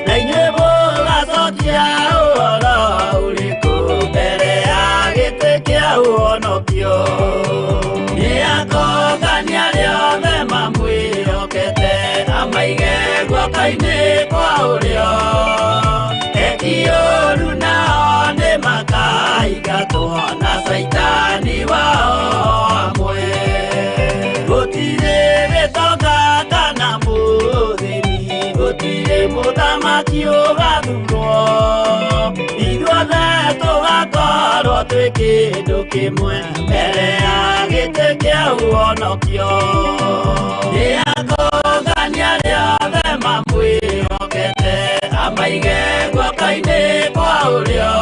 na inyuĩ mũgacokia ũhoro ũrĩkũ mbere ya gĩtĩ kĩa ũhonokio nĩakongania arĩa othe mamwĩhokete amaige guoko-inĩ kwa ũrĩo eki ũũru nao nĩmakaingatwo na Caitani wao amwe gũtirĩ gĩtonga kana mũthĩni gũtirĩ mũthamaki ũgathurwo ithuothe tũgakorwo twĩ kĩndũ kĩmwe mbere ya gĩtĩ kĩa ũhonokio nĩakongania arĩa othe mamwĩhokete amaige guoko-inĩ kwa ũrĩo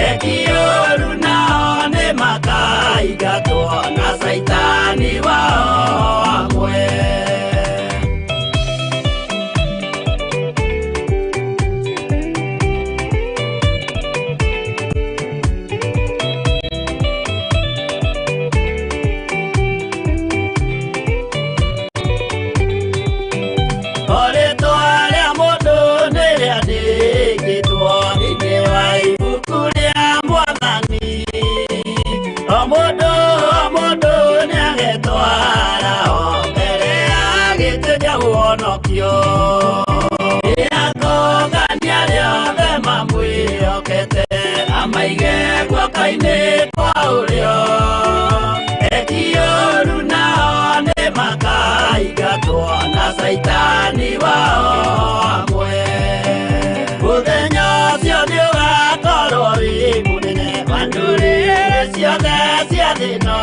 eki ũũru nao nĩmakaingatwo na Caitani wao amwe O rĩtwa rĩa mũndũ nĩrĩandĩkĩtwo guoko-inĩ kwa ũrĩo. Eki ũru nao nĩ makaingatwo na Caitani wao hamwe. Mũthenya ũcio nĩ ũgakorwo wĩ mũnene wa ndũrĩrĩ ciothe cia thĩ ĩno.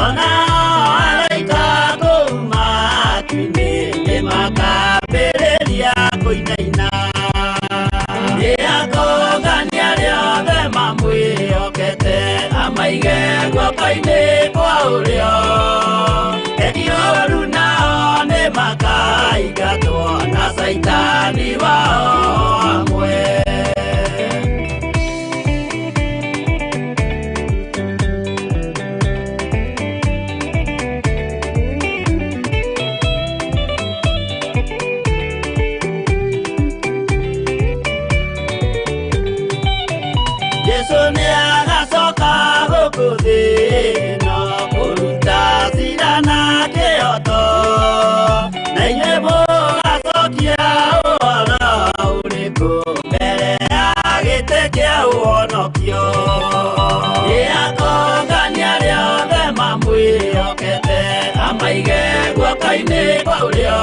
Onao araika kũu matu-inĩ nĩ makambĩrĩria kũinaina. Nĩakongania arĩa othe mamwĩhokete amaige guoko-inĩ kwa ũrĩo. Eki ũru nao nĩ makaingatwo na Caitani wao hamwe. Jesu nĩagacoka gũkũ thĩ ĩno kũruta cira na kĩhooto, na inyuĩ mũgacokia ũhoro ũrĩkũ mbere ya gĩtĩ kĩa ũhonokio. Nĩakongania arĩa othe mamwĩhokete amaige guoko-inĩ kwa ũrĩo.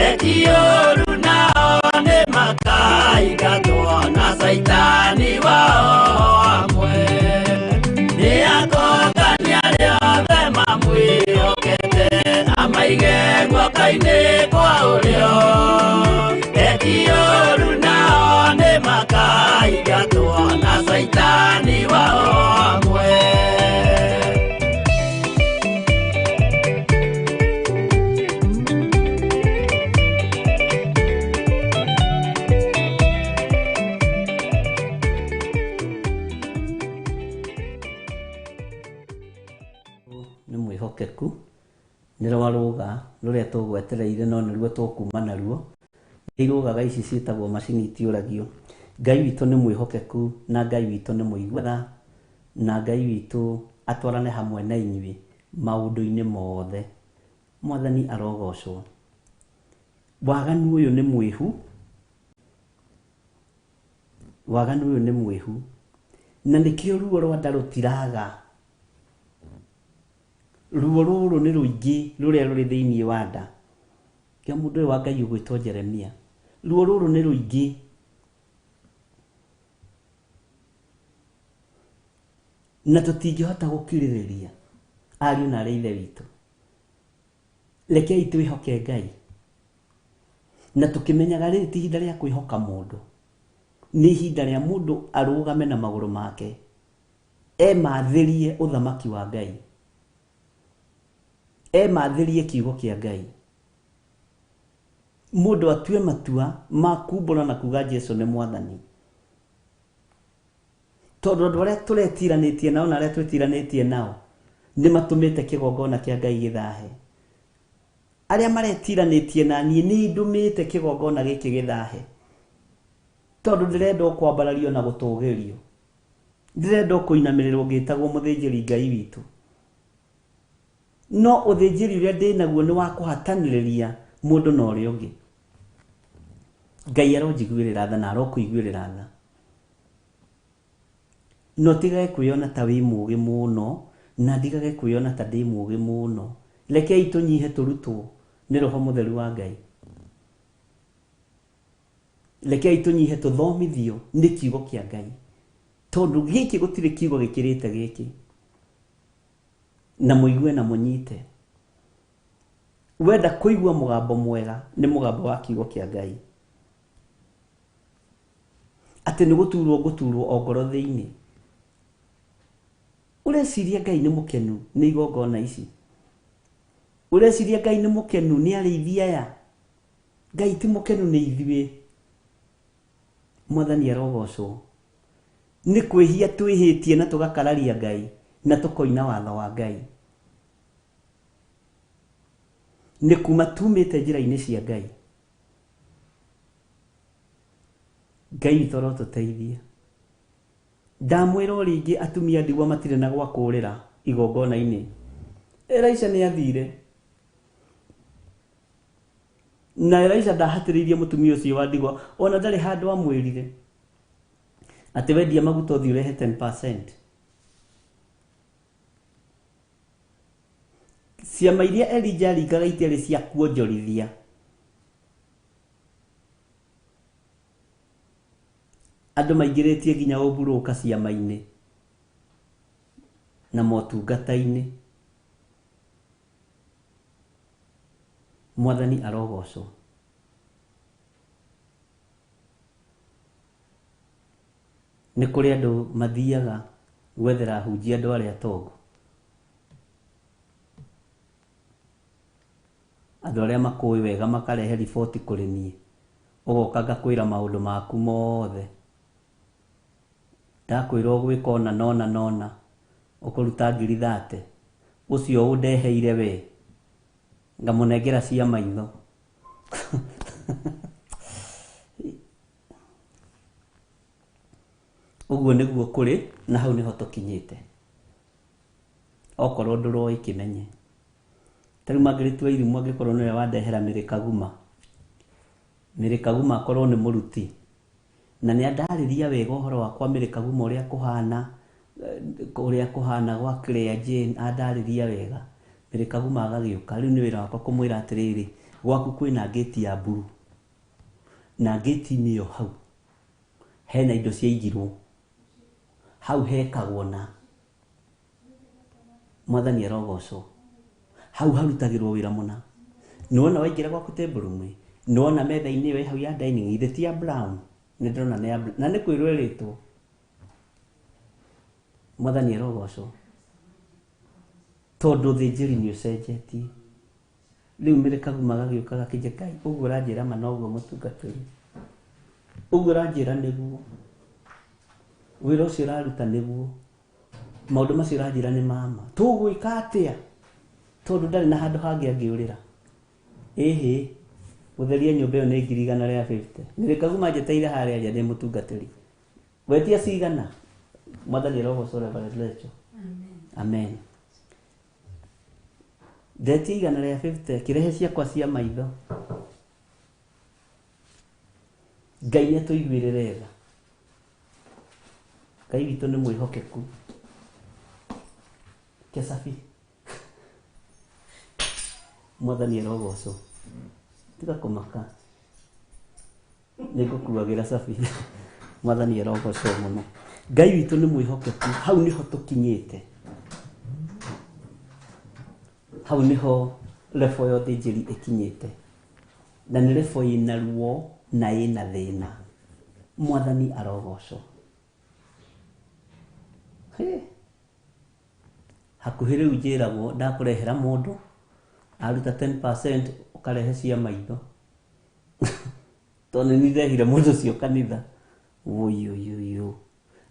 Eki ũru nao nĩ makaingatwo na Caitani wao hamwe. Nĩakongania arĩa othe mamwĩhokete amaige guoko-inĩ kwa ũrĩo. Eki ũru nao nĩ makaingatwo na Caitani wao hamwe. Nĩ mwĩhokeku, nĩ rwa rũga rũrĩa tũgwetereire no nĩruo tũkuma naruo. Nĩ irũgaga ici ciĩtagwo macini itiũragio. Ngai witũ nĩ mwĩhokeku na Ngai witũ nĩ mũigua tha, na Ngai witũ atwarane hamwe na inyuĩ maũndũ-inĩ mothe. Mwathani arogocwo. Waganu ũyũ nĩ mwĩhu, waganu ũyũ nĩ mwĩhu, na nĩkĩo ruo rwa nda rũtiraga. Ruo rũrũ nĩ rũingĩ rũrĩa rũrĩ thĩinĩ wa nda. Kĩa mũndũ ũyũ wa Ngai ũgwĩtwo Jeremia, ruo rũrũ nĩ rũingĩ. Na tũtingĩhota gũkirĩrĩria ariũ na arĩa ithe witũ. Rekei twĩhoke Ngai, na tũkĩmenyaga rĩrĩ ti ihinda rĩa kwĩhoka mũndũ, nĩ ihinda rĩa mũndũ arũgame na magũrũ make, emathĩrie ũthamaki wa Ngai, emathĩrie kiugo kĩa Ngai. Mũndũ atue matua ma kumbũra na kuga Jesu nĩ mwathani. Tondũ andũ arĩa tũretiranĩtie nao na arĩa twĩtiranĩtie nao nĩ matũmĩte kĩgongona kĩa Ngai gĩthahe. Arĩa maretiranĩtie na niĩ nĩ ndũmĩte kĩgongona gĩkĩ gĩthahe, tondũ ndĩrenda o kwambarario na gũtũgĩrio, ndĩrenda o kũinamĩrĩrwo ngĩtagwo mũthĩnjĩri Ngai witũ. No ũthĩnjĩri ũrĩa ndĩnaguo nĩ wa kũhatanĩrĩria mũndũ na ũrĩa ũngĩ. Ngai aronjiguĩrĩra tha na arokũiguĩrĩra tha. No tigage kwĩyona ta wĩ mũũgĩ mũno, na ndigage kwĩyona ta ndĩ mũũgĩ mũno. Rekei tũnyihe tũrutwo nĩ Roho Mũtheru wa Ngai. Rekei tũnyihe tũthomithio nĩ kiugo kĩa Ngai, tondũ gĩkĩ gũtirĩ kiugo gĩkĩrĩte gĩkĩ. Na mũigue na mũnyite. Wenda kũigua mũgambo mwega nĩ mũgambo wa kiugo kĩa Ngai. Atĩ nĩ gũturwo ngũturwo o ngoro thĩinĩ. Ũreciria Ngai nĩ mũkenu nĩ igongona ici? Ũreciria Ngai nĩ mũkenu nĩ arĩithi aya? Ngai ti mũkenu nĩ ithuĩ. Mwathani arogocwo. Nĩ kwĩhia twĩhĩtie na tũgakararia Ngai na tũkoina watho wa Ngai. Nĩ kuma tumĩte njĩra-inĩ cia Ngai. Ngai witũ arotũteithia. Ndamwĩra o rĩngĩ atumia ndigwa matirĩ na gwa kũũrĩra igongona-inĩ. Elisha nĩ athire. Na Elisha ndahatĩrĩirie mũtumia ũcio wa ndigwa, ona ndarĩ handũ amwĩrire. Atĩ wendia maguta ũthiĩ ũrehe 10%. Ciama iria Elijah aringaga itiarĩ cia kuonjorithia. Andũ maingĩrĩtie nginya ũmburũka ciama-inĩ na motungata-inĩ. Mwathani arogocwo. Nĩ kũrĩ andũ mathiaga gwethera ahunjia andũ arĩa atongu. Andũ arĩa makũĩ wega makarehe riboti kũrĩ niĩ. Ũgoka ngakwĩra maũndũ maku mothe. Ndakwĩra ũgwĩka ũna na ũna na ũna, ũkũruta ngiri 30. Ũcio ũndeheire we, ngamũnengera cia maitho. Ũguo nĩguo kũrĩ na hau nĩho tũkinyĩte. Okorwo ndũroĩ kĩmenye. Ta rĩu Margaret Wairimu angĩkorwo nĩwe wandehera Mary Kaguma. Mary Kaguma akorwo nĩ mũruti. Na nĩ andarĩria wega ũhoro wakwa Mary Kaguma ũrĩa kũhana, ũrĩa kũhana gwa Claire Jane, andarĩria wega. Mary Kaguma agagĩũka. Rĩu nĩ wĩra wakwa kũmwĩra atĩrĩrĩ, gwaku kwĩna ngĩti ya mburu. Na ngĩti-inĩ ĩyo hau, hena indo ciaigirwo. Hau hekagwo na Mwathani arogocwo. Hau harutagĩrwo wĩra mũna. Nĩwona waingĩra gwaku table room, nĩwona metha-inĩ ĩyo ĩ hau ya dining, githĩ ti ya brown? Nĩ ndĩrona nĩ ya brown. Na nĩ kwĩrwo ĩrĩtwo. Mwathani arogocwo. Tondũ ũthĩnjĩri nĩ ũcenjetie. Rĩu Mary Kaguma gagĩũka gakĩnjĩra, Ngai, ũguo ũranjĩra ma noguo mũtungatĩri. Ũguo ũranjĩra nĩguo. Wĩra ũcio ũraruta nĩguo. Maũndũ macio ũranjĩra nĩ mama. Tũgwĩka atĩa? Tondũ ndarĩ na handũ hangĩ angĩũrĩra. Ĩhĩ, gũtheria nyũmba ĩyo nĩ ngiri igana rĩa 50. Mary Kaguma njeteire harĩa nja ndĩ mũtungatĩri. Wetia cigana? Mwathani arogocwo Reverend Rachel. Amen. Ndetia igana rĩa 50, kĩrehe ciakwa cia maitho. Ngai nĩ atũiguĩrĩre tha. Ngai witũ nĩ mwĩhokeku. Kecabi. Mwathani arogocwo. Tiga kũmaka. Nĩ ngũkuagĩra cabi. Mwathani arogocwo mũno. Ngai witũ nĩ mwĩhokeku. Hau nĩho tũkinyĩte. Hau nĩho level ya ũthĩnjĩri ĩkinyĩte. Na nĩ level ĩna ruo na ĩna thĩna. Mwathani arogocwo. Hakuhĩ rĩu njĩragwo ndakũrehera mũndũ aruta 10% ũkarehe cia maitho. Tondũ nĩ ndehire mũndũ ũcio kanitha. Ũyũyũyũ.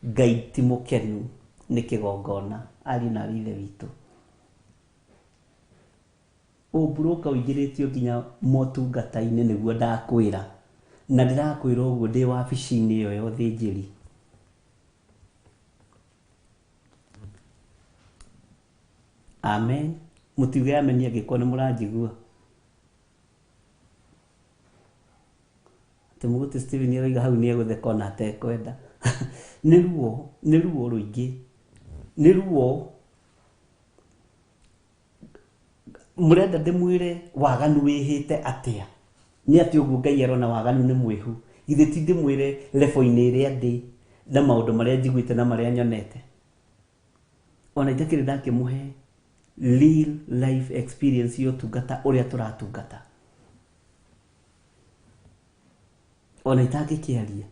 Ngai ti mũkenu nĩ kĩgongona ariũ na ithe witũ. Ũmburũka ũingĩrĩtio nginya motungata-inĩ nĩguo ndakwĩra. Na ndĩrakwĩra ũguo ndĩ wabici-inĩ ĩyo ya ũthĩnjĩri. Amen. Mũtiuge amen angĩkorwo nĩ mũranjigua. Atĩ mũgũtĩ Stephen aroiga hau nĩ egũtheka ona atekwenda. Nĩ ruo, nĩ ruo rũingĩ. Nĩ ruo. Mũrenda ndĩmwĩre waganu wĩhĩte atĩa? Nĩ atĩ ũguo Ngai arona waganu nĩ mwĩhu. Githĩ ti ndĩmwĩre level-inĩ ĩrĩa ndĩ na maũndũ marĩa njiguĩte na marĩa nyonete. Ona itakĩrĩ ndakĩmũhe real life experience ya ũtungata ũrĩa tũratungata. Ona itangĩkĩaria.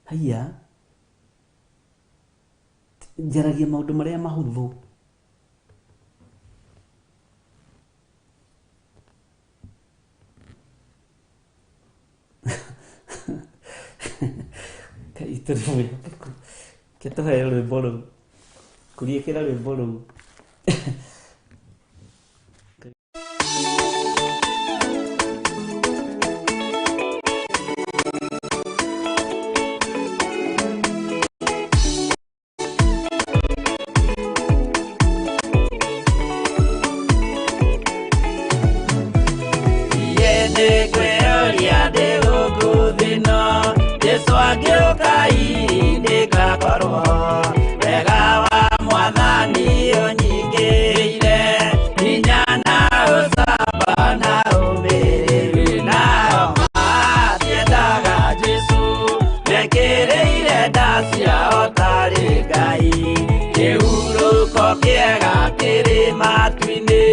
Haiya, njaragia maũndũ marĩa mahũthũ. Ngai witũ nĩ mwĩhokeku. Reke tũheo rwĩmbo rũu. Kũriĩkĩra rwĩmbo rũu. Jesu angĩũka Mekĩrĩire nda ciao tarĩ Ngai. Kĩhurũko kĩega kĩrĩ matu-inĩ,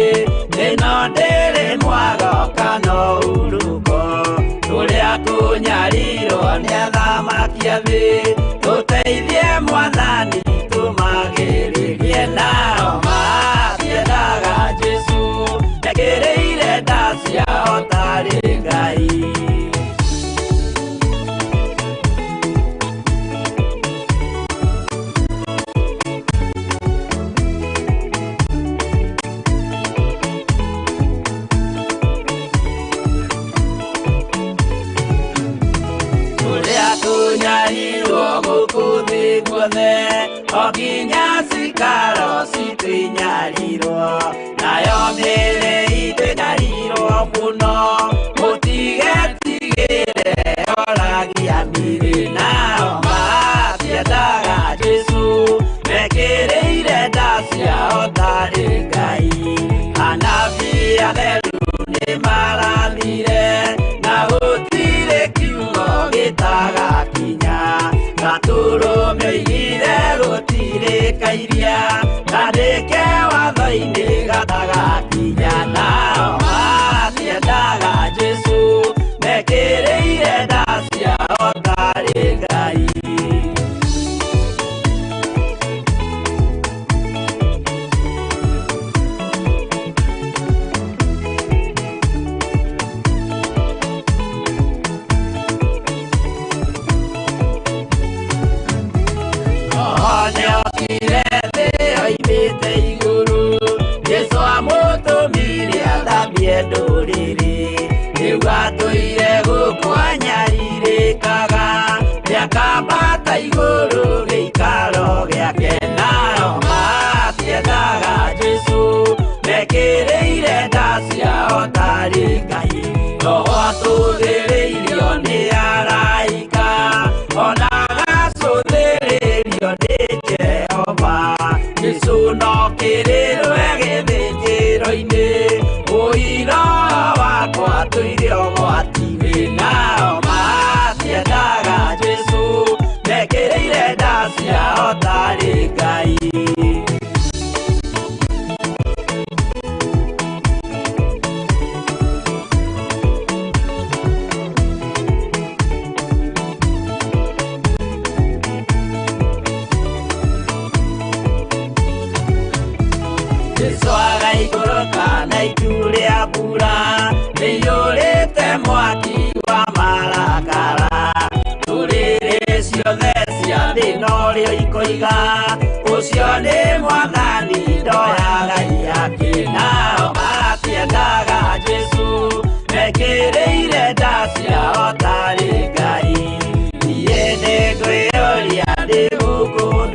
ĩno ndĩrĩ mwago kana ũhurũko. Tũrĩa kũnyarirwo nĩ athamaki a thĩ, tũteithie Mwathani tũmagĩrĩrie. Nao matiendaga Jesũ, mekĩrĩire nda ciao tarĩ Ngai. Tũrĩa tũnyarirwo gũkũ thĩ guothe, o nginya cikaro citũ inyarirwo, nayo mĩĩrĩ itũ ĩnyarirwo mũno, mũtigetigĩre oragia mĩĩrĩ. Nao matiendaga Jesũ, mekĩrĩire nda ciao tarĩ Ngai. Anabii atheru nĩmarathire, na gũtirĩ kiugo gĩtagakinya. Gatũrũme oigire gũtirĩ kairia, kandĩke watho-inĩ gatagakinya. Nao matiendaga Jesũ, mekĩrĩire nda ciao tarĩ Ngai. Nĩokire thĩ oimĩte igũrũ, Jesũ amũtũmire athambie ndũrĩrĩ. Rĩu atũire gũkũ anyarirĩkaga, nĩakambata igũrũ gĩikaro gĩake. Nao matiendaga Jesũ, mekĩrĩire nda ciao tarĩ Ngai. Roho atũthĩrĩirio nĩ araika, ona agacũthĩrĩrio nĩ Jehova. Jesũ no kĩrĩrwe gĩthĩnjĩro-inĩ, ũira wakwa tũire ũgwati-inĩ. Nao matiendaga Jesũ, mekĩrĩire nda ciao tarĩ Ngai. Jesũ agaikũrũka na itu rĩa mbura, rĩiyũrĩte mwaki wa marakara. Ndũrĩrĩ ciothe cia thĩ norĩo ikoiga,